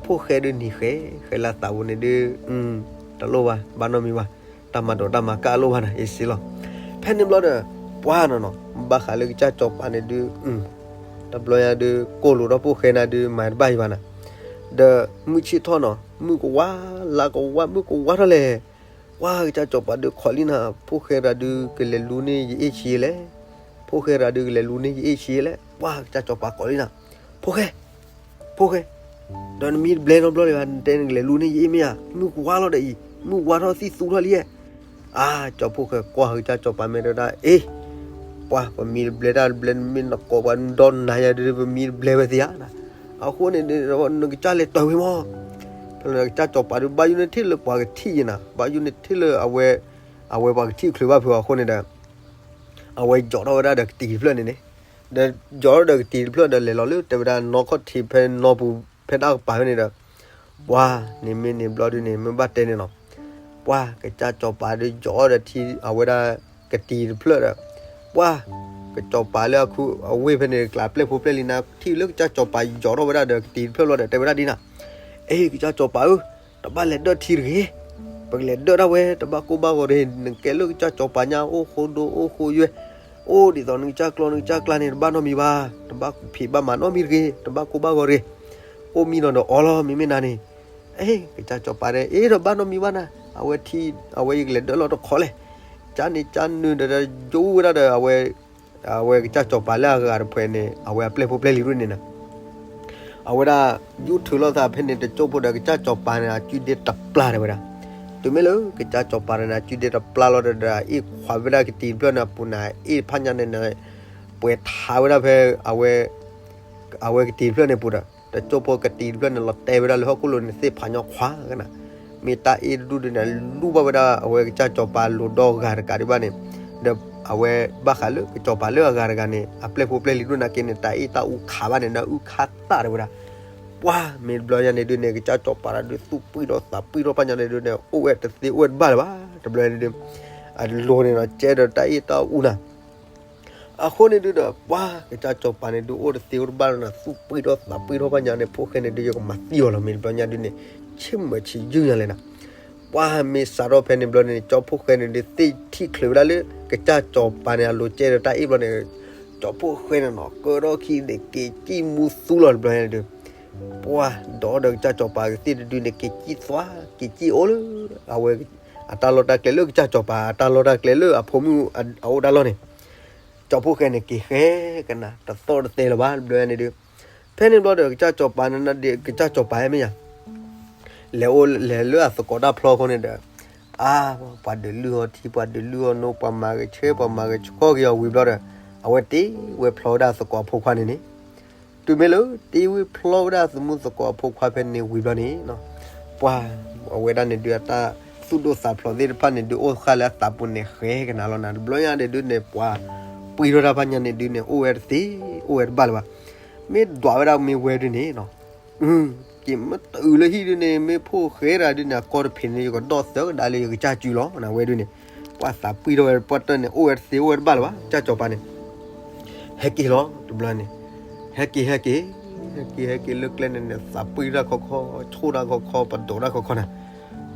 ဖှိၣ်ဃဲဒုးနံၤဃဲ ဃဲလၢသးပူၤန့ၣ်ဒုး တလိၣ်ဘၣ် ဘၣ်နီတမံၤဘၣ်. တၢ်မၤဒိးတၢ်မၤကၢ်လိၣ်ဘၣ်နၤ အ့စ့လီၤ. ဖဲန့ၣ်ဘျီဒီး ပှၤနီၤနီၤ ဘၣ်ဃးလၢကစၢ်စီၤပၤန့ၣ်ဒုး တဘျီညါဒုး ကိၢ်လိာ်ထီၣ်ဖှိၣ်ဃဲနၤဒုး မၤတဘၣ်ယံၤဘၣ်နၤ. ဒီးမုၢ်ဆ့ၣ်ထီၣ်နီၤ မုၢ်ကဝါ လါကဝါ မုၢ်ကဝါထီၣ်လဲၣ်. ပှၤကစၢ်စီၤပၤဒုးခိးလံနၤ ဖှိၣ်ဃဲရၤဒုး ကလဲၤလူၤန့ၢ်ယအ့ၣ်ဆံးလဲၣ်. ဖှိၣ်ဃဲရၤဒုး ကလဲၤလူၤန့ၢ်ယအ့ၣ်ဆံးလဲၣ်. ပှၤကစၢ်စီၤပၤကိးလံနၤ ဖှိၣ်ဃဲ ဖှိၣ်ဃဲ ဒီးနမံတဘျဲနီတဘျီလၢၤဘၣ် နတဲနကလဲၤလူၤန့ၢ်ယအ့ၣ်မ့ၢ်ဧါ. မုၢ်ကဝါလီၤဒီးအံၤ မုၢ်ဝါထီၣ်သံၣ်သူထီၣ်လံဧါ. အါ ကၠီဖှိၣ်ဃဲကွၢ်ဃုာ်ကစၢ်စီၤပၤမဲာ်တဲဝဲဒၣ် အ့ ပှၤပမံတဘျဲတၢ်တဘျဲ မ့ၢ်နကိးပှၤဒီနၤယၤဒုး ပမံတဘျဲဝဲသ့ဧါ. အဃိန့ၣ်ဒုး နကစၢ်လဲၤတၢ်ဝံၤမး ဖဲလၢကစၢ်စီၤပၤဒုး ဘၣ်ယိၣ်န့ၢ်ထံၣ်လၢပှၤကထံၣ်ယံၤနၤ ဘၣ်ယိၣ်န့ၢ်ထံၣ်လၢအဝဲ အဝဲပှၤကထံၣ်ချုးဘၣ်ဖုးအဃိန့ၣ်ဒီး အဝဲယိးထီၣ်ဝဲဒၣ်ဒီးကတံၤတဖျၢၣ်န့ၣ်န့ၣ် ဒီးယိးထီၣ်ဒီးကတံၤတဖျၢၣ်ဒီးလဲၤလီၤလၢတဲဝဲဒၣ်နီၢ်ခီၣ်ထံးဖဲနီၢ်ပူၤဖဲတၢ်ကပၤဖဲန့ၣ်ဒီး ပှၤန့ၣ်မ့ၢ်န့ၣ်ဘျီဒုးန့ၣ် မ့ၢ်ဘၣ်တဲန့ၣ်နီၤ ပှၤကစၢ်စီၤပၤဒုးယိးဒီးထံ အဝဲဒၣ်ကတံၤတဖျၢၣ်ဒီး ပှၤကစၢ်စီၤပၤလၢအခုအဝ့ၢ်ဖဲန့ၣ် ကျးပျဲၢ်ဖိပျဲၢ်လံနၤ ထံၣ်လၢကစၢ်စီၤပၤယိးထီၣ်ဝဲဒၣ်ဒီးကတံၤတဖျၢၣ်ဘျီဒီး တဲဝဲဒၣ်ဒ်နၤ အ့ ကစၢ်စီၤပၤဧၢ တဘၣ်လဲၤဒၢၣ်ထံတဂ့ၤ ပကလဲၤဒၢၣ်ဒၣ်ဝဲ တဘၣ်ကိၢ်ဘၣ်ဂီၤတဂ့ၤ နကဲလၢကစၢ်စီၤပၤညါ အိၣ်ဃိဒိအိၣ်ဃိယွဲၢ် အိၣ်ဒ်သိးနကစၢ်ကျီနကစၢ်ကျါန့ၣ် တဘၣ်နီတမံၤဘၣ် တဘၣ်ဖံးဘၣ်မၤနီတမံၤတဂ့ၤ တဘၣ်ကိၢ်ဘၣ်ဂီၤတဂ့ၤ အိၣ်မံနီၤဒီးအီလီၤ မ့မ့ၢ်နၤန့ၣ် အ့ ကစၢ်စီၤပၤတဲ အ့ တဘၣ်နီတမံၤဘၣ်နၤ အဝဲထံ အဝဲယကလဲၤဒၢၣ်လီၤတခီလဲၣ် ကန့ၣ်ကနုာ်ဒီး ယိးဝဲဒၣ်ဒီး အဝဲကစၢ်စီၤပၤလၢအဂၤတဖုန့ၣ် အဝဲအပျဲၢ်ဖိပျဲၢ်လံၤဒိၣ်န့ၣ်နၤ အဝဲဒၣ် ယူၢ်ထုးလိာ်သးဖဲန့ၣ် တကၠိဖိဒီးကစၢ်စီၤပၤန့ၣ် အစုဒ့တပျၢ်တဲဝဲဒၣ် တုၤမ့ၢ်လၢကစၢ်စီၤပၤန့ၣ် အစုဒ့တပျၢ်လီၤဒီး အ့ၣ်ခွးဝဲဒၣ်ကတံၤတဖျၢၣ်န့ၣ် အပူၤန့ၣ် အ့ၣ်တဖၣ်ညါန့ၣ် ပှဲၤထးဝဲဒၣ်ဖဲ အဝဲ အဝဲကတံၤတဖျၢၣ်န့ၣ်ပူၤဒီး တကၠိဖိကတံၤတဖျၢၣ်န့ၣ် လီၤတဲာ်ဝဲဒၣ်လၢဟီၣ်ခိၣ်လိၤန့ၣ် သ့ၣ်ဖးညီခွါကနၤ မ့ၢ်တၢ်အ့ၣ်တဒူၣ်ဒုးန့ၣ် လူၢ်ဘၣ်ဝဲဒၣ်အဝဲကစၢ်စီၤပၤလိၤဒီဂၤတကးဒံးဘၣ်န့ၣ် ဒီးအဝဲဘၣ်ဃးလၢကစၢ်စီၤပၤလၢအဂၤတဂၤန့ၣ် အပျဲၢ်ဖိပျဲၢ်လံၤဒိၣ်န့ၣ်က့န့ၣ် တၢ်အ့ၣ်တၢ်အူခးဘၣ်န့ၣ် နအုၣ်ခးသၣ်တဲဝဲဒၣ် ပှၤမ့ၢ်တဘျီညါန့ၣ်ဒုးန့ၣ် ကစၢ်စီၤပၤတဒုး သူၣ်ပှံၢ်ထီၣ်သးပှံၢ်ထီၣ်ဖၣ်ညါန့ၣ်ဒုးန့ၣ် အိၣ်ဝဲတသ့အိၣ်ဝဲတဘၣ်လၢၤဘၣ် တဘျီညါန့ၣ်ဒုး အလိၤန့ၣ်ဒီး ကဲဒီးတၢ်အ့ၣ်တၢ်အူနၤ အဃိန့ၣ်ဒုးဒီး ပှၤကစၢ်စီၤပၤန့ၣ်ဒုး အိၣ်တသ့အိၣ်တဘၣ်လၢၤနၤ သူၣ်ပှံၢ်ထီၣ်သးပှံၢ်ထီၣ်ဖၣ်ညါန့ၣ် ဖှိၣ်ဃဲန့ၣ်ဒုး ယကမၤသံအီၤလီၤ မ့ၢ်တဘျီညါဒုးန့ၣ် ဆ့ၣ်မုာ်ဆံးယုၢ်ညါလဲၣ်နၤ ပှၤမ့ၢ်စးထီၣ်ဖဲန့ၣ်ဘျီန့ၣ် ကၠီဖှိၣ်ဃဲန့ၣ်ဒုး သ့ၣ်ထံၣ်ချုးဝဲဒၣ်လၢ ကစၢ်စီၤပၤန့ၣ် အလိၤကဲဒီးတၢ်အ့ၣ်ဘျီန့ၣ် ကၠီဖှိၣ်ဃဲန့ၣ်နီၤ ကၢထီၣ်ခံန့ၣ် က့ၤစံၣ်မူသူလီၤ တဘျီညါဒုး ပှၤဒီးဒီးကစၢ်စီၤပၤကသ့ၣ်တဒုးန့ၣ် က့ၤစံၣ်သွါ က့ၤစံၣ်အိၣ်လၢ အဝဲ အတၢ်လီၢ်တၢ်ကျဲလၢကစၢ်စီၤပၤ အတၢ်လီၢ်တၢ်ကျဲလၢအဖိမုၣ်အအိၣ်တၢ်လီၢ်န့ၣ် ကၠီဖှိၣ်ဃဲန့ၣ် က့ၤဃဲကနၤ တသီၣ်တသဲလၢၤဘၣ် တဘျီညါန့ၣ်ဒုး ဖဲန့ၣ်ဘျီဒီး ကစၢ်စီၤပၤန့ၣ် ကစၢ်စီၤပၤဟဲမ့ၢ်ယၤ လဲၤအိၣ်လဲၤလၢအသကိးတၢ်ဖျီအဃိန့ၣ်ဒီး အါ ပှၤဒုးလုၢ်အီထံ ပှၤဒုးလုၢ်အီနိ ပှၤမၤဂဲၤဆၢ ပှၤမၤဂဲၤဆၢကီၢ်က့ၤအီၤဝံၤဘျီဒီး အဝဲတ့ဝဲဖျီဝဲဒၣ်သကိးအဖိခွါန့ၣ်န့ၣ် တုၤမ့ၢ်လၢတ့ဝဲဖျီဝဲဒၣ်သမူသကိးအဖိခွါဖဲန့ၣ်ဝံၤဘျီန့ၣ် ပှၤ အဝဲဒၣ်န့ၣ်ဒုး အတၢ်သူၣ်ဒိၣ်သးဖျိးသ့ၣ်တဖၣ်န့ၣ်ဒုး အိၣ်ဃာ်လၢအသးပူၤန့ၣ် ဃဲကနၤလီၤနၤ တဘျီညါန့ၣ်ဒုးန့ၣ် ပှၤပှံၢ်ထီၣ်တၢ်ဖၣ်ညါန့ၣ်ဒုးန့ၣ် အိၣ်ဝဲတသ့ အိၣ်ဝဲတဘၣ်လၢၤဘၣ်. မ့ၢ်ဒွးဝဲဒၣ်မ့ၢ်ဝဲဒုးန့ၣ် က့ၤမ့ၢ်တုၤလၢဟံၣ်ဒုးန့ၣ် မ့ၢ်ဖှိၣ်ဃဲတၢ်ဒုးန့ၣ် အကီတဖံးန့ၣ် ယကဒီၣ်သၢကဒါလၢယကစၢ်စုလီၤ နဝဲဒုးန့ၣ် ပှၤသးပှံၢ်ထီၣ်ဝဲ ပှၤတၢၢ်န့ၣ် အိၣ်ဝဲတသ့ အိၣ်ဝဲတဘၣ်လၢၤဘၣ် ကစၢ်စီၤပၤန့ၣ် ဟဲက့ၤလီၤ တဘျီန့ၣ် ဟဲက့ၤ ဟဲက့ၤ ဟဲက့ၤ ဟဲက့ၤလၢကျဲန့ၣ်န့ၣ် သးပှံၢ်တၢ်ခီခီ ဆိၣ်တၢ်ခီခီ ပဒိးတၢ်ခီခီန့ၣ်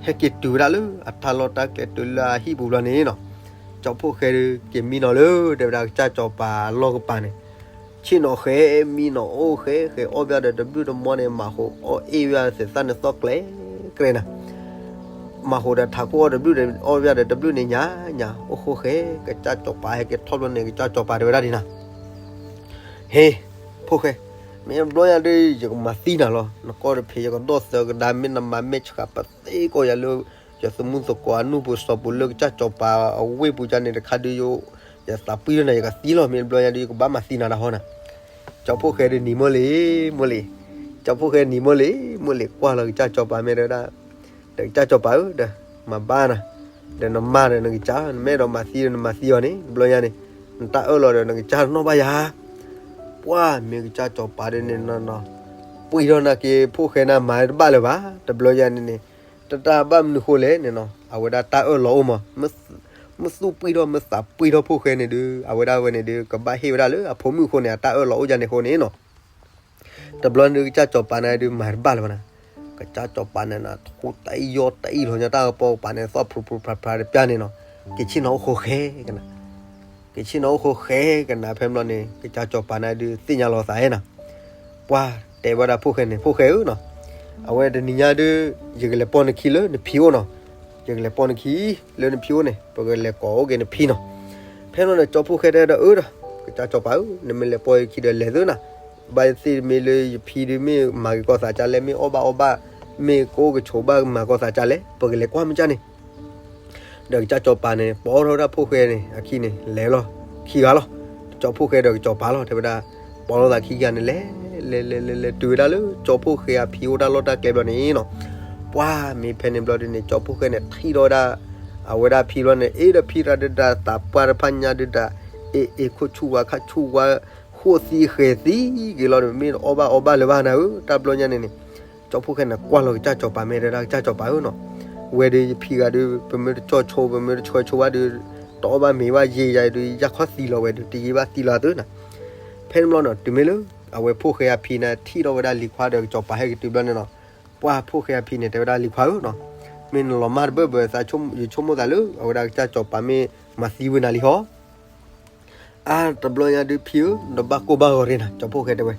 ဟဲက့ၤတုၤဝဲဒၣ်လၢအတၢ်လီၢ်တၢ်ကျဲတုၤလၢအဟံၣ်ပူၤဘျီန့ၣ်နီၤ ကၠီဖှိၣ်ဃဲဒုး က့ၤမံနီၤလၢ တဲဝဲဒၣ်ကစၢ်စီၤပၤအလီၢ်ကပၤန့ၣ် ဆ့ၣ်နီၤဃဲ မံနီၤအိၣ်ဃဲ ဃဲအီၣ်ဘၣ်ဒီးတဘျုးတမီန့ၣ် မၤဟူးအီၣ်အ့ၣ်ဝဲသ့ၣ်သၣ်န့ၣ်သီၣ်ကျဲၤကျဲၤနၤ မၤဟူးဒီးထးခိၣ်အီၣ်တဘျုးဒီး အီၣ်ဘၣ်ဒီးတဘျုးန့ၣ်ညါညါ အိၣ်ဃိဃဲ ကစၢ်စီၤပၤဟဲက့ၤထီၣ်ဘျီန့ၣ် ကစၢ်စီၤပၤတဲဝဲဒၣ်ဒ်နၤ ဟ့ၣ် ဖှိၣ်ဃဲ မ့ၢ်ဘျီညါဒုး ယကမၤသံနၤလီၤ နကီၢ်တဖံး ယကဒီၣ်သၢကဒါ မ့ၢ်နမၤမဲာ်ဆှးပသ့ကီးယၤလၢ ယသမူသကိးအနူၢ်ပူၤစီၤပူၤလၢကစၢ်စီၤပၤအဝ့ၢ်ပူၤကန့ၣ်တခါဒုး ယသးပှံၢ်ထီၣ်နၤ ယကသံလီၤ မ့ၢ်ဘျီညါဒုး ယကဘၣ်မၤသံနၤတၢ်ဟီနၤ ကၠီဖှိၣ်ဃဲဒုးနံၤမိၢ်လံ, မိၢ်လံ, ကၠီဖှိၣ်ဃဲနံၤမိၢ်လံ, မိၢ်လံကွၢ်လီၤကစၢ်ကၠီၤပၤမ့ၢ်တဲဝဲဒၣ်, ဒီးကစၢ်ကၠီၤပၤဧၢ, ဒီးမၤဘၣ်နၤ, ဒီးနမါဒီးနကစၢ် နမ့ၢ်အဲၣ်ဒိးမၤသံဒီးနမၤသံအီၤန့ၣ် တဘျီညါန့ၣ်, နတၢ်အၢၣ်လီၤဒီးနကစၢ်တနီၣ်ဘၣ်ယၤ. ပှၢ်မ့ၢ်ကစၢ်ကၠီၤပၤဒုးန့ၣ်နီၤနီၤ, ပှံၢ်ထီၣ်နာ်က့ၤဖှိၣ်ဃဲန့ၣ်မၤတဘၣ်လၢၤဘၣ်, တဘျီညါန့ၣ်န့ၣ်, တၢ်ဘၣ်မနုၤဃိလဲၣ်န့ၣ်နီၤ အဝဲဒၣ်တၢ်အၢၣ်လီၤအိၣ်မး, မ့ၢ်သူၣ်ပှံၢ်ထီၣ်မ့ၢ်သးပှံၢ်ထီၣ်ဖှိၣ်ဃဲန့ၣ်ဒုး အဝဲဒၣ်ဝဲန့ၣ်ဒုး ကဘၣ်ဟ့ၣ်ဝဲဒၣ်လၢအဖိမုၣ်အဃိန့ၣ် အတၢ်အၢၣ်လီၤအိၣ်ဒ်န့ၣ်အဃိန့ၣ်နီၤ. တဘျီန့ၣ်ဒုး ကစၢ်ကၠီၤပၤန့ၣ်ဒုး မၤတဘၣ်လၢၤဘၣ်နၤ, ကစၢ်ကၠီၤပၤန့ၣ်နၤ ထူတၢ်အံၣ်ယီၢ်တၢ်အံၣ်လီၤညါ တၢ်ကပီၤပၤန့ၣ် သီၣ်ဖြူဖြူဖြါဖြါတပျၢ်န့ၣ်နီၤ, က့ၤဆ့ၣ်နီၤအိၣ်ဃိဃဲကနၤ က့ၤဆ့ၣ်နီၤအိၣ်ဃိဃဲကနၤ ဖဲန့ၣ်ဘျီန့ၣ် ကစၢ်ကၠီၤပၤန့ၣ်ဒုး သ့ၣ်ညါလီၤသးအဲၣ်နၤ, ပှၢ်တဲဝဲဒၣ်ဖှိၣ်ဃဲန့ၣ် ဖှိၣ်ဃဲဧၢနီၤ, အဝဲတနံၤညါဒုး ယကလဲၤပိာ်နခံလၢနဖံအိၣ်နီၤ, ယကလဲၤပိာ်နခံလၢနဖံအိၣ်န့ၣ် ပကလဲၤကိးအိၣ်က့ၤနဖံနီၤ. ဖဲန့ၣ်ဘျီန့ၣ် ကၠီဖှိၣ်ဃဲတဲဒီးအၢဒီး, ကစၢ်ကၠီၤပၤဧၢ, နမ့ၢ်လဲၤပိာ်ယခံဒီးလဲၤသုနီၤ, ဘၣ်သ့ၣ်မ့ၢ်လၢယဖံဒုးမ့ၢ်မၤက့ၤကီၢ်သးကၢ်လဲၣ်, မ့ၢ်အီၣ်ဘၣ်အီဘၣ်, မ့ၢ်ကအိၣ်ကဆိးဘၣ်မၤကီၢ်သးကၢ်လဲၣ်, ပကလဲၤကွၢ်မ့ၢ်ကၢ်န့ၣ် ဒီးကစၢ်ကၠီၤပၤန့ၣ် ပိာ်ထီၣ်ဝဲဒၣ်ဖှိၣ်ဃဲန့ၣ် အခံန့ၣ် လဲၤလီၤ, ခံဂၤလီၤ, ကၠီဖှိၣ်ဃဲဒီးကစၢ်ကၠီၤပၤလီၤ တဲဝဲဒၣ်, ပိာ်လိာ်သးခံဂၤန့ၣ် လဲၤလဲၤလဲၤလဲၤလဲၤတုၤဝဲဒၣ်လၢ ကၠီဖှိၣ်ဃဲအဖံအိၣ်တၢ်လီၢ်တၢ်ကျဲဘျီန့ၣ်နီၤ, ပှၢ်မ့ၢ်ဖဲန့ၣ်ဘျီဒုးန့ၣ် ကၠီဖှိၣ်ဃဲန့ၣ် ထံၣ်ထီၣ်ဝဲဒၣ် အဝဲဒၣ်ဖံဘျီန့ၣ် အ့ဒီးဖံရၣ်ဒုးတၢ်သးပှၢ်တဖၣ်ညါဒုးတၢ် အ့ၣ်အ့ၣ်ခိၣ်ဆူၣ်ဝါခါဆူၣ်ဝါ ဃိၣ်သံဃဲၤသံက့ၤလီၤဒီး မ့ၢ်အီၣ်ဘၣ်အီဘၣ်လၢၤဘၣ်နၤဧၢ, တၢ်ဘျီညါန့ၣ်န့ၣ် ကၠီဖှိၣ်ဃဲန့ၣ် ကွၢ်လီၤကစၢ်ကၠီၤပၤမ့ၢ်တဲဒၣ်ကစၢ်ကၠီၤပၤဧၢနီၤ, ဝဲဒုးယဖံဂၤဒုး ပမ့ၢ်တကၠီၣ်ဆိ ပမ့ၢ်တဆှၢဆိဘၣ်ဒုး တအီၣ်ဘၣ်မ့ၤဘၣ်ယံာ်ယၤဒုး ယၢ်ခီသံလီၤဝဲဒုး တယံာ်ဘၣ်သံလီၤသုနီၤ. ဖဲန့ၣ်ဘျီနီၤ တုၤမ့ၢ်လၢ အဝဲဖှိၣ်ဃဲအဖံန့ၣ် ထံၣ်ထီၣ်ဝဲဒၣ်လံၤခွါဒီးကစၢ်ကၠီၤပၤဟဲက့ၤတုၤဘျီန့ၣ်နီၤ, ပှၢ်ဖှိၣ်ဃဲအဖံန့ၣ် တဲဝဲဒၣ်လံၤခွါဧၢနီၤ, မ့ၢ်နလီၤမၢ်တဘၢၣ်ဘၢၣ်သး ယဆိကမိၣ်သးလၢ အဝဲဒၣ်ကစၢ်ကၠီၤပၤမ့ၢ်မၤသံဝဲနၤလံဟီ အါ တဘျီညါဒုးဖံဧၢ, နဘၣ်ကိၢ်ဘၣ်ဂီၤတဂ့ၤနၤ, ကၠီဖှိၣ်ဃဲတဲဝဲ,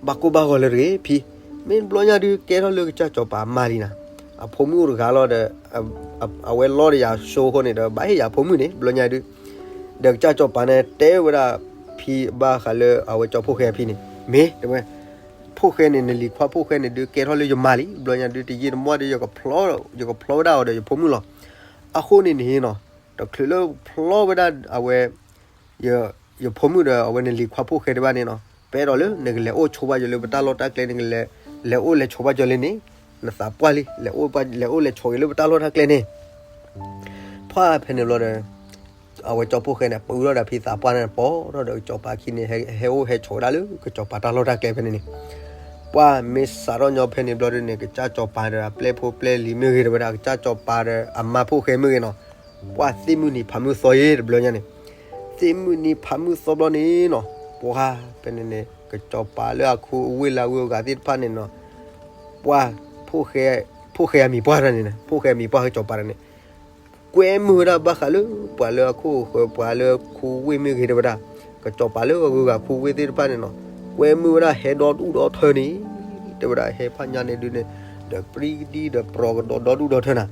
ဘၣ်ကိၢ်ဘၣ်ဂီၤလၢတဂ့ၤဖံ, မ့ၢ်တဘျီညါဒုးကဲထီၣ်လၢကစၢ်ကၠီၤပၤမါလံနၤ, အဖိမုၣ်အိၣ်တဂၤလီၤဒီး အဝဲလီတယၤဆိအဃိန့ၣ်ဒီး ဘၣ်ဟ့ၣ်ယၤဖိမုၣ်န့ၣ် တဘျီညါဒုး, ဒီးကစၢ်ကၠီၤပၤန့ၣ် တဲဝဲဒၣ်ဖံဘၣ်ဃးလၢအဝဲကၠီဖှိၣ်ဃဲအဖံန့ၣ်, မ့ၢ်တဲဝဲ ဖှိၣ်ဃဲန့ၣ် နလံၤခွါဖှိၣ်ဃဲန့ၣ်ဒုး ကဲထီၣ်လၢယမါလံ, တဘျီညါဒုး တယံာ်တမီၢ်ဒုး ယကဖျီဝဲဒၣ်အီၤဒီးယဖိမုၣ်လီၤ. အဃိန့ၣ်န့ၣ်နီၤ, တချုးလၢဖျီဝဲဒၣ်အဝဲ ယဖိမုၣ်ဒီးအဝဲန့ၣ်လံၤခွါဖှိၣ်ဃဲတဘၣ်န့ၣ်နီၤ, ပအဲၣ်ဒိးလၢနကလဲၤအိၣ်ဆိးဘၣ်ယၤလၢပတၢ်လီၢ်တၢ်ကျဲန့ၣ်, လဲၤအိၣ်လဲၤဆိးဘၣ်ယၤလၢန့ၣ်, နသးပှၢ်လံ, လဲၤအိၣ်လဲၤဆိးက့ၤလၢပတၢ်လီၢ်တၢ်ကျဲန့ၣ်, ပှၢ်ဖဲန့ၣ်ဘျီဒီး အဝဲကၠီဖှိၣ်ဃဲန့ၣ် ပူထီၣ်ဒီးဖံသးပှၢ်န့ၣ် ပိာ်ထီၣ်ဒီးကစၢ်ကၠီဖှိၣ်ဃဲခံန့ၣ် ဟဲအိၣ်ဟဲဆိးဝဲဒၣ်လၢကစၢ်ကၠီဖှိၣ်ဃဲတၢ်လီၢ်တၢ်ကျဲဖဲန့ၣ်န့ၣ်, ပှၢ်မ့ၢ်စးထီၣ်ညီဖဲန့ၣ်ဘျီဒုးန့ၣ် ကစၢ်ကၠီဖှိၣ်ဃဲဒီးအပျဲၢ်ဖိပျဲၢ်လံၤမ့ၢ်ဂ့ၤ တဲဝဲဒၣ် ကစၢ်ကၠီဖှိၣ်ဃဲဒီးအမါဖှိၣ်ဃဲမ့ၢ်ဂ့ၤနီၤ, ပှၢ်သ့ၣ်မုၢ်နံၤဖးမုၢ်သီယဲတဘျီညါန့ၣ်, သ့ၣ်မုၢ်နံၤဖးမုၢ်သီဘျီန့ၣ်နီၤ, ပှၢ်ဖဲန့ၣ်န့ၣ် ကစၢ်ကၠီဖှိၣ်ဃဲလၢအခူအဝ့ၢ်လၢအဂုၤအဂၤသ့ၣ်တဖၣ်န့ၣ်နီၤ, ပှၢ် ဖှိၣ်ဃဲအမံၤပှၢ်တန့ၣ်, ဖှိၣ်ဃဲအမံၤပှၢ်ကစၢ်ကၠီဖှိၣ်ဃဲန့ၣ် ကွဲမုာ်ဝဲဒၣ်ဘၣ်ဃးလၢ ပှၤလၢအခိၣ်ဃၢၤ ပှၤလၢခူဝ့ၢ်မ့ၢ်ဂ့ၤ တဲဝဲဒၣ်, ကစၢ်ကၠီဖှိၣ်ဃဲလၢအဂုၤအဂၤခူဝ့ၢ်သ့ၣ်တဖၣ်န့ၣ်နီၤ, ကွဲမုာ်ဝဲဒၣ်ဟဲဒီဒူၣ်ဒီထၢန့ၣ်, တဲဝဲဒၣ်ဟဲဖးညါန့ၣ်ဒုးန့ၣ်, ဒီးပြံကဒံဒီးပြီၤကဒီးဒီဒူၣ်ဒီထၢနၤ,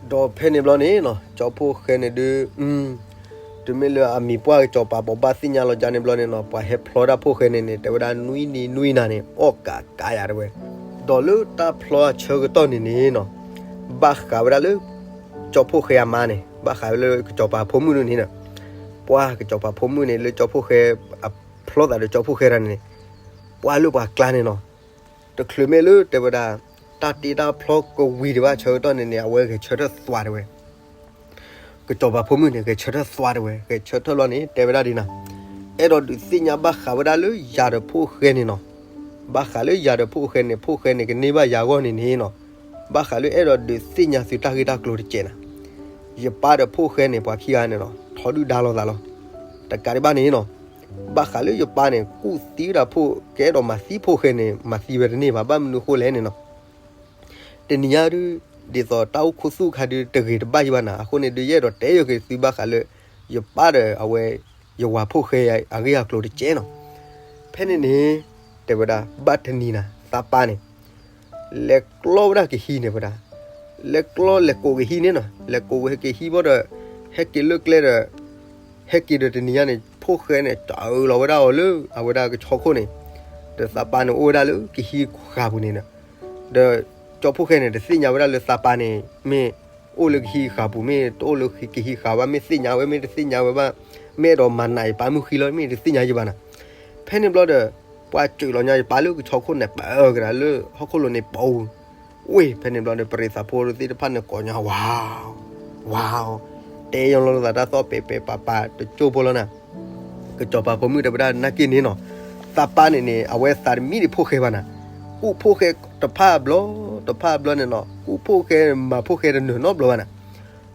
ဒီးဖဲန့ၣ်ဘျီန့ၣ်နီၤ ကၠီဖှိၣ်ဃဲန့ၣ်ဒုး တုၤမ့ၢ်လၢအမံၤပှၢ်ကစၢ်ကၠီဖှိၣ်ဃဲဘၣ်သ့ၣ်ညါလီၤကန့ၣ်ဘျီန့ၣ်နီၤ ပှၤဟဲဖျီဒၣ်ဖှိၣ်ဃဲန့ၣ်န့ၣ် တဲဝဲဒၣ်နွံနံၤနွံနၤန့ၣ် အီၣ်ကးကးယၤတဲဝဲ, ဒီးလၢတၢ်ဖျီအဆၢကတီၢ်န့ၣ်န့ၣ်နီၤ, ဘၣ်ဃးဝဲဒၣ်လၢ ကၠီဖှိၣ်ဃဲအမါန့ၣ် ဘၣ်ဃးဝဲလၢကစၢ်ကၠီဖှိၣ်ဃဲအဖိမုၣ်န့ၣ်န့ၣ်, ပှၤကစၢ်ကၠီဖှိၣ်ဃဲအဖိမုၣ်န့ၣ် လၢကၠီဖှိၣ်ဃဲအဖျီသးဒီးကၠီဖှိၣ်ဃဲတန့ၣ်န့ၣ်, ပှၤလၢပှၤကျါန့ၣ်နီၤ, တချုးမ့ၢ်လၢတဲဝဲဒၣ် တၢ်တ့တၢ်ဖျီကဝံၤဒံးဘၣ်ဆၢကတီၢ်န့ၣ်န့ၣ် အဝဲဂဲၤဆၢထၢၣ်သွါတဲဝဲ ကစၢ်ကၠီဖှိၣ်မုၣ်န့ၣ် ဂဲၤဆၢထၢၣ်သွါတဲဝဲ, ဂဲၤဆၢထၢၣ်လီၤန့ၣ် တဲဝဲဒၣ်ဒ်နၤ, အဲၣ်ဒိးဒုးသ့ၣ်ညါဘၣ်ဃးဝဲဒၣ်လၢယၤဒီးဖှိၣ်ဃဲန့ၣ်နီၤ, ဘၣ်ဃးလၢယၤဒီးဖှိၣ်ဃဲန့ၣ် ဖှိၣ်ဃဲန့ၣ် ကန့ၢ်ဘၣ်ယၤအဂီၢ်န့ၣ်န့ၣ်နီၤ, ဘၣ်ဃးလၢအဲၣ်ဒိးဒုးသ့ၣ်ညါသုတၢ်ဂ့ၢ်တၢ်ကျိၤတကဲးနၤ, ယပၢ်ဒီးဖှိၣ်ဃဲန့ၣ် ပှၤခံဂၤန့ၣ်နီၤ ထီဒုၣ်ဒါလိာ်သးလီၤ, တကးဒံးဘၣ်န့ၣ်နီၤ, ဘၣ်ဃးလၢယပၢ်န့ၣ် ကူၣ်သံဝဲဒၣ်ဖှိၣ် ကအဲၣ်ဒိးမၤသံဖှိၣ်ဃဲန့ၣ် မၤသံဝဲတန့ၢ်ဘၣ် ဘၣ်မနုၤဃိလဲၣ်န့ၣ်နီၤ တနံၤညါဒုး ဒ်သိးတၢ်အိၣ်ခူသူၣ်ခါဒုး တဂ့ၤတဘၣ်ယဘၣ်နၤ, အဃိန့ၣ်ဒုး ယအဲၣ်ဒိးတဲယက့ၤသုဘၣ်ဃးလၢ ယပၢ်ဒီးအဝဲ ယဝၤဖှိၣ်ဃဲအဂ့ၢ်အကျိၤတကဲးနီၤ, ဖဲန့ၣ်န့ၣ် တဲဝဲဒၣ် ဘၣ်တနံၤနၤ သးပၢ်န့ၣ် လဲၤကျီဝဲဒၣ်ကဟံးန့ၣ်ဝဲဒၣ်, လဲၤကျီလဲၤကိးကဟံးန့ၣ်နီၤ, လဲၤကိးဝဲကဟံးဘၣ်ဒီး ဟဲက့ၤလၢကျဲဒီး ဟဲက့ၤဒီးတနံၤညါန့ၣ် ဖှိၣ်ဃဲန့ၣ် တအၢၣ်လီၤဝဲဒၣ်အီၤလၢအဝဲဒၣ်ကဆီခိၣ်န့ၣ်, ဒီးသးပၢ်န့ၣ်အိၣ်ဝဲဒၣ်လၢကဟံးဃာ်ပူၤန့ၣ်ဒီး ဒီးကၠီဖှိၣ်ဃဲန့ၣ် တသ့ၣ်ညါဝဲဒၣ်လၢသးပၢ်န့ၣ် မ့ၢ်အိၣ်လၢကဟံးဃာ်ပူၤ မ့ၢ်တအိၣ်လၢကဟံးဃာ်ဘၣ် မ့ၢ်သ့ၣ်ညါဝဲ မ့ၢ်တသ့ၣ်ညါဝဲဘၣ်, မ့ၢ်အဲၣ်ဒိးမၤနးယပၢ်မုၣ်ဃံလီၤ မ့ၢ်တသ့ၣ်ညါယဘၣ်နၤ, ဖဲန့ၣ်ဘျီဒီး ပှၢ်စၢးလီၤညါယပၢ်လၢကဆီခိၣ်န့ၣ် ပၢကဒါလၢဟီၣ်ခိၣ်လိၤန့ၣ်ပူၤ, ဝ့ၢ်ဖဲန့ၣ်ဘျီဒီး ပရ့ၤသးဖိသ့ၣ်တဖၣ်န့ၣ်ကိးညါ ဝါ, ဝါ, တဲယီၤလီၤသးတၢ်သီၣ်ပဲာ်ပဲာ်ပာ်ပာ်တကၠိဖိလီၤနၤ. ကစီၤပၤဖိမုၣ်တဲဝဲဒၣ်နာ်က့န့ၣ်နီၤ, သးပၢ်န့ၣ်န့ၣ် အဝဲသးတမံဒံးဖိၣ်ဃဲဘၣ်နၤ, ကူၣ်ဖိၣ်ဃဲတဖၣ်ဘျီ, တဖၣ်ဘျီန့ၣ်နီၤ, ကူၣ်ဖိၣ်ဃဲမၤဖိၣ်ဃဲတနၢၤနီတဘျီဘၣ်နၤ.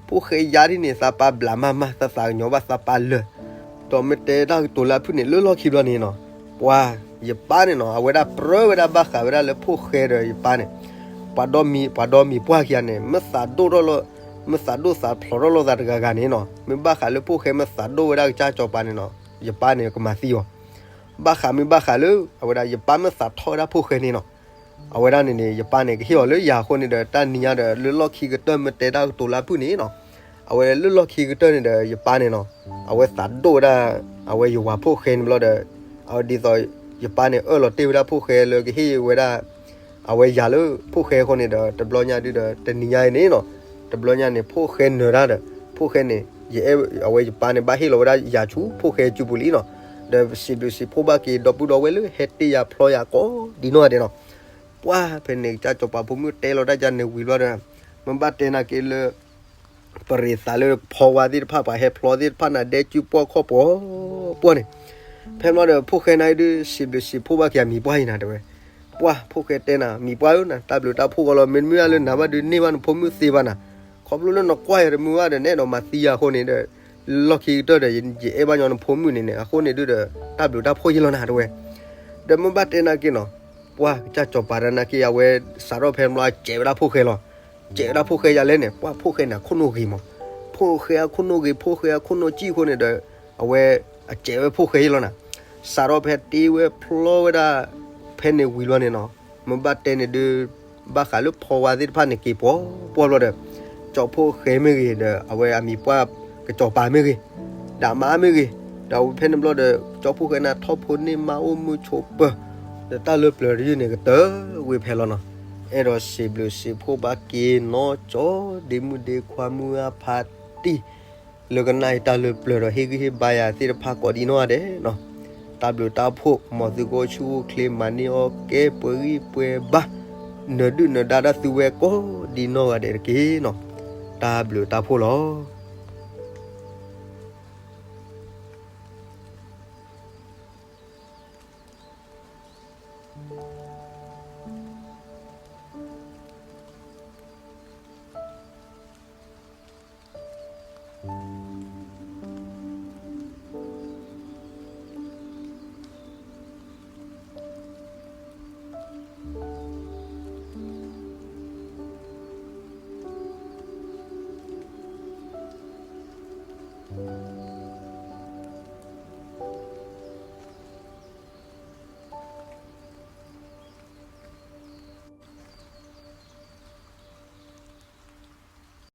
ဖိၣ်ဃဲယါဒ်န့ၣ် သးပၢ်ဘျးမးမး သးသးကညီၤဘၣ်သးပၢ်လၢာ်, ဒီးမ့ၢ်တဲတၢ်ကတိၤလၢအဖုၣ်န့ၣ် လၢလီၢ်ခံဘျီန့ၣ်နီၤ, ပှၤ ယပၢ်န့ၣ်နီၤ အဝဲဒၣ်ပြၢဝဲဒၣ်ဘၣ်ဃးဝဲဒၣ်လၢဖိၣ်ဃဲဒီးယပၢ်န့ၣ်, ပှၤဒီမံၤ ပှၤဒီမံၤပှၢ်ခံဂၤန့ၣ် မ့ၢ်သးဒိၣ်ထီၣ်လီၤ, မ့ၢ်သးဒိၣ်သးဖျိးထီၣ်လိာ်သးတဂၤဂၤန့ၣ်နီၤ, မ့ၢ်ဘၣ်ဃးလၢဖိၣ်ဃဲမ့ၢ်သးဒိၣ်ဝဲဒၣ်ကစၢ်စီၤပၤန့ၣ်နီၤ, ယပၢ်န့ၣ်ကမၤသံအီၤ, ဘၣ်ဃးမ့ၢ်ဘၣ်ဃးလၢ အဝဲဒၣ်ယပၢ်မ့ၢ်သးထီၣ်ဝဲဒၣ်ဖိၣ်ဃဲန့ၣ်နီၤ, အဝဲဒၣ်န့ၣ်န့ၣ် ယပၢ်န့ၣ်ကဟ့ၣ်အီၤလၢယၤအဃိန့ၣ်ဒီး တၢ်နံၤညါဒီး လၢလီၢ်ခံကတၢၢ်မ့ၢ်တဲတၢ်ကတိၤလၢအဖုၣ်န့ၣ်နီၤ, အဝဲလၢလီၢ်ခံကတၢၢ်န့ၣ်ဒီး ယပၢ်န့ၣ်နီၤ, အဝဲသးဒိၣ်ဝဲဒၣ် အဝဲယဝၤဖိၣ်ဃဲန့ၣ်ဘျီဒီး အဝဲဒ်သိး ယပၢ်န့ၣ်အၢၣ်လီၤတ့ၢ်ဝဲဒၣ်ဖိၣ်ဃဲလၢကဟ့ၣ်ဝဲဒၣ် အဝဲယၤလၢဖိၣ်ဃဲအဃိန့ၣ်ဒီး တဘျီညါဒုဒီး တနံၤညါအံၤန့ၣ်နီၤ, တဘျီညါန့ၣ် ဖိၣ်ဃဲနၢၤတၢ်ဒီး ဖိၣ်ဃဲန့ၣ် ယအဲၣ် အဝဲယပၢ်န့ၣ် ဘၣ်ဟ့ၣ်လီၤဝဲဒၣ်ယၤဆူဖိၣ်ဃဲစုပူၤလံနီၤ, ဒီးစံးဘျုးစံးဖှိၣ်ဘၣ်က့ၤ ဒီပုၢ်ဒီဝဲၢ်လၢဟဲတ့ၢ်ယၤဖျီယၤကိးဒ်နီၢ်ဂၤဒဲးနီၤ. ပှၢ်ဖဲန့ၣ်ကစၢ်စီၤပၤဖိမုၣ်တဲလီၤတၢ်ကန့ၣ်ဝံၤဘျီဒီး မ့ၢ်ဘၣ်တဲနာ်က့လၢ ပရ့ၤသးလၢဖီဝါသ့ၣ်တဖၣ် ပှၤဟဲဖျီသ့ၣ်တဖၣ်န့ၣ် ဒဲကုပှီၢ်ခီၣ်ပှီၢ်ပှီၢ်န့ၣ်, ဖဲဘျီဒီး ဖိၣ်ဃဲနၤအံၤဒုး စံးဘျုးစံးဖှိၣ်ဘၣ်က့ၤအမံၤပှၢ်အံၤနၤတဲဝဲ, ပှၢ်ဖိၣ်ဃဲတဲနၤ မံၤပှၢ်ဧၢနၤ တၢ်ဘျုးတၢ်ဖှိၣ်ဂီၢ်လီၤ မ့တမ့ၢ်လၢနၤဘၣ်ဒုးန့ၢ်ဘၣ်နဖိမုၣ်သ့ဘၣ်နၤ, ခီဖျိလၢနကွၢ်ယၤတမုာ်ဘၣ်ဒီး နအဲၣ်ဒိးမၤသံယၤအဃိန့ၣ်ဒီး လၢလီၢ်ခံကတၢၢ်ဒီး ယအဲၣ်ဘၣ်ညီနဖိမုၣ်န့ၣ်န့ၣ် အဃိန့ၣ်ဒုဒီး တၢ်ဘျုးတၢ်ဖှိၣ်ယ့ၢ်လီၤနၤတဲဝဲ, ဒီးမ့ၢ်ဘၣ်တဲနာ်က့နီၤ, ပှၢ်ကစၢ်စီၤပၤဒီးနာ်က့ အဝဲစးထီၣ်ဖဲဘျီ အစဲးဝဲဒၣ်ဖိၣ်ဃဲလီၤ, စဲးဝဲဒၣ်ဖိၣ်ဃဲယၤလဲၣ်န့ၣ် ပှၢ်ဖိၣ်ဃဲန့ၣ် အခိၣ်နူာ်ဂ့ၤမး, ဖိၣ်ဃဲအခိၣ်နူာ်ဂ့ၤ ဖိၣ်ဃဲအခိၣ်နူာ်စံၣ်အဃိန့ၣ်ဒီး အဝဲအစဲးဝဲဖိၣ်ဃဲယ့ၢ်လီၤနၤ, စးထီၣ်ဖဲတ့ဝဲဖျီဝဲဒၣ် ဖဲန့ၣ်ဝံၤလီၤန့ၣ်နီၤ, မ့ၢ်ဘၣ်တဲန့ၣ်ဒုး ဘၣ်ဃးလၢဖီဝါသ့ၣ်တဖၣ်န့ၣ်က့ၤပှီၢ်ပှီၢ်ဘျီဒီး ကၠီဖိၣ်ဃဲမ့ၢ်ဂ့ၤဒီး အဝဲအမံၤပှၢ်ကစီၤပၤမ့ၢ်ဂ့ၤ, ဒၣ်မါမ့ၢ်ဂ့ၤ, ဒီးဖဲန့ၣ်ဘျီဒီး ကၠီဖိၣ်ဃဲန့ၣ်ထီၣ်ဖိန့ၢ်မါအိၣ်မုာ်ဆိးပၢၤ, ဒီးတၢ်လၢပျၢၤတယုၢ်န့ၣ်ကတၢၢ်ဝံၤဖဲလီၤနီၤ, အဲၣ်ဒိးစံးဘျုးစံးဖှိၣ်ဘၣ်က့ၤနီၢ်ကၠီ ဒ့မုၣ်ဒ့ခွါမုၢ်အါဖးတံၢ် လၢကနၣ်အံၤတၢ်လၢပျၢၤဒီးဟ့ၣ်ဂံၢ်ဟ့ၣ်ဘါယၤသ့ၣ်တဖၣ်ကိးဒ်နီၢ်ဂၤဒဲးနီၤ, တၢ်ဘျုးတၢ်ဖှိၣ် မ်သုကအိၣ်ဆူၣ်အိၣ်ချ့ မၤန့ၢ်အီၣ်ကဲ ပှဲၤဂံၢ်ပှဲၤဘါ နၢၤဒုၣ်နၢၤဒါတၢ်သုဝဲကိးဒ်နီၢ်ဂၤဒဲးတက့ၢ်နီၤ, တၢ်ဘျုးတၢ်ဖှိၣ်လီၤ.